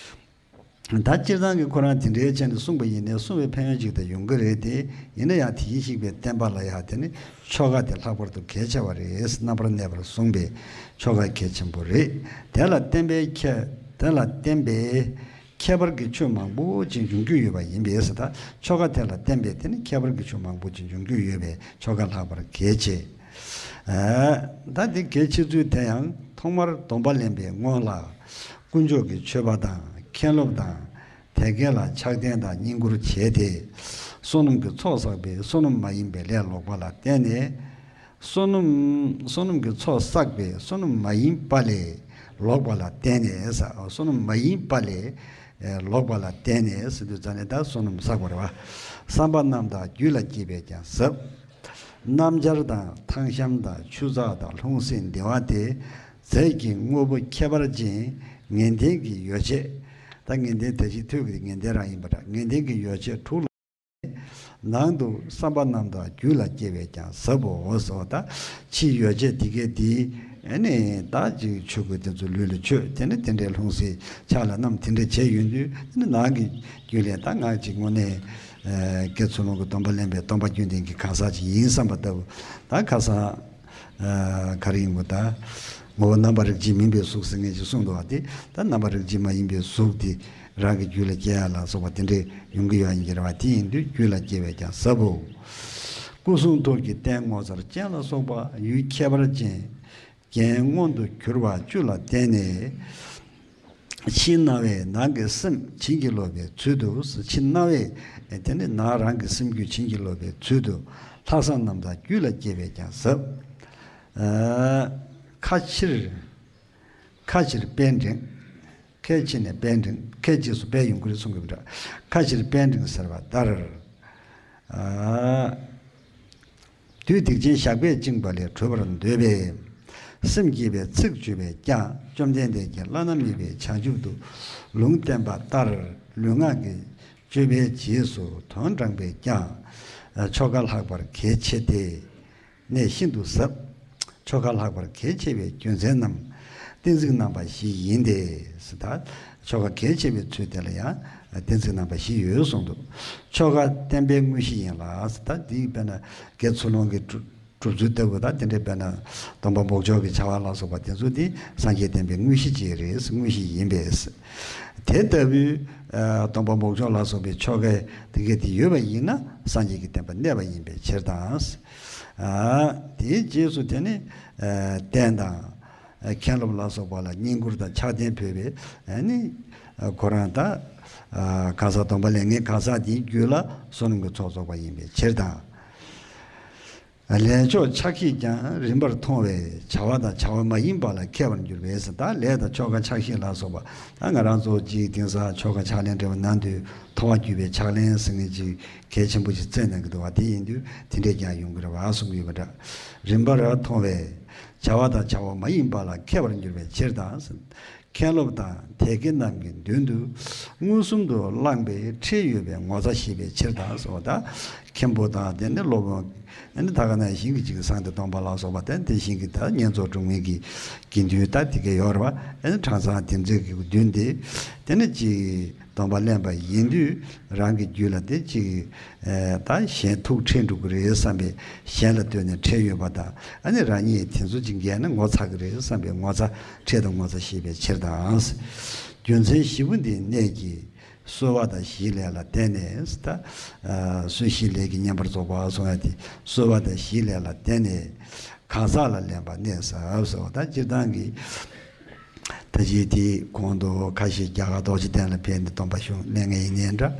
ད་སྤྱིར་བཏང་གི་ཁོ་རང་དེ་འདྲའི་ཆ་ནས་གསུངས་པ་ཡིན་ནའི་གསུངས་པའི་ཕན་ཡོན་ཅིག་ད་ཡོང་གི་རེད་དེ། ཡིན་ན་ཡང་དེ་བཞིན་གཤེགས་པའི་བསྟན་པ་ལ་ཡང་དེ་ནི་ཆོ་ག་དེ་ལྷག་པར་དུ་གལ་ཆེ་བ་རེད། རྣམ་པར་གནས་པར་གསུངས་པས་ཆོ་ག་གལ་ཆེན་པོ་རེད། དེ་ལ་བརྟེན་པའི་ཁྱད་དེ་ལ་བརྟེན་པའི་ཁྱད་པར་གྱི་ཆོས་མང་པོ་ཅིག་འབྱུང་རྒྱུ་ཡོད་པ་ཡིན་པས་ཟེར། ད་ཆོ་ག་དེ་ལ་བརྟེན་པའི་དེ་ནི་ཁྱད་པར་གྱི་ཆོས་མང་པོ་ཅིག་འབྱུང་རྒྱུ་ཡོད་པས་ཆོ་ག་ལྷག་པར་གལ་ཆེ། ཨ། ད་དེ་གལ་ཆེ་ཚུལ་དེ་ཡང་ཐོག་མར་སྡོམ་པ་ལེན་པའི་སྔོན་ལ་དཀོན་མཆོག་གི་མཆོད་པ་དང་མཁན་སློབ་དང་དེ་སྐད་ལ་ཕྱག་རྟེན་དང་བསྙེན་བཀུར་བྱས་ཏེ། བསོད་ནམས་ཀྱི་ཚོགས་བསགས་པས་བསོད་ནམས་མ་ཡིན་པའི་ལས་ལོག་པ་ལ་བརྟེན་ནས། བསོད་ནམས་བསོད་ནམས་ཀྱི་ཚོགས་བསགས་པས་བསོད་ནམས་མ་ཡིན་པ་ལས་ལོག་པ་ལ་བརྟེན་ནས་ཟེར། བསོད་ནམས་མ་ཡིན་པ་ལས་ལོག་པ་ལ་བརྟེན་ནས་ཟེར་དུས་ཙ་ནས་ད་བསོད་ནམས་བསགས་པ་རེད་བ། བསམ་པ་རྣམས་དང་རྒྱུད་ལ་སྐྱེས་པས་ཀྱང་ཟབ། སྣམ་སྦྱར་དང་ཐང་ཤམ་དང་ཆུ་ཚགས་དང་ལྷུང་བཟེད་འདི་བ་སྟེ། རྫས་ཀྱི་དངོས་པོ་ཁྱད་པར་ཅན། ངན་ལྡན་གྱི་ཡོ་བྱད། ད་ངན་ལྡན་ད་ཅི་ཐོས་ཀྱི་ངན་ལྡན་རང་ཡིན་པ་འདྲ། ངན་ལྡན་གྱི་ཡོ་བྱད་དྲུག་ལ། ནང་དུ་བསམ་པ་རྣམས་དང་རྒྱུད་ལ་སྐྱེས་པས་ཀྱང་ཟབ་བོ་ཟེར་བ། ད་ཕྱིའི་ཡོ་བྱད་དེ་གས་དེ་ཨ་ནི་ད་ཅིག་མཆོད་དགོས་དེ་ཚོ་ལུས་ལ་མཆོད། དེ་ནི་དེ་འདྲའི་ལྷུང་བཟེད་ཕྱག་ལ་བསྣམས་དེ་འདྲ་བྱས་ཡོང་དུས། དེ་ནི་ནང་གི་རྒྱུད་ལས་ད་ང་ཅིག་དངོས་གནས་ཨ་དགེ་ཚུལ་སློང་གི་སྡོམ་པ་ལེན་པའི་སྟོན་པ་རྒྱུན་ལྡན་གྱི་གང་ཟག་ཅིག་ཡིན་བསམ་པ་ལྟ་བུ། ད་ཁ་སང་ཨ་ག་རེ་ཡིན་དགོས། ད་ངོ་བོ་རྣམ་པ་རིགས་གཅིག་མིན་པའི་གཟུགས་ཟེར་མཁན་ཅིག་གསུངས་འདུག་བ། དེ་ད་རྣམ་པ་རིགས་གཅིག་མ་ཡིན་པའི་གཟུགས་དེ་རང་གི་རྒྱུད་ལ་སྐྱེ་ཡ་ལ་སོགས་པ་དེ་འདྲས་ཡོང་གི་ཡོད་ཡིན་གྱི་རེད་བ། དེ་ཡིན་དུས་རྒྱུད་ལ་སྐྱེ་བས་ཀྱང་ཟབ་བོ། སྐུ་གསུང་ཐུགས་ཀྱི་རྟེན་ངོ་མཚར་ཅན་ལ་སོགས་པ་ཡུལ་ཁྱད་པར་ཅན། རྒྱན་མངོན་དུ་གྱུར་པ་བཅུ་ལ་བརྟེན་ནས། ཕྱི་སྣང་བས་ནང་གི་སེམས་བྱིན་གྱིས་རློབ་པའི་ཚུལ་དུ། ཕྱི་སྣང་བས་དེ་ནི་ནང་རང་གི་སེམས་རྒྱུད་བྱིན་གྱིས་རློབ་པའི་ཚུལ་དུ། ལྷག་བསམ་རྣམས་དང་རྒྱུད་ལ་སྐྱེས་པས་ཀྱང་ཟབ། ཨ་ཁ་ཕྱིར། ཁ་ཕྱིར་དཔལ་འབྲིང་། ཁའི་ཕྱི་ནས་དཔལ་འབྲིང་། ཁའི་རྗེས་སུ་དཔལ་ཡོང་གི་རེད་གསུང་གི་མི་འདྲ། ཁ་ཕྱིར་དཔལ་འབྲིང་ཟེར་བ་ལྟར། ཨ་བདུད་སྡིག་ཅན་ཞགས་པས་བཅིངས་པ་ལས་གྲོལ་བར་འདོད་པས། སེམས་བསྐྱེད་པའི་ཚིག་བརྗོད་པས་ཀྱང་བཅོམ་ལྡན་འདས་ཀྱིས་བླ་ན་མེད་པའི་བྱང་ཆུབ་ཏུ་ལུང་བསྟན་པ་ལྟར་ལུས་ངག་གི་སྤྱོད་པའི་རྗེས་སུ་དོན་དྲངས་པས་ཀྱང་ཆོ་ག་ལྷག་པར་གལ་ཆེ་སྟེ། གནད་ཤིན་ཏུ་ཟབ། ཆོ་ག་ལྷག་པར་གལ་ཆེ་བའི་རྒྱུ་མཚན་རྣམས་གཏན་ཚིགས་རྣམ་པ་བཞི་ཡིན་ཏེ། ད་ཆོ་ག་གལ་ཆེ་བའི་ཚུལ་དེ་ལ་ཡང་གཏན་ཚིགས་རྣམ་པ་བཞི་ཡོད་གསུངས་འདུག། ཆོ་ག་བསྟན་པའི་དངོས་གཞི་ཡིན་ལ། ད་འདི་དཔེར་ན་དགེ་ཚུལ་སློང་གི་སྒྲུབ་སྒྲུབ་ཚུལ་ལྟ་བུ་དང་། དེ་འདྲའི་དཔེར་ན་སྡོམ་པ་འབོགས་ཆོག་གི་བྱ་བ་ལ་སོགས་པ་དེ་ཚོ་དེ་སངས་རྒྱས་བསྟན་པའི་དངོས་གཞི་ཅིག་རེད། དངོས་གཞི་ཡིན་པས། དེ་ལྟ་བུའི་ཨ་སྡོམ་པ་འབོགས་ཆོག་ལ་སོགས་པའི་ཆོ་ག་དེ་གས་དེ་ཡོད་པ་ཡིན་ན་སངས་རྒྱས་ཀྱི་བསྟན་པ་གནས་པ་ཡིན་པའི་ཕྱིར་དང་། ཨ་དེའི་རྗེས་སུ་དེ་ནི་ཨ་རྟེན་དང་ཨ་མཁན་སློབ་ལ་སོགས་པ་ལ་བསྙེན་བཀུར་དང་ཕྱག་རྟེན་ཕུལ་བས། ཨ་ནི་ཨ་ཁོ་རང་ད་ཨ་གང་ཟག་སྡོམ་པ་ལེན་མཁན་གང་ཟག་དེའི་རྒྱུད་ལ་བསོད་ནམས་ཀྱི་ཚོགས་རྫོགས་པ་ཡིན་པའི་ཕྱིར་དང་། ལས་ཆོག་ཕྱག་བཞེས་ཀྱང་རིམ་པར་མཐོང་བས་བྱ་བ་དང་བྱ་བ་མ་ཡིན་པ་ལ་མཁས་པར་འགྱུར་བས་ཟེར། ད་ལས་དང་ཆོ་ག་ཕྱག་བཞེས་ལ་སོགས་པ། ད་ང་རང་ཚོ་གཅིག་དེང་སང་ཆོ་ག་ཕྱག་ལེན་འབྲེལ་བ་གནང་དུས་མཐོང་བ་བརྒྱུད་པའི་ཕྱག་ལེན་ཟེར་མཁན་ཅིག་གལ་ཆེན་པོ་ཞིག་བརྩི་གནང་གི་འདུག་བ། དེ་ཡིན་དུས་དེ་འདྲས་ཀྱང་ཡོང་གི་རེད་བ་གསུང་གི་ཡོད་པ་འདྲ། རིམ་པར་མཐོང་བས་བྱ་བ་དང་བྱ་བ་མ་ཡིན་པ་ལ་མཁས་པར་འགྱུར་བའི་ཕྱིར་དང་། མཁན་སློབ་དང་དད་དགེ་རྣམས་ཀྱི་མདུན་དུ་མངོན་སུམ་དུ་བླངས་པའི་ཁྲེལ་ཡོད་པའི་ངོ་ཚ་ཞེས་པའི་ཕྱིར་དང་ཟེར་བ་དང་། མཁན་པོ་དང་དེ་ནི་སློབ་དཔོན། ཨ་ནི་ད་ག་ནང་བཞིན་གྱི་ཅིག་གསང་བདེ་སྟོང་པ་ལ་སོགས་པ་དང་། དེ་བཞིན་གྱི་ད་བསྙེན་རྫོགས་སྒྲུབ་མཁན་གྱི་དགེ་འདུན་ད་དེ་ག་ཡོད་རེད་བ། ཨ་ནི་གྲངས་ཚང་དེ་ཚོ་གི་མདུན་དེ་དེ་ནི་ཅིག་སྡོམ་པ་ལེན་པ་ཡིན་དུས་རང་གི་རྒྱུད་ལ་དེ་ཅིག་ཨ་ད་གཞན་ཐུགས་ཁྲེལ་འགྲོ་གི་རེད་བསམ་པའི། གཞན་ལ་ལྟོས་ནས་ཁྲེལ་ཡོད་པ་དང་། ཨ་ནི་རང་ཉིད་དེ་ཚོ་ཅིག་འགལ་ན་ངོ་ཚ་གི་རེད་བསམ་པའི་ངོ་ཚ། ཁྲེལ་དང་ངོ་ཚ་ཞེས་པའི་ཕྱིར་དང་། རྒྱུ་མཚན་བཞི་པོ་འདི་གནད་ཀྱིས་གསོལ་བ་དང་བཞིའི་ལས་ལ་བརྟེན་ནས། ད་གསོལ་བཞིའི་ལས་ཀྱིས་བསྙེན་པར་རྫོགས་པ་གསུང་ཡ་དེ། གསོལ་བ་དང་བཞིའི་ལས་ལ་བརྟེན་ནས་གང་ཟག་ལ་ལེན་པ་གནད་ཟབ་ཟེར་བ་དང་། སྤྱིར་བཏང་གི་ད་ཅི་དེ་གོང་དུ་ཁ་ཤས་རྒྱ་གར་རྡོ་རྗེ་གདན་ལ་ཕེབས་ནས་སྡོམ་པ་ཞུ་ལེན་མཁན་ཡིན་ནའི་འདྲ།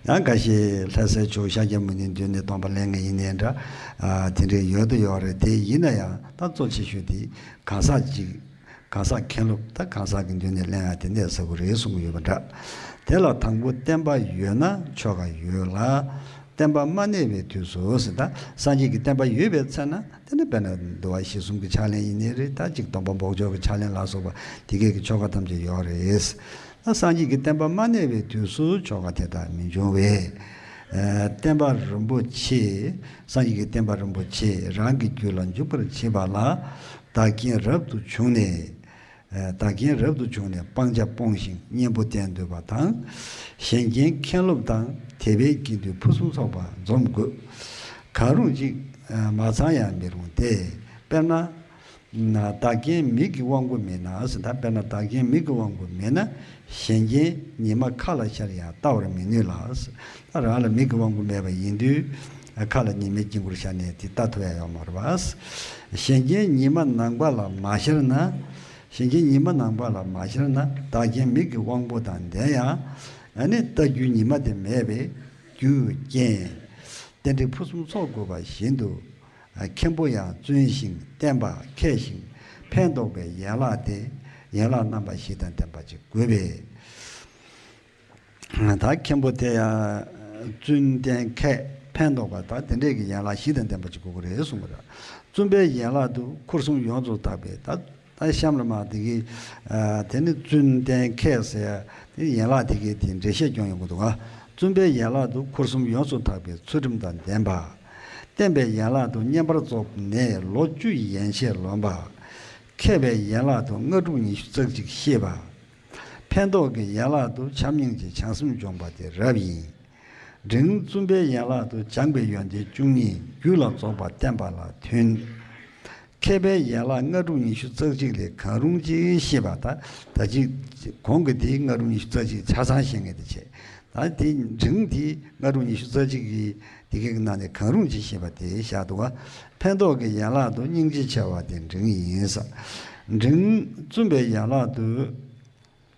ཡང་ཁ་ཤས་ལྷ་སའི་ཇོ་བོ་ཤཱཀྱ་མུ་ནེའི་མདུན་ནས་སྡོམ་པ་ལེན་མཁན་ཡིན་ནའི་འདྲ། ཨ་དེ་འདྲའི་ཡོད་དུ་ཡོད་རེད། དེ་ཡིན་ན་ཡང་ད་གཙོ་ཆེ་ཤོས་དེ་གང་ཟག་ཅིག་གང་ཟག་མཁན་སློབ་ད་གང་ཟག་གི་མདུན་ནས་གླེང་ཡ་དེ་གནས་ས་གོ་རེད་གསུང་གི་ཡོད་པ་འདྲ། དེ་ལ་དང་པོ་བསྟན་པ་ཡོད་ན་ཆོ་ག་ཡོད་ལ། བསྟན་པ་མ་གནས་པའི་དུས་སུ་ཟེར། ད་སངས་རྒྱས་ཀྱི་བསྟན་པ་ཡོད་པའི་ཚེ་ན་དེ་ནི་དཔེར་ན་འདུལ་བ་གཞིར་བཟུང་གི་ཕྱག་ལེན་ཡིན་ནའི་རེད། ད་ཅིག་སྡོམ་པ་འབོགས་ཆོག་གི་ཕྱག་ལེན་ལ་སོགས་པ་དེ་གས་ཀྱི་ཆོ་ག་ཐམས་ཅད་ཡོད་རེད། ད་སངས་རྒྱས་ཀྱི་བསྟན་པ་མ་གནས་པའི་དུས་སུ་ཆོ་ག་དེ་དག་མི་འབྱུང་བས། ཨ། བསྟན་པ་རིན་པོ་ཆེ། སངས་རྒྱས་ཀྱི་བསྟན་པ་རིན་པོ་ཆེ་རང་གི་རྒྱུད་ལ་འཇུག་པར་བྱེད་པ་ལ་བདག་རྐྱེན་རབ་ཏུ་བྱུང་ནས། ཨ། བདག་རྐྱེན་རབ་ཏུ་བྱུང་ནས་སྤང་བྱ་སྤོང་ཞིང་གཉེན་པོ་བསྟེན་འདོད་པ་དང་། གཞན་རྐྱེན་མཁན་སློབ་དང་དད་པའི་དགེ་འདུན་ཕུན་སུམ་ཚོགས་པ་འཛོམས་དགོས། གང་རུང་ཅིག་ཨ། མ་ཚང་ཡང་མི་རུང་སྟེ། དཔེར་ན། ན། བདག་རྐྱེན་མིག་གི་དབང་པོ་མེད་ན་ཟེར། ད་དཔེར་ན་བདག་རྐྱེན་མིག་གི་དབང་པོ་མེད་ན་གཞན་རྐྱེན་ཉི་མ་མཁའ་ལ་ཤར་ཡང་བལྟ་བར་མི་ནུས་ལ་ཟེར། ད་རང་ལ་མིག་གི་དབང་པོ་མེད་པ་ཡིན་དུས་མཁའ་ལ་ཉི་མའི་དཀྱིལ་འཁོར་ཤར་ནས་དེ་བལྟ་ཐུབ་ཡ་ཡོད་མ་རེད་པ། གཞན་རྐྱེན་ཉི་མ་ནངས་པ་ལ་མ་ཤར་ན། གཞན་རྐྱེན་ཉི་མ་ནངས་པ་ལ་མ་ཤར་ན་བདག་རྐྱེན་མིག་གི་དབང་པོ་དང་ལྡན་ཡང་། ཨ་ནི་བལྟ་རྒྱུའི་ཉི་མ་དེ་མེད་པས་རྒྱུ་རྐྱེན་རྟེན་འབྲེལ་ཕུན་སུམ་ཚོགས་དགོས་པ་བཞིན་དུ། མཁན་པོ་ཡང་བཙུན་ཞིང་བསྟེན་པ་མཁས་ཤིང་ཕན་འདོགས་པའི་ཡན་ལག་སྟེ། ཡན་ལག་རྣམ་པ་བཞི་དང་ལྡན་པ་ཅིག་དགོས་པས། ད་མཁན་པོ་དེ་ཡང་བཙུན་བསྟེན་མཁས་ཕན་འདོགས་པ་ད་དེ་འདྲས་ཀྱི་ཡན་ལག་བཞི་དང་ལྡན་པ་ཅིག་དགོས་ཀྱི་རེད་གསུངས་པ་རེད། བཙུན་པའི་ཡན་ལག་ཏུ་འཁོར་གསུམ་ཡོངས་སུ་དག་པའི་ད། ད་གཤམ་ལ་མ་དེ་གི། ཨ། དེ་ནི་བཙུན་བསྟེན་མཁས་ཟེར་ཡ་དེ་ཡན་ལག་དེ་གའི་དེ་འགྲེལ་བཤད་སྐྱོན་ཡོང་གི་འདུག་ག། བཙུན་པའི་ཡན་ལག་ཏུ་འཁོར་གསུམ་ཡོངས་སུ་དག་པའི་ཚུལ་ཁྲིམས་དང་ལྡན་པ། བསྟེན་པའི་ཡན་ལག་ཏུ་བསྙེན་པར་རྫོགས་ནས་ལོ་བཅུ་ཡན་ཆད་ལོན་པ། མཁས་པའི་ཡན་ལག་ཏུ་ལྔ་དྲུག་ཉི་ཤུ་རྩ་གཅིག་ཤེས་པ། ཕན་འདོགས་ཀྱི་ཡན་ལག་ཏུ་བྱམས་སྙིང་རྗེ་བྱང་སེམས་འཇོམས་པ་དེ་རབ་ཡིན། འབྲིང་བཙུན་པའི་ཡན་ལག་ཏུ་སྦྱངས་པའི་ཡོན་ཏན་བཅུ་གཉིས་རྒྱུད་ལ་རྫོགས་པ་བསྟན་པ་ལ་མཐུན། མཁས་པའི་ཡན་ལག་ལྔ་དྲུག་ཉི་ཤུ་རྩ་གཅིག་ལས་གང་རུང་ཅིག་ཤེས་པ་དང་། ད་ཅིག་གོང་གི་དེ་ལྔ་དྲུག་ཉི་ཤུ་རྩ་གཅིག་ཆ་ཚང་ཤེས་མཁན་དེ་བྱས། ད་དེ་འབྲིང་དེ་ལྔ་དྲུག་ཉི་ཤུ་རྩ་གཅིག་གི་དེ་གའི་ནང་ནས་གང་རུང་ཅིག་ཤེས་པ་དེ་བཞག་འདུག་ག། ཕན་འདོགས་ཀྱི་ཡན་ལག་ཏུ་སྙིང་རྗེ་ཆེ་བ་དེ་འབྲིང་ཡིན་ས། འབྲིང་བཙུན་པའི་ཡན་ལག་ཏུ།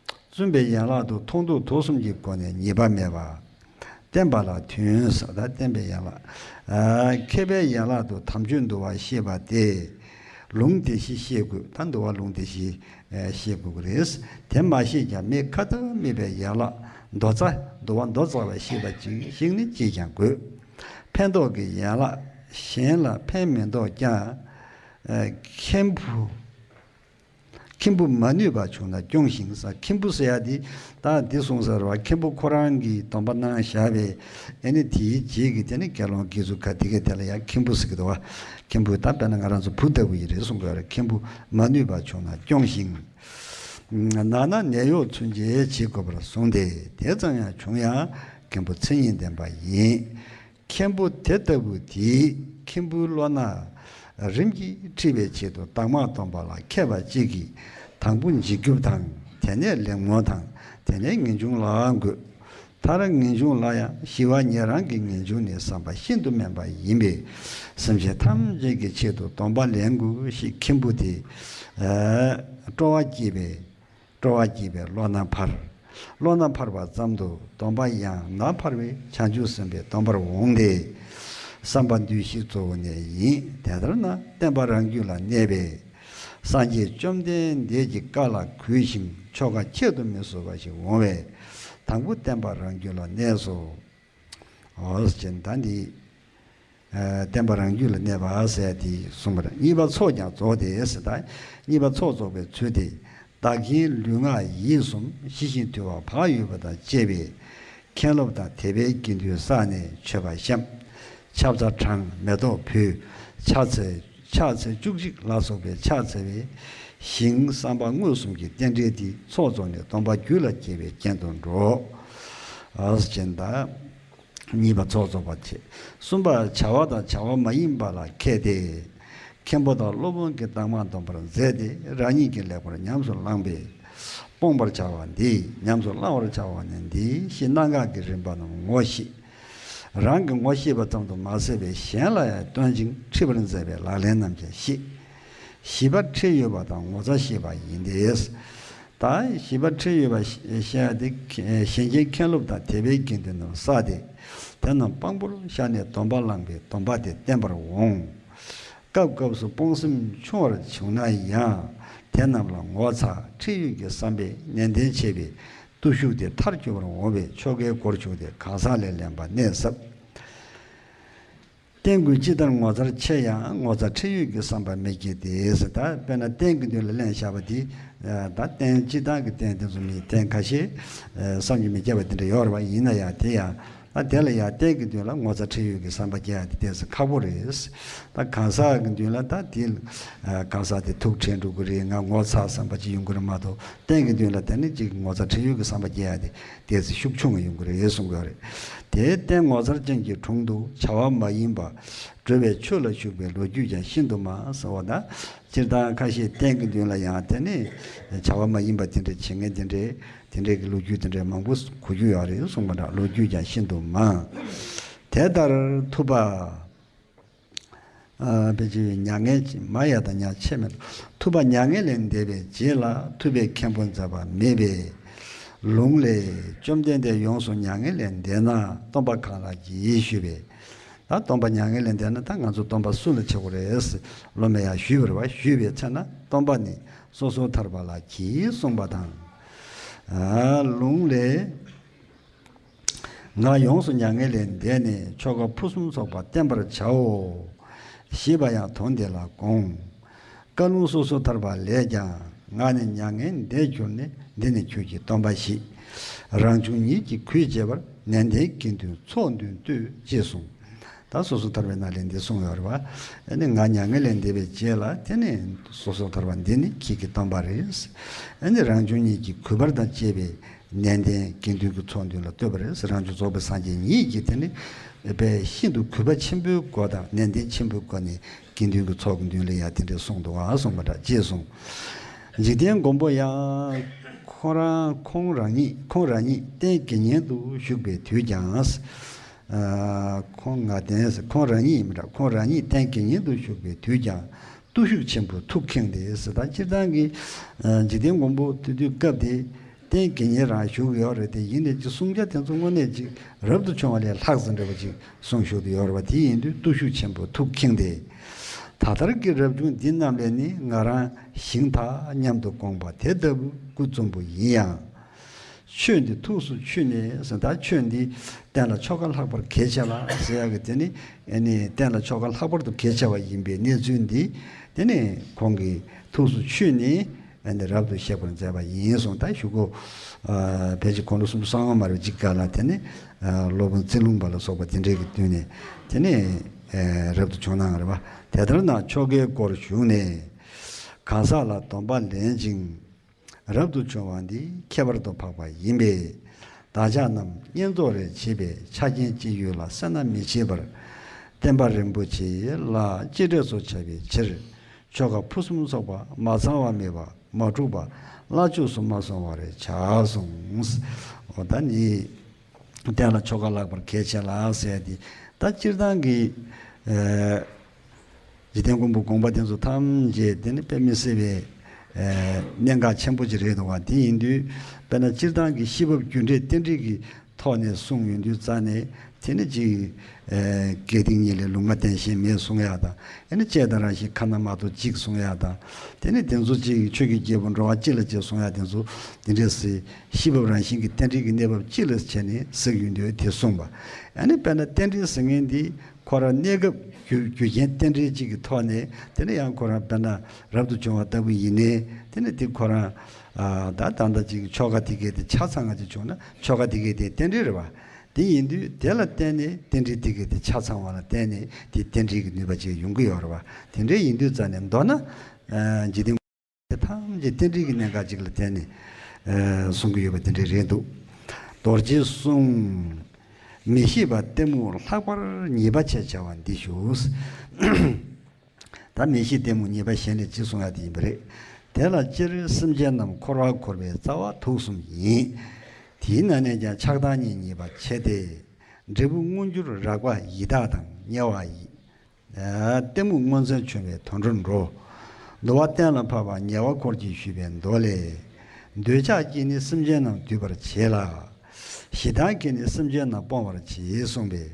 བཙུན་པའི་ཡན་ལག་ཏུ་མཐོང་ཐོས་དོགས་གསུམ་གྱི་སྒོ་ནས་ཉེས་པ་མེད་པ། བསྟན་པ་ལ་མཐུན་ས། ད་བསྟན་པའི་ཡན་ལག། ཨ། མཁས་པའི་ཡན་ལག་ཏུ་དམ་ཆོས་འདུལ་བ་ཤེས་པ་སྟེ། ལུང་སྡེ་བཞི་ཤེས་དགོས། ད་འདུལ་བ་ལུང་སྡེ་བཞི་ཤེས་དགོས་ཀྱི་རེད། དེ་མ་ཤེས་ཀྱང་མི་ཁ་ཏ་དམིགས་པའི་ཡན་ལག་མདོ་རྩ། འདུལ་བ་མདོ་རྩ་བ་ཤེས་པ་ཅིག་ཞིག་ནི་ཅིས་ཀྱང་དགོས། ཕན་འདོགས་ཀྱི་ཡན་ལག་གཞན་ལ་ཕན་མི་འདོགས་ཀྱང་། ཨ། མཁན་པོ། མཁན་པོ་མ་ནུས་པ་བྱུང་ན་སྐྱོང་ཞིང་ས། མཁན་པོ་ཟེར་ཡ་དེ་ད་འདི་གསུངས་ས་རེད་བ། མཁན་པོ་ཁོ་རང་གིས་སྡོམ་པ་གནང་བཞག་པའི་ཨེ་ནི་དེའི་རྗེས་ཀྱི་དེ་ནི་དགེ་སློང་དགེ་ཚུལ་ཁ་དེ་གས་དེ་ལ་ཡང་མཁན་པོ་ཟེར་གི་འདུག་བ། མཁན་པོ་ད་དཔེར་ན་ང་རང་ཚོ་བུ་ལྟ་བུ་ཡི་རེད་གསུང་གི་ཡོད་རེད། མཁན་པོ་མ་ནུས་པ་བྱུང་ན་སྐྱོང་ཞིང་། ན་ན་ནད་གཡོག་ཚུན་ཆད་བྱེད་དགོས་པར་གསུངས་ཏེ། དེ་ཙམ་ཡང་བྱུང་ཡང་མཁན་པོ་མཚན་ཉིད་ལྡན་པ་ཡིན། མཁན་པོ་དེ་ལྟ་བུ་དེས་མཁན་པོའི་བློ་སྣ་རིམ་གྱིས་ཁྲིད་པའི་ཆེད་དུ་གདམས་ངག་སྡོམ་པ་ལ་མཁས་པ་གཅིག་གིས་དང་པོ་འཇིགས་སྐྱོབ་དང་། དེ་ནས་ལེགས་སྨོན་དང་། དེ་ནས་ངེས་འབྱུང་ལ་འགོད། མཐར་ངེས་འབྱུང་ལ་ཡང་ཞི་བ་ཉན་རང་གི་ངེས་འབྱུང་ནི་བསམ་པ་ཤིན་ཏུ་དམན་པ་ཡིན་པས། སེམས་ཅན་ཐམས་ཅད་ཀྱི་ཆེད་དུ་སྡོམ་པ་ལེན་དགོས་ཞེས་མཁན་པོ་དེས། ཨ། སྤྲོ་བ་བསྐྱེད་པས། སྤྲོ་བ་བསྐྱེད་པའི་བློ་སྣ་འཕར། བློ་སྣ་འཕར་བ་ཙམ་དུ་སྡོམ་པ་ཡང་ན་འཕར་བས་བྱང་ཆུབ་སེམས་དཔའི་སྡོམ་པར་འོངས་ཏེ། བསམ་པ་འདུས་ཤིང་གཙོ་བོ་ནས་ཡིན། དེ་ལྟར་ན་བསྟན་པ་རང་རྒྱུད་ལ་གནས་པས། སངས་རྒྱས་བཅོམ་ལྡན་འདས་ཀྱི་བཀའ་ལ་གུས་ཤིང་ཆོ་ག་ཁྱད་དུ་མི་གསོད་པ་ཞིག་འོང་བས། དང་པོ་བསྟན་པ་རང་རྒྱུད་ལ་གནས་སོ། འོ་ཟེར་ད་འདི། ཨ། བསྟན་པ་རང་རྒྱུད་ལ་གནས་པ་ཟེར་དེ་གསུངས་པ་རེད། གཉིས་པ་ཚོགས་ཀྱང་རྫོགས་ཏེ་ཟེར། ད་གཉིས་པ་ཚོགས་རྫོགས་པའི་ཚུལ་ཏེ། བདག་རྐྱེན་ལུས་ངག་ཡིད་གསུམ་ཞི་ཞིང་དུལ་བ་བག་ཡོད་པ་དང་བཅས་པའི་མཁན་སློབ་དང་དད་པའི་དགེ་འདུན་བསགས་ནས་མཆོད་པ་བཤམས། ཕྱག་འཚལ་དྲངས། མེ་ཏོག་ཕུལ། ཕྱག་འཚལ། ཕྱག་འཚལ་བཅུ་གཅིག་ལ་སོགས་པའི་ཕྱག་འཚལ་བའི་ཞིང་བསམ་པ་མངོན་སུམ་གྱི་རྟེན་འབྲེལ་འདི་ཚོགས་རྫོགས་ནས་སྡོམ་པ་རྒྱུད་ལ་སྐྱེ་བའི་རྐྱེན་དུ་འགྲོ། ཨ་ཟེར་ད། གཉིས་པ་ཚོགས་རྫོགས་པ་བྱེད། གསུམ་པ་བྱ་བ་དང་བྱ་བ་མ་ཡིན་པ་ལ་མཁས་ཏེ། མཁན་པོ་དང་སློབ་དཔོན་གྱི་གདམས་ངག་སྡོམ་པར་མཛད་དེ་རང་ཉིད་ཀྱིས་ལེགས་པར་ཉམས་སུ་བླངས་པས། སྤོང་བར་བྱ་བ་འདི། ཉམས་སུ་བླང་བར་བྱ་བ་ནི་འདི་ཞེས་གནད་འགག་གི་རིམ་པ་རྣམས་ངོ་ཤེས། རང་གིས་ངོ་ཤེས་པ་ཙམ་དུ་མ་ཟད་པའི་གཞན་ལ་ཡང་སྟོན་ཅིང་ཁྲིད་པར་མཛད་པའི་ལག་ལེན་རྣམས་ཀྱང་ཤེས། བཞི་པ་ཁྲིད་ཡོད་པ་དང་ངོ་མཚར་ཤེས་པ་ཡིན་ཏེ། ད་བཞི་པ་ཁྲིད་ཡོད་པ་ཞེས་པ་དེ་གཞན་གྱི་མཁན་སློབ་དང་དད་པའི་དགེ་འདུན་རྣམས་བསགས་ཏེ། དེ་རྣམས་དཔང་པོར་བཞག་ནས་སྡོམ་པ་བླངས་པས་སྡོམ་པ་དེ་བརྟན་པར་འོང་། སྐབས་སྐབས་སུ་སྤོང་སེམས་ཆུང་བར་བྱུང་ན་ཡང་། དེ་རྣམས་ལ་ངོ་མཚར་ཁྲེལ་ཡོད་ཀྱི་བསམ་པས་ནན་ཏན་བྱས་པའི་བརྟུལ་ཞུགས་དེ་མཐར་གྱུར་པར་འོང་བས་ཆོ་གའི་སྒོར་ཞུགས་ཏེ་གང་ཟག་ལས་ལེན་པ་གནས་ཟབ། རྟེན་ཀུན་ཅི་ལྟར་ངོ་མཚར་ཆེ་ཡང་ངོ་མཚར་ཁྲེལ་ཡོད་ཀྱི་བསམ་པ་མི་སྐྱེ་སྟེ་ཟེར། ད་དཔེར་ན་རྟེན་གྱི་མདུན་ལ་ལེན་བཞག་པ་དེ། ད་རྟེན་སྤྱིར་བཏང་གི་རྟེན་དེ་ཚོ་མི་རྟེན་ཁ་ཤས་བསམ་གྱིས་མི་ཁྱབ་པ་དེ་འདྲ་ཡོད་རེད་བ། ཡིན་ན་ཡང་དེ་ཡང་ད་དེ་ལ་ཡང་རྟེན་གྱི་མདུན་ལ་ངོ་མཚར་ཁྲེལ་ཡོད་ཀྱི་བསམ་པ་སྐྱེ་ཡ་དེ་ཏོག་ཙམ་ཁག་པོ་རེད། ད་གང་ཟག་གི་མདུན་ལ་ད་དེ་གང་ཟག་དེ་ཐུགས་ཁྲེལ་འགྲོ་གི་རེད། ང་ངོ་མཚར་བསམ་པ་ཅིག་ཡོང་གི་རེད་མ་གཏོགས། རྟེན་གྱི་མདུན་ལ་དེ་ནི་ཅིག་ངོ་མཚར་ཁྲེལ་ཡོད་ཀྱི་བསམ་པ་སྐྱེ་ཡ་དེ་ཏོག་ཙམ་ཤུགས་ཆུང་ངུ་ཡོང་གི་རེད་གསུང་གི་ཡོད་རེད། དེའི་རྟེན་ངོ་མཚར་ཅན་གྱི་དྲུང་དུ་བྱ་བ་མ་ཡིན་པ་སྒྲུབ་པའི་ཆོས་ལ་ཞུགས་པའི་ལོ་རྒྱུས་ཀྱང་ཤིན་ཏུ་མང་ཟེར་བ་དང་། སྤྱིར་བཏང་ཁ་ཤས་རྟེན་གྱི་མདུན་ལ་ཡང་དེ་ནི་བྱ་བ་མ་ཡིན་པ་དེ་འདྲ་བྱེད་མཁན་དེ་འདྲའི་དེ་འདྲའི་གི་ལོ་རྒྱུས་དེ་འདྲའི་མང་པོ་གོ་རྒྱུ་ཡོད་རེད་གསུངས་པ་འདྲ། ལོ་རྒྱུས་ཀྱང་ཤིན་ཏུ་མང་། དེ་ལྟར་ཐུབ་པ། ཨ་ཕལ་ཆེར་མྱ་ངན་མ་ཡ་དང་མྱ་ཆེ་མེད། ཐུབ་པ་མྱ་ངན་ལས་འདས་པའི་རྗེས་ལ་ཐུབ་པའི་མཁན་པོ་མཛད་པ་མེད་པས། ལུང་ལས། བཅོམ་ལྡན་འདས་ཡོངས་སུ་མྱ་ངན་ལས་འདས་ན་སྟོན་པ་གང་ལགས་ཀྱིས་ཞུས་པས། ད་སྟོན་པ་མྱ་ངན་ལས་འདས་ན་ད་ང་ཚོ་སྟོན་པ་སུ་ལ་ཆགས་དགོས་རེད། སློབ་མས་ཡང་ཞུས་པ་རེད་བ། ཞུས་པའི་ཚེ་ན་སྟོན་པ་ནི་སོ་སོར་ཐར་པ་ལགས་ཀྱིས་གསུངས་པ་དང་། ཨ་ལུང་ལས། ང་ཡོངས་སུ་མྱ་ངན་ལས་འདས་ནས་ཆོ་ག་ཕུན་སུམ་ཚོགས་པ་བསྟན་པར་བྱའོ། ཞེས་པ་ཡང་དོན་འདི་ལ་དགོངས། བཀའ་ལུང་སོ་སོར་ཐར་པ་ལས་ཀྱང་ང་ནི་མྱ་ངན་འདས་གྱུར་ནས། འདི་ནི་ཁྱོད་ཀྱི་སྟོན་པ་ཞིག་རང་བྱུང་ཉིད་ཀྱིས་གུས་བྱེད་པར་ནན་ཏན་དགེ་འདུན་ཚོགས་མདུན་བསྟོད་ཅེས་གསུངས། ད་སོ་སོར་ཐར་པའི་ནང་ལས་འདི་གསུངས་ཡོད་རེད་བ། ཨ་ནི་ང་མྱ་ངན་ལས་འདས་པའི་རྗེས་ལ་དེ་ནི་སོ་སོར་ཐར་པ་འདི་ནི་ཁྱེད་ཀྱི་སྟོན་པ་རེད། ཨ་ནི་རང་བྱུང་ཉིད་ཀྱིས་གུས་པར་དང་བཅས་པའི་ནན་ཏན་དགེ་འདུན་གྱི་ཚོགས་མདུན་ལ་བསྟོད་པ་རེད། རང་བྱུང་རྫོགས་པའི་སངས་རྒྱས་ཉིད་ཀྱིས་དེ་ནི་དཔེ་ཤིན་ཏུ་གུས་པ་ཆེན་པོའི་སྒོ་དང་ནན་ཏན་ཆེན་པོའི་སྒོ་ནས་དགེ་འདུན་གྱི་ཚོགས་ཀྱི་མདུན་ལ་ཡང་དེ་འདྲའི་གསུངས་འདུག་ཨ་གསུངས་པ་འདྲ་ཅེས་གསུངས། འཇིག་རྟེན་མགོན་པོ་ཡང་ཁོང་རང་ཁོང་རང་ཉིད་ཁོང་རང་ཉིད་རྟེན་དགེ་བསྙེན་དུ་བཞུགས་པའི་དུས་ཀྱང་། ཨ་ཁོང་ང་བསྟན་ཁོང་རང་ཉིད་ཡིན་པ་འདྲ། ཁོང་རང་ཉིད་རྟེན་དགེ་བསྙེན་དུ་བཞུགས་པའི་དུས་ཀྱང་བརྟུལ་ཞུགས་ཆེན་པོས་ཐུགས་ཁེངས་ཏེ་ཟེར། ད་སྤྱིར་བཏང་གི་ཨ་འཇིག་རྟེན་མགོན་པོ་དེ་དུས་སྐབས་དེ་རྟེན་དགེ་བསྙེན་རང་བཞུགས་ཡོད་རེད་དེ། ཡིན་ནའི་ཅིག་གསུང་བྱ་དེ་ཚོ་དངོས་གནས་ཅིག་རབ་ཏུ་བྱུང་བ་ལས་ལྷག་ཙམ་འདྲ་བ་ཅིག་གསུང་བཞུགས་ཏེ་ཡོད་རེད་བ། དེ་ཡིན་དུས་བརྟུལ་ཞུགས་ཆེན་པོས་ཐུགས་ཁེངས་ཏེ། ད་ལྟར་གྱི་རབ་བྱུང་འདི་རྣམས་ལས་ནི་ང་རང་ཞིང་ཐ་སྙམ་དུ་དགོངས་པ་དེ་ལྟ་བུ་ཀུན་རྩོམ་པོ་ཡིན་ཡང་། ཆོས་འདི་ཐུགས་སུ་ཆུད་ནས་ཟེར། ད་ཆོས་འདི་བསྟན་ལ་ཆོ་ག་ལྷག་པར་གལ་ཆེ་ལ་ཟེར་ཡག་གི་དེ་ནི་ཨ་ནི་བསྟན་ལ་ཆོ་ག་ལྷག་པར་དུ་གལ་ཆེ་བ་ཡིན་པའི་གནས་ཚུལ་འདི་དེ་ནི་ཁོང་གིས་ཐུགས་སུ་ཆུད་ནས་ཨ་ནི་རབ་ཏུ་བཤད་པར་མཛད་པ་ཡིན་གསུངས། ད་གཞུག་གུ་ཨ་ཕལ་ཆེར་དགུང་ལོ་སུམ་ཅུ་སོ་ལྔ་མ་རེད་པ་ཅིག་སྐབས་ལ་དེ་ནི་ཨ་སློབ་དཔོན་ཚེ་ལུང་པ་ལ་སོགས་པ་དེ་འདྲའི་གི་མདུན་ནས་དེ་ནི་ཨ་རབ་ཏུ་བྱུང་གནང་བ་རེད་པ། དེ་ལྟར་ན་ཆོ་གའི་སྒོར་ཞུགས་ནས་གང་ཟག་ལ་སྡོམ་པ་ལེན་ཅིང་། རབ་ཏུ་བྱུང་བ་འདི་ཁྱད་པར་དུ་འཕགས་པ་ཡིན་པས། བདག་ཅག་རྣམས་བསྙེན་རྫོགས་རེ་བྱེད་པའི་ཆ་རྐྱེན་ཅི་ཡོད་ལ་སེར་སྣ་མི་བྱེད་པར། བསྟན་པ་རིན་པོ་ཆེ་ལ་གཅེས་སྤྲས་སུ་བྱ་བའི་ཕྱིར། ཆོ་ག་ཕུན་སུམ་ཚོགས་པ་མ་ཚང་བ་མེད་པ་མ་དཀྲུགས་པ་བླ་མཆོག་སུ་མ་སོང་བ་རེ་བྱ་གསུངས། འོ་ད་ནི། བསྟན་ལ་ཆོ་ག་ལྷག་པར་གལ་ཆེ་ལ་ཟེར་ཏེ། ད་སྤྱིར་བཏང་གི་ཨ་འཇིག་རྟེན་མགོན་པོ་དགོངས་པ་དེ་ཚོ་ཐམས་ཅད་དེ་ནི་དཔེ་མི་སྲིད་པའི་ཨ་གནད་འགག་ཆེན་པོ་ཅིག་རེད་འདུག་བ། དེ་ཡིན་དུས་དཔེར་ན་སྤྱིར་བཏང་གི་ཤེས་བབ་རྒྱུ་འབྲས་རྟེན་འབྲེལ་གྱི་ཐོག་ནས་གསུངས་ཡོང་དུས་རྩ་ནས་དེ་ནི་ཅིག་ཨ་སྐལ་ལྡན་གཉིས་ལས་ལུང་མ་བསྟན་གཞན་མེད་གསུང་ཡག་དང་། ཨ་ནི་བཅས་དང་རང་བཞིན་ཁ་ན་མ་ཐོ་གཅིག་གསུང་ཡག་དང་། དེ་ནི་དེ་ཚོ་ཅིག་ཆོས་ཀྱི་རྒྱལ་པོ་འགྲོ་བ་སྤྱི་ལ་གཅེས་གསུང་ཡག་དེ་ཚོ་དེ་འདྲས་སེ་ཤེས་བབ་རང་བཞིན་གྱི་རྟེན་འབྲེལ་གྱི་གནས་བབ་སྤྱི་ལ་བྱས་ནས་གཟིགས་ཡོང་དུས་དེ་གསུངས་པ། ཨ་ནི་དཔེར་ན་རྟེན་འབྲེལ་ཟེར་མཁན་འདི་ཁོ་རང་གནས་སྐབས་རྒྱུ་རྒྱུ་རྐྱེན་རྟེན་འབྲེལ་གཅིག་གི་ཐོག་ནས་དེ་ནི་ཡང་ཁོ་རང་དཔེར་ན་རབ་ཏུ་བྱུང་བ་ལྟ་བུ་ཡིན་ནའི་དེ་ནི་དེ་ཁོ་རང་ཨ་ད་ད་ལྟ་ཅིག་ཆོ་ག་དེ་གའི་དེ་ཆ་ཚང་བ་ཅིག་བྱུང་ན་ཆོ་ག་དེ་གའི་དེ་རྟེན་འབྲེལ་རེད་བ། དེ་ཡིན་དུས་དེ་ལ་བརྟེན་ནས་རྟེན་འབྲེལ་དེ་གའི་དེ་ཆ་ཚང་བ་ལ་བརྟེན་ནས་དེ་རྟེན་འབྲེལ་གྱི་ནུས་པ་ཅིག་ཡོང་གི་ཡོད་རེད་བ། དེ་འདྲ་ཡིན་དུས་རྩ་ནས་མདོར་ན་ཨ་འཇིག་རྟེན། དེ་ཐམས་ཅད་རྟེན་འབྲེལ་གྱི་གནད་འགག་ཅིག་ལ་བརྟེན་ནས་ཨ་གསུང་གི་ཡོད་པ་དེ་འདྲ་རེད་འདུག་རྡོ་རྗེ་གསུངས། མི་ཤེས་པ་གཏི་མུག་ལྷག་པར་ཉེས་པ་ཆེ་བྱ་བ་འདི་ཞུ། ད་མི་ཤེས་གཏི་མུག་ཉེས་པ་གཞན་ལས་ཅི་གསུང་ཡག་དེ་ཡིན་པ་རེད། དེ་ལ་སྤྱིར་སེམས་ཅན་རྣམས་འཁོར་བར་འཁོར་བའི་རྩ་བ་དུག་གསུམ་ཡིན། དེའི་ནང་ནས་ཀྱང་ཆགས་སྡང་གཉིས་ཉེས་པ་ཆེ་སྟེ། འབྲས་བུ་མངོན་གྱུར་རགས་པ་ཡི་དྭགས་དང་དམྱལ་བ་ཡི། ཨ་གཏི་མུག་མངོན་མཚན་ཆུང་བས་དུད་འགྲོར་འགྲོ། འདུལ་བ་གཏན་ལ་ཕབ་པ་ཉེ་བར་འཁོར་གྱིས་ཞུས་པའི་མདོ་ལས། འདོད་ཆགས་ཀྱིས་ནི་སེམས་ཅན་རྣམས་འདུལ་བར་བྱེད་ལ། ཞེ་སྡང་གིས་ནི་སེམས་ཅན་རྣམས་སྤོང་བར་བྱེད་གསུངས་པས།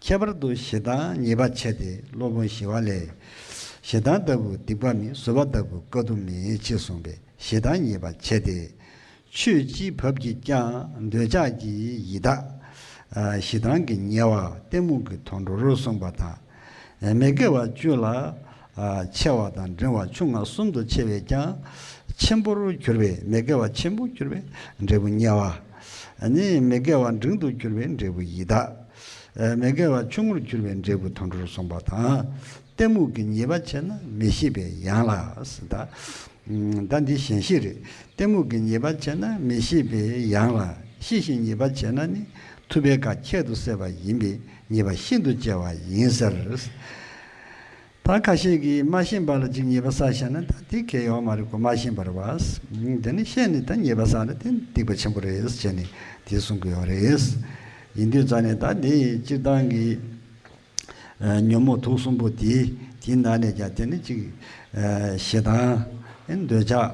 ཁྱད་པར་དུ་ཞེ་སྡང་ཉེས་པ་ཆེ་སྟེ་སློབ་དཔོན་ཞི་བ་ལྷས། ཞེ་སྡང་ལྟ་བུ་སྡིག་པ་མེད། བཟོད་པ་ལྟ་བུ་དཀའ་ཐུབ་མེད། ཅེས་གསུངས་པས་ཞེ་སྡང་ཉེས་པ་བྱས་ཏེ། ཆོས་སྤྱིའི་བབ་ཀྱིས་ཀྱང་འདོད་ཆགས་ཀྱི་ཡི་དྭགས། ཨ་ཞེ་སྡང་གི་ཉེས་པ་གཏི་མུག་གི་དོན་འགྲོར་གསུངས་པ་དང་། མི་དགེ་བ་བཅུ་ལ་ཨ་ཆེ་བ་དང་འབྲིང་བ་ཆུང་ང་གསུམ་དུ་ཕྱེ་བས་ཀྱང་ཆེན་པོར་གྱུར་པས། མི་དགེ་བ་ཆེན་པོར་གྱུར་པས་འབྲས་བུ་དམྱལ་བ། ཨ་ནི་མི་དགེ་བ་འབྲིང་དུ་གྱུར་པས་འབྲས་བུ་ཡི་དྭགས། ཨ་མི་དགེ་བ་ཆུང་ངུར་གྱུར་པས་འབྲས་བུ་དོན་འགྲོར་གསུངས་པ་དང་། གཏི་མུག་གི་ཉེས་པ་ཆེ་ན་མི་ཤེས་པས་ཡང་ལ་ཟེར་ད། ཨ་ད་འདི་ཞེན་ཤེས་རེད། གཏི་མུག་གི་ཉེས་པ་ཆེ་ན་མི་ཤེས་པས་ཡང་ལ། ཤེས་ཤིང་ཉེས་པ་བྱས་ན་ནི། ཐུབ་པས་བཀའ་ཁྱད་དུ་བསད་པ་ཡིན་པས་ཉེས་པ་ཤིན་ཏུ་ཆེ་བ་ཡིན་ཟེར། ད་ཁ་ཤས་ཀྱིས་མ་ཤེས་པ་ལ་ཅིག་ཉེས་པ་བསགས་བཞག་ན་ད་དེ་གལ་ཡོད་མ་རེད་གོ་མ་ཤེས་པ་རེད་བ། དེ་ནི་ཤེས་ནས་ད་ཉེས་པ་བསགས་ན་དེ་སྡིག་པ་ཆེན་པོ་རེད་ཟེར་བྱས་ནས་དེ་གསུང་གི་ཡོད་རེད། ཡིན་དུས་ཙང་ནས་ད་དེ་སྤྱིར་བཏང་གི་ཨ་ཉོན་མོངས་དུག་གསུམ་པོ་དེ་དེའི་ནང་ནས་ཀྱང་དེ་ནི་ཅིག་ཨ་ཞེ་སྡང་འདོད་ཆགས་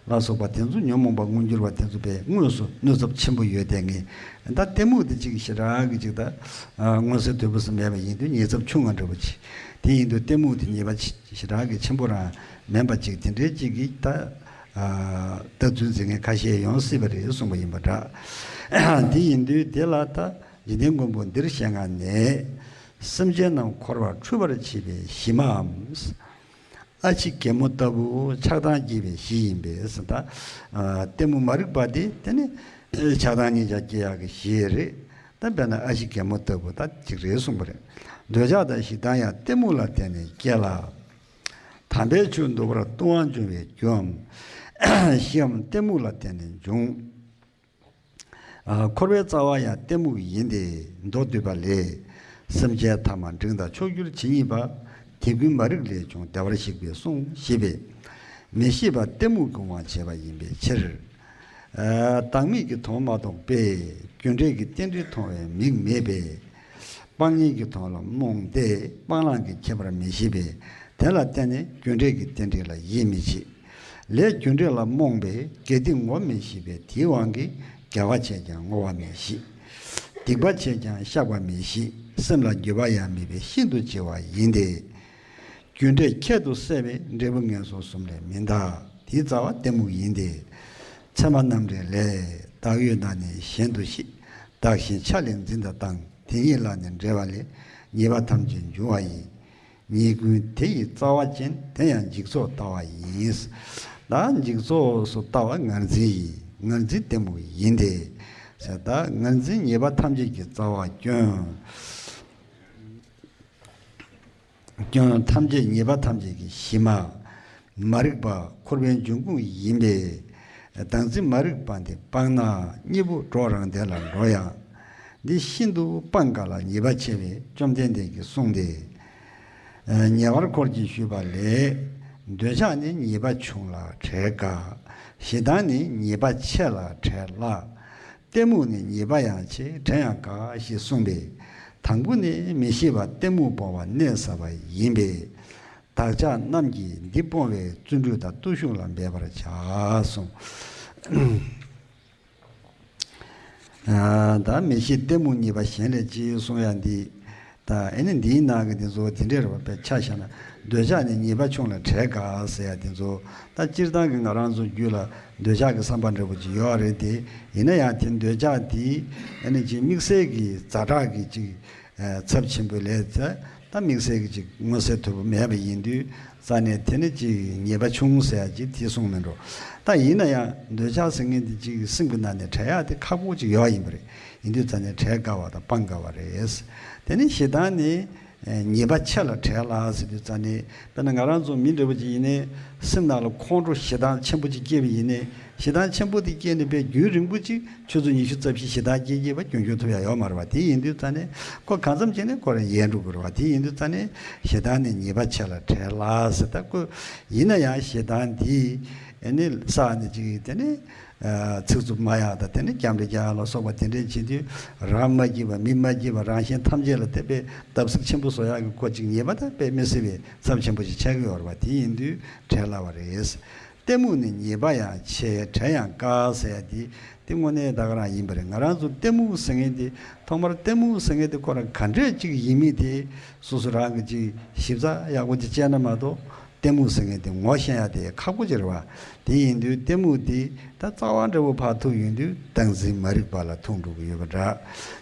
ལ་སོགས་པ་དེ་ཚོ་ཉོན་མོངས་པ་མངོན་གྱུར་བ་དེ་ཚོ་པའི་དངོས་སུ་གནོད་ཚབས་ཆེན་པོ་ཡོད་དེ་ངས་ད་གཏི་མུག་དེ་ཅིག་ཞེ་དྲག་གི་ཅིག་ད་ཨ་མངོན་གསལ་དོད་པོ་སུ་མེད་པ་ཡིན་དུས་ཉེས་ཚབས་ཆུང་ང་འདྲ་པོ་ཅིག་དེ་ཡིན་དུས་གཏི་མུག་དེ་ཉེས་པ་ཆེ་ཞེ་དྲག་གི་ཆེན་པོ་རང་མིན་པ་ཅིག་དེ་འདྲའི་ཅིག་གིས་ད་ཨ་ད་རྫུན་འཛིན་མཁན་ཁ་ཤས་ཡོང་སྲིད་པ་རེད་གསུངས་པ་ཡིན་པ་འདྲ། དེ་ཡིན་དུས་དེ་ལ་ད་འཇིག་རྟེན་མགོན་པོ་འདིར་ཞེན་ངག་ནས། སེམས་ཅན་རྣམས་འཁོར་བར་འཁྲུལ་པར་བྱེད་པའི་གཞི་མའམ། ཨ་ཕྱི་གད་མོ་ལྟ་བུ་ཆགས་སྡང་སྐྱེ་བའི་གཞི་ཡིན་པས་ཟེར་ད། ཨ་གཏི་མུག་མ་རིག་པ་དེ་དེ་ནི་ཆགས་སྡང་ཉིད་ཀྱང་སྐྱེ་ཡག་གི་གཞི་རེད། ད་དཔེར་ན་ཨ་ཕྱི་གད་མོ་ལྟ་བུ་ད་ཅིག་རེད་གསུངས་པ་རེད། འདོད་ཆགས་དང་ཞེ་སྡང་ཡང་གཏི་མུག་ལ་བརྟེན་ནས་སྐྱེ་ལ། དམ་པའི་ཆོས་འདུལ་བར་ལྟུང་བ་འབྱུང་བའི་རྒྱུའམ། གཞིའམ་གཏི་མུག་ལ་བརྟེན་ནས་འབྱུང་། ཨ་འཁོར་བའི་རྩ་བ་ཡང་གཏི་མུག་ཡིན་ཏེ། མདོ་སྡུད་པ་ལས། སེམས་ཅན་ཐ་མ་འབྲིང་དང་མཆོག་གྱུར་ཇི་སྙེད་པ། དེ་ཀུན་མ་རིག་ལས་བྱུང་བདེ་བར་གཤེགས་པས་གསུངས་ཞེས་པས། མི་ཤེས་པ་གཏི་མུག་གི་དབང་བྱས་པ་ཡིན་པའི་ཕྱིར། ཨ་བདག་མེད་ཀྱི་དོན་མ་རྟོགས་པས་རྒྱུ་འབྲས་ཀྱི་རྟེན་འབྲེལ་མཐོང་བའི་མིག་མེད་པས། སྤང་གཉེན་གྱི་དོན་ལ་རྨོངས་ཏེ་སྤང་བླང་གི་ཁྱད་པར་མི་ཤེས་པས་དེ་ལ་བརྟེན་ནས་རྒྱུ་འབྲས་ཀྱི་རྟེན་འབྲེལ་ལ་ཡིད་མི་ཆེས། ལས་རྒྱུ་འབྲས་ལ་རྨོངས་པས་དགེ་སྡིག་ངོ་མི་ཤེས་པས་དེའི་དབང་གིས་དགེ་བ་བྱས་ཀྱང་བསྔོ་བ་མི་ཤེས། སྡིག་པ་བྱས་ཀྱང་བཤགས་པ་མི་ཤེས། སེམས་ལ་འགྱོད་པ་ཡང་མེད་པས་ཤིན་ཏུ་ལྕི་བ་ཡིན་ཏེ། རྒྱུ་འབྲས་ཁྱད་དུ་བསད་པས་འབྲས་བུ་ངན་སོང་གསུམ་ལས་མི་འདའ། དེའི་རྩ་བ་གཏི་མུག་ཡིན་ཏེ། མཚན་མ་རྣམ་འདྲེན་ལས། བདག་ཡོད་ན་ནི་གཞན་དུ་ཤེས། བདག་གཞན་ཆ་ལས་འཛིན་དང་བཏང་། དེ་ཉིད་ལ་ནི་འབྲེལ་བ་ལས། ཉེས་པ་ཐམས་ཅད་འབྱུང་བ་ཡིན། ཉེས་ཀུན་དེ་ཡི་རྩ་བ་ཅན། དེ་ཡང་འཇིག་ཚོགས་ལྟ་བ་ཡིན། ད་འཇིག་ཚོགས་སུ་ལྟ་བ་ངར་འཛིན་ཡིན། ངར་འཛིན་གཏི་མུག་ཡིན་ཏེ། ཟེར་ད་ངར་འཛིན་ཉེས་པ་ཐམས་ཅད་ཀྱི་རྩ་བ་སྐྱོན། སྐྱོན་ཐམས་ཅད་ཉེས་པ་ཐམས་ཅད་ཀྱི་གཞི་མ། མ་རིག་པ་འཁོར་བའི་འབྱུང་ཁུངས་ཡིན་པས། བདག་འཛིན་མ་རིག་པ་འདི་སྤངས་ན་གཉེན་པོ་གྲོགས་རང་བདེ་ལ་འགྲོ་ཡང་། འདི་ཤིན་ཏུ་སྤང་དཀའ་ལ་ཉེས་པ་ཆེ་བས་བཅོམ་ལྡན་འདས་ཀྱིས་གསུངས་ཏེ། ཉེ་བར་འཁོར་གྱིས་ཞུས་པ་ལས། འདོད་ཆགས་ནི་ཉེས་པ་ཆུང་ལ་བྲལ་དཀའ། ཞེ་སྡང་ནི་ཉེས་པ་ཆེ་ལ་བྲལ་སླ། གཏི་མུག་ནི་ཉེས་པ་ཡང་ཆེ་བྲལ་ཡང་དཀའ་ཞེས་གསུངས་པས། དང་པོ་ནི་མི་ཤེས་པ་གཏི་མུག་སྤོང་བ་གནད་ཟབ་པ་ཡིན་པས། བདག་ཅག་རྣམས་ཀྱིས་འདི་སྤོང་བའི་བརྩོན་འགྲུས་དང་བརྟུལ་ཞུགས་ལ་འབད་པར་བྱ་གསུངས། ཨ་ད་མི་ཤེས་གཏི་མུག་ཉེས་པ་གཞན་ལས་ལྕི་གསུང་ཡ་འདི། ད་ཨེ་ནི་འདིའི་ནང་གི་འདི་ཚོ་དེ་འདྲའི་རེད་བ། དཔེ་ཆ་བཞག་ན་འདོད་ཆགས་ནི་ཉེས་པ་ཆུང་ལ་བྲལ་དཀའ་ཟེར་ཡ་འདི་ཚོ། ད་སྤྱིར་བཏང་གི་ང་རང་ཚོ་རྒྱུད་ལ་འདོད་ཆགས་ཀྱི་བསམ་པ་འདྲ་པོ་ཅིག་ཡོད་རེད་དེ། ཡིན་ན་ཡང་དེ་འདོད་ཆགས་དེ་ཨེ་ནི་ཅིག་དམིགས་བསལ་གྱི་ཛ་དྲག་གི་ཅིག་ཚབས་ཆེན་པོ་ལས་ཚེ། ད་དམིགས་བསལ་གྱི་ཅིག་མངོན་གསལ་དོད་པོ་མེད་པ་ཡིན་དུས་རྩ་ནས་དེ་ནི་ཅིག་ཉེས་པ་ཆུང་ཟེར་ཡ་ཅིག་དེ་གསུངས་མི་འགྲོ། ད་ཡིན་ན་ཡང་འདོད་ཆགས་ཟེར་མཁན་དེ་ཅིག་སེམས་ཀྱི་ནང་ནས་བྲལ་ཡག་དེ་ཁག་པོ་ཅིག་ཡོད་ཡིན་པ་རེད། ཡིན་དུས་རྩ་ནས་བྲལ་དཀའ་བ་དང་སྤང་དཀའ་བ་རེད། དེ་ནི་ཞེ་སྡང་ནི་ཉེས་པ་ཆེ་ལ་བྲལ་སླ་ཟེར་དུས་རྩ་ནས། དཔེར་ན་ང་རང་ཚོ་མི་འདྲ་པོ་ཅིག་ཡིན་ནའི་སེམས་ནང་ལ་ཁོང་ཁྲོ་ཞེ་སྡང་ཆེན་པོ་ཅིག་སྐྱེས་པ་ཡིན་ནའི། ཞེ་སྡང་ཆེན་པོ་དེ་སྐྱེས་ནས་པའི་རྒྱུན་རིང་པོ་ཅིག་ཆུ་ཚོད་ཉི་ཤུ་རྩ་བཞི་ཞེ་སྡང་སྐྱེས་སྐྱེས་པ་རྒྱུན་སྐྱོང་ཐུབ་ཡ་ཡོད་མ་རེད་བ། དེ་ཡིན་དུས་རྩ་ནས་ཁོ་གང་འཚམ་བྱས་ནས་ཁོ་རང་ཡལ་འགྲོ་དགོས་རེད་བ། དེ་ཡིན་དུས་རྩ་ནས་ཞེ་སྡང་ནི་ཉེས་པ་ཆེ་ལ་བྲལ་སླ་ཟེར། ད་ཁོ་ཡིན་ན་ཡང་ཞེ་སྡང་འདི་ཨེ་ནི་ས་ནི་ཅིག་དེ་ནི་ཚིག་རྩུབ་སྨྲ་ཡག་དང་དེ་ནི་སྐྱབས་འགྲོ་རྒྱག་ཡག་ལ་སོགས་པ་དེ་འདྲས་བྱེད་དུས་རང་མ་སྐྱིད་པ་མི་མ་སྐྱིད་པ་རང་གཞན་ཐམས་ཅད་ལ་དེ་དཔེ་བརྡབ་གསིག་ཆེན་པོ་བཟོ་ཡག་གི་ཁོ་ཅིག་ཉེས་པ་དང་དཔེ་མི་སྲིད་པའི་ཚབས་ཆེན་པོ་ཞིག་ཆགས་ཀྱི་ཡོད་རེད་བ། དེ་ཡིན་དུས་བྲལ་སླ་བ་རེད། གཏི་མུག་ནི་ཉེས་པ་ཡང་ཆེ་བྲལ་ཡང་དཀའ་ཟེར་ཡ་དེ། དེ་དངོས་གནས་ད་ག་རང་ཡིན་པ་རེད། ང་རང་ཚོ་གཏི་མུག་ཟེར་མཁན་དེ་ཐོག་མར་གཏི་མུག་ཟེར་མཁན་དེ་ཁོ་རང་ག་འདྲས་ཅིག་ཡིན་མིན་དེ་སོ་སོ་རང་གིས་ཅིག་ཞིབ་ཚགས་ཡག་པོ་ཅིག་དཔྱད་ན་མ་གཏོགས། གཏི་མུག་ཟེར་མཁན་དེ་ངོ་ཤེས་ཡ་དེ་ཁག་པོ་ཅིག་རེད་བ། དེ་ཡིན་དུས་གཏི་མུག་དེ་ད་རྩ་བ་འདྲ་བོ་ཕར་ཐུག་ཡོང་དུས་བདག་འཛིན་མ་རིག་པ་ལ་ཐུག་འགྲོ་གི་ཡོད་པ་འདྲ།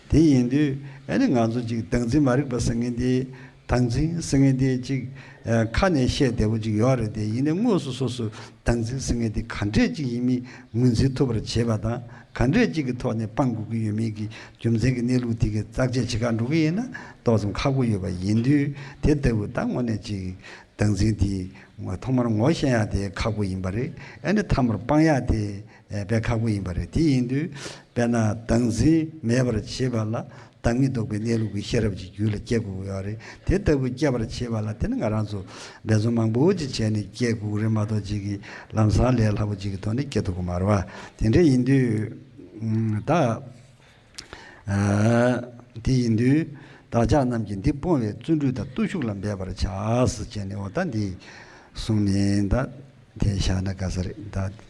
དེ་ཡིན་དུས་ཨ་ནི་ང་ཚོ་ཅིག་བདག་འཛིན་མ་རིག་པ་ཟེར་མཁན་དེ། བདག་འཛིན་ཟེར་མཁན་དེ་ཅིག་ཨ་ཁ་ནས་བཤད་བདེ་པོ་ཅིག་ཡོད་རེད་དེ། ཡིན་ནའི་དངོས་སུ་སོ་སོ་བདག་འཛིན་ཟེར་མཁན་དེ་ག་འདྲས་ཅིག་ཡིན་མིན་ངོས་འཛིན་ཐུབ་པར་བྱེད་པ་དང་། ག་འདྲས་ཅིག་གི་ཐོག་ནས་སྤང་དགོས་ཀྱི་ཡོད་མེད་ཀྱི་རྒྱུ་མཚན་གྱི་གནས་ལུགས་དེ་གི་བརྟག་དཔྱད་བྱེད་གར་འགྲོ་གི་ཡིན་ན་ཏོག་ཙམ་ཁག་པོ་ཡོད་པ་ཡིན་དུས། དེ་ལྟ་བུ་ད་དངོས་གནས་ཅིག་བདག་འཛིན་དེ་ཐོག་མར་ངོ་ཤེས་ཡ་དེ་ཁག་པོ་ཡིན་པ་རེད། ཨ་ནི་མཐའ་མར་སྤང་ཡ་དེ་དཔེ་ཁག་པོ་ཡིན་པ་རེད། དེ་ཡིན་དུས་དཔེར་ན་བདག་འཛིན་མེད་པར་བྱེད་པ་ལ་བདག་མེད་རྟོགས་པའི་གནས་ལུགས་ཀྱི་ཤེས་རབ་ཀྱི་རྒྱུད་ལ་སྐྱེ་དགོས་ཀྱི་ཡོད་རེད། དེ་ལྟ་བུ་སྐྱེ་བར་བྱེད་པ་ལ་དེ་ནི་ང་རང་ཚོ་འབད་བརྩོན་མང་པོ་ཅིག་བྱས་ནས་སྐྱེ་དགོས་ཀྱི་རེད་མ་གཏོགས། ཅིག་གི་ལམ་སང་ལས་སླ་པོ་ཅིག་གི་ཐོག་ནས་སྐྱེ་ཐུབ་ཀྱི་མ་རེད་བ། དེ་འདྲ་ཡིན་དུས་ད། ཨ། དེ་ཡིན་དུས་བདག་ཅག་རྣམས་ཀྱིས་འདི་སྤོང་བའི་བརྩོན་འགྲུས་དང་བརྟུལ་ཞུགས་ལ་འབད་པར་བྱ་ཟེར་བྱས་ནས། འོ་ད་འདི་གསུངས་ནས་ད་དེ་བཞག་ན་དགའ་ས་རེད། ད་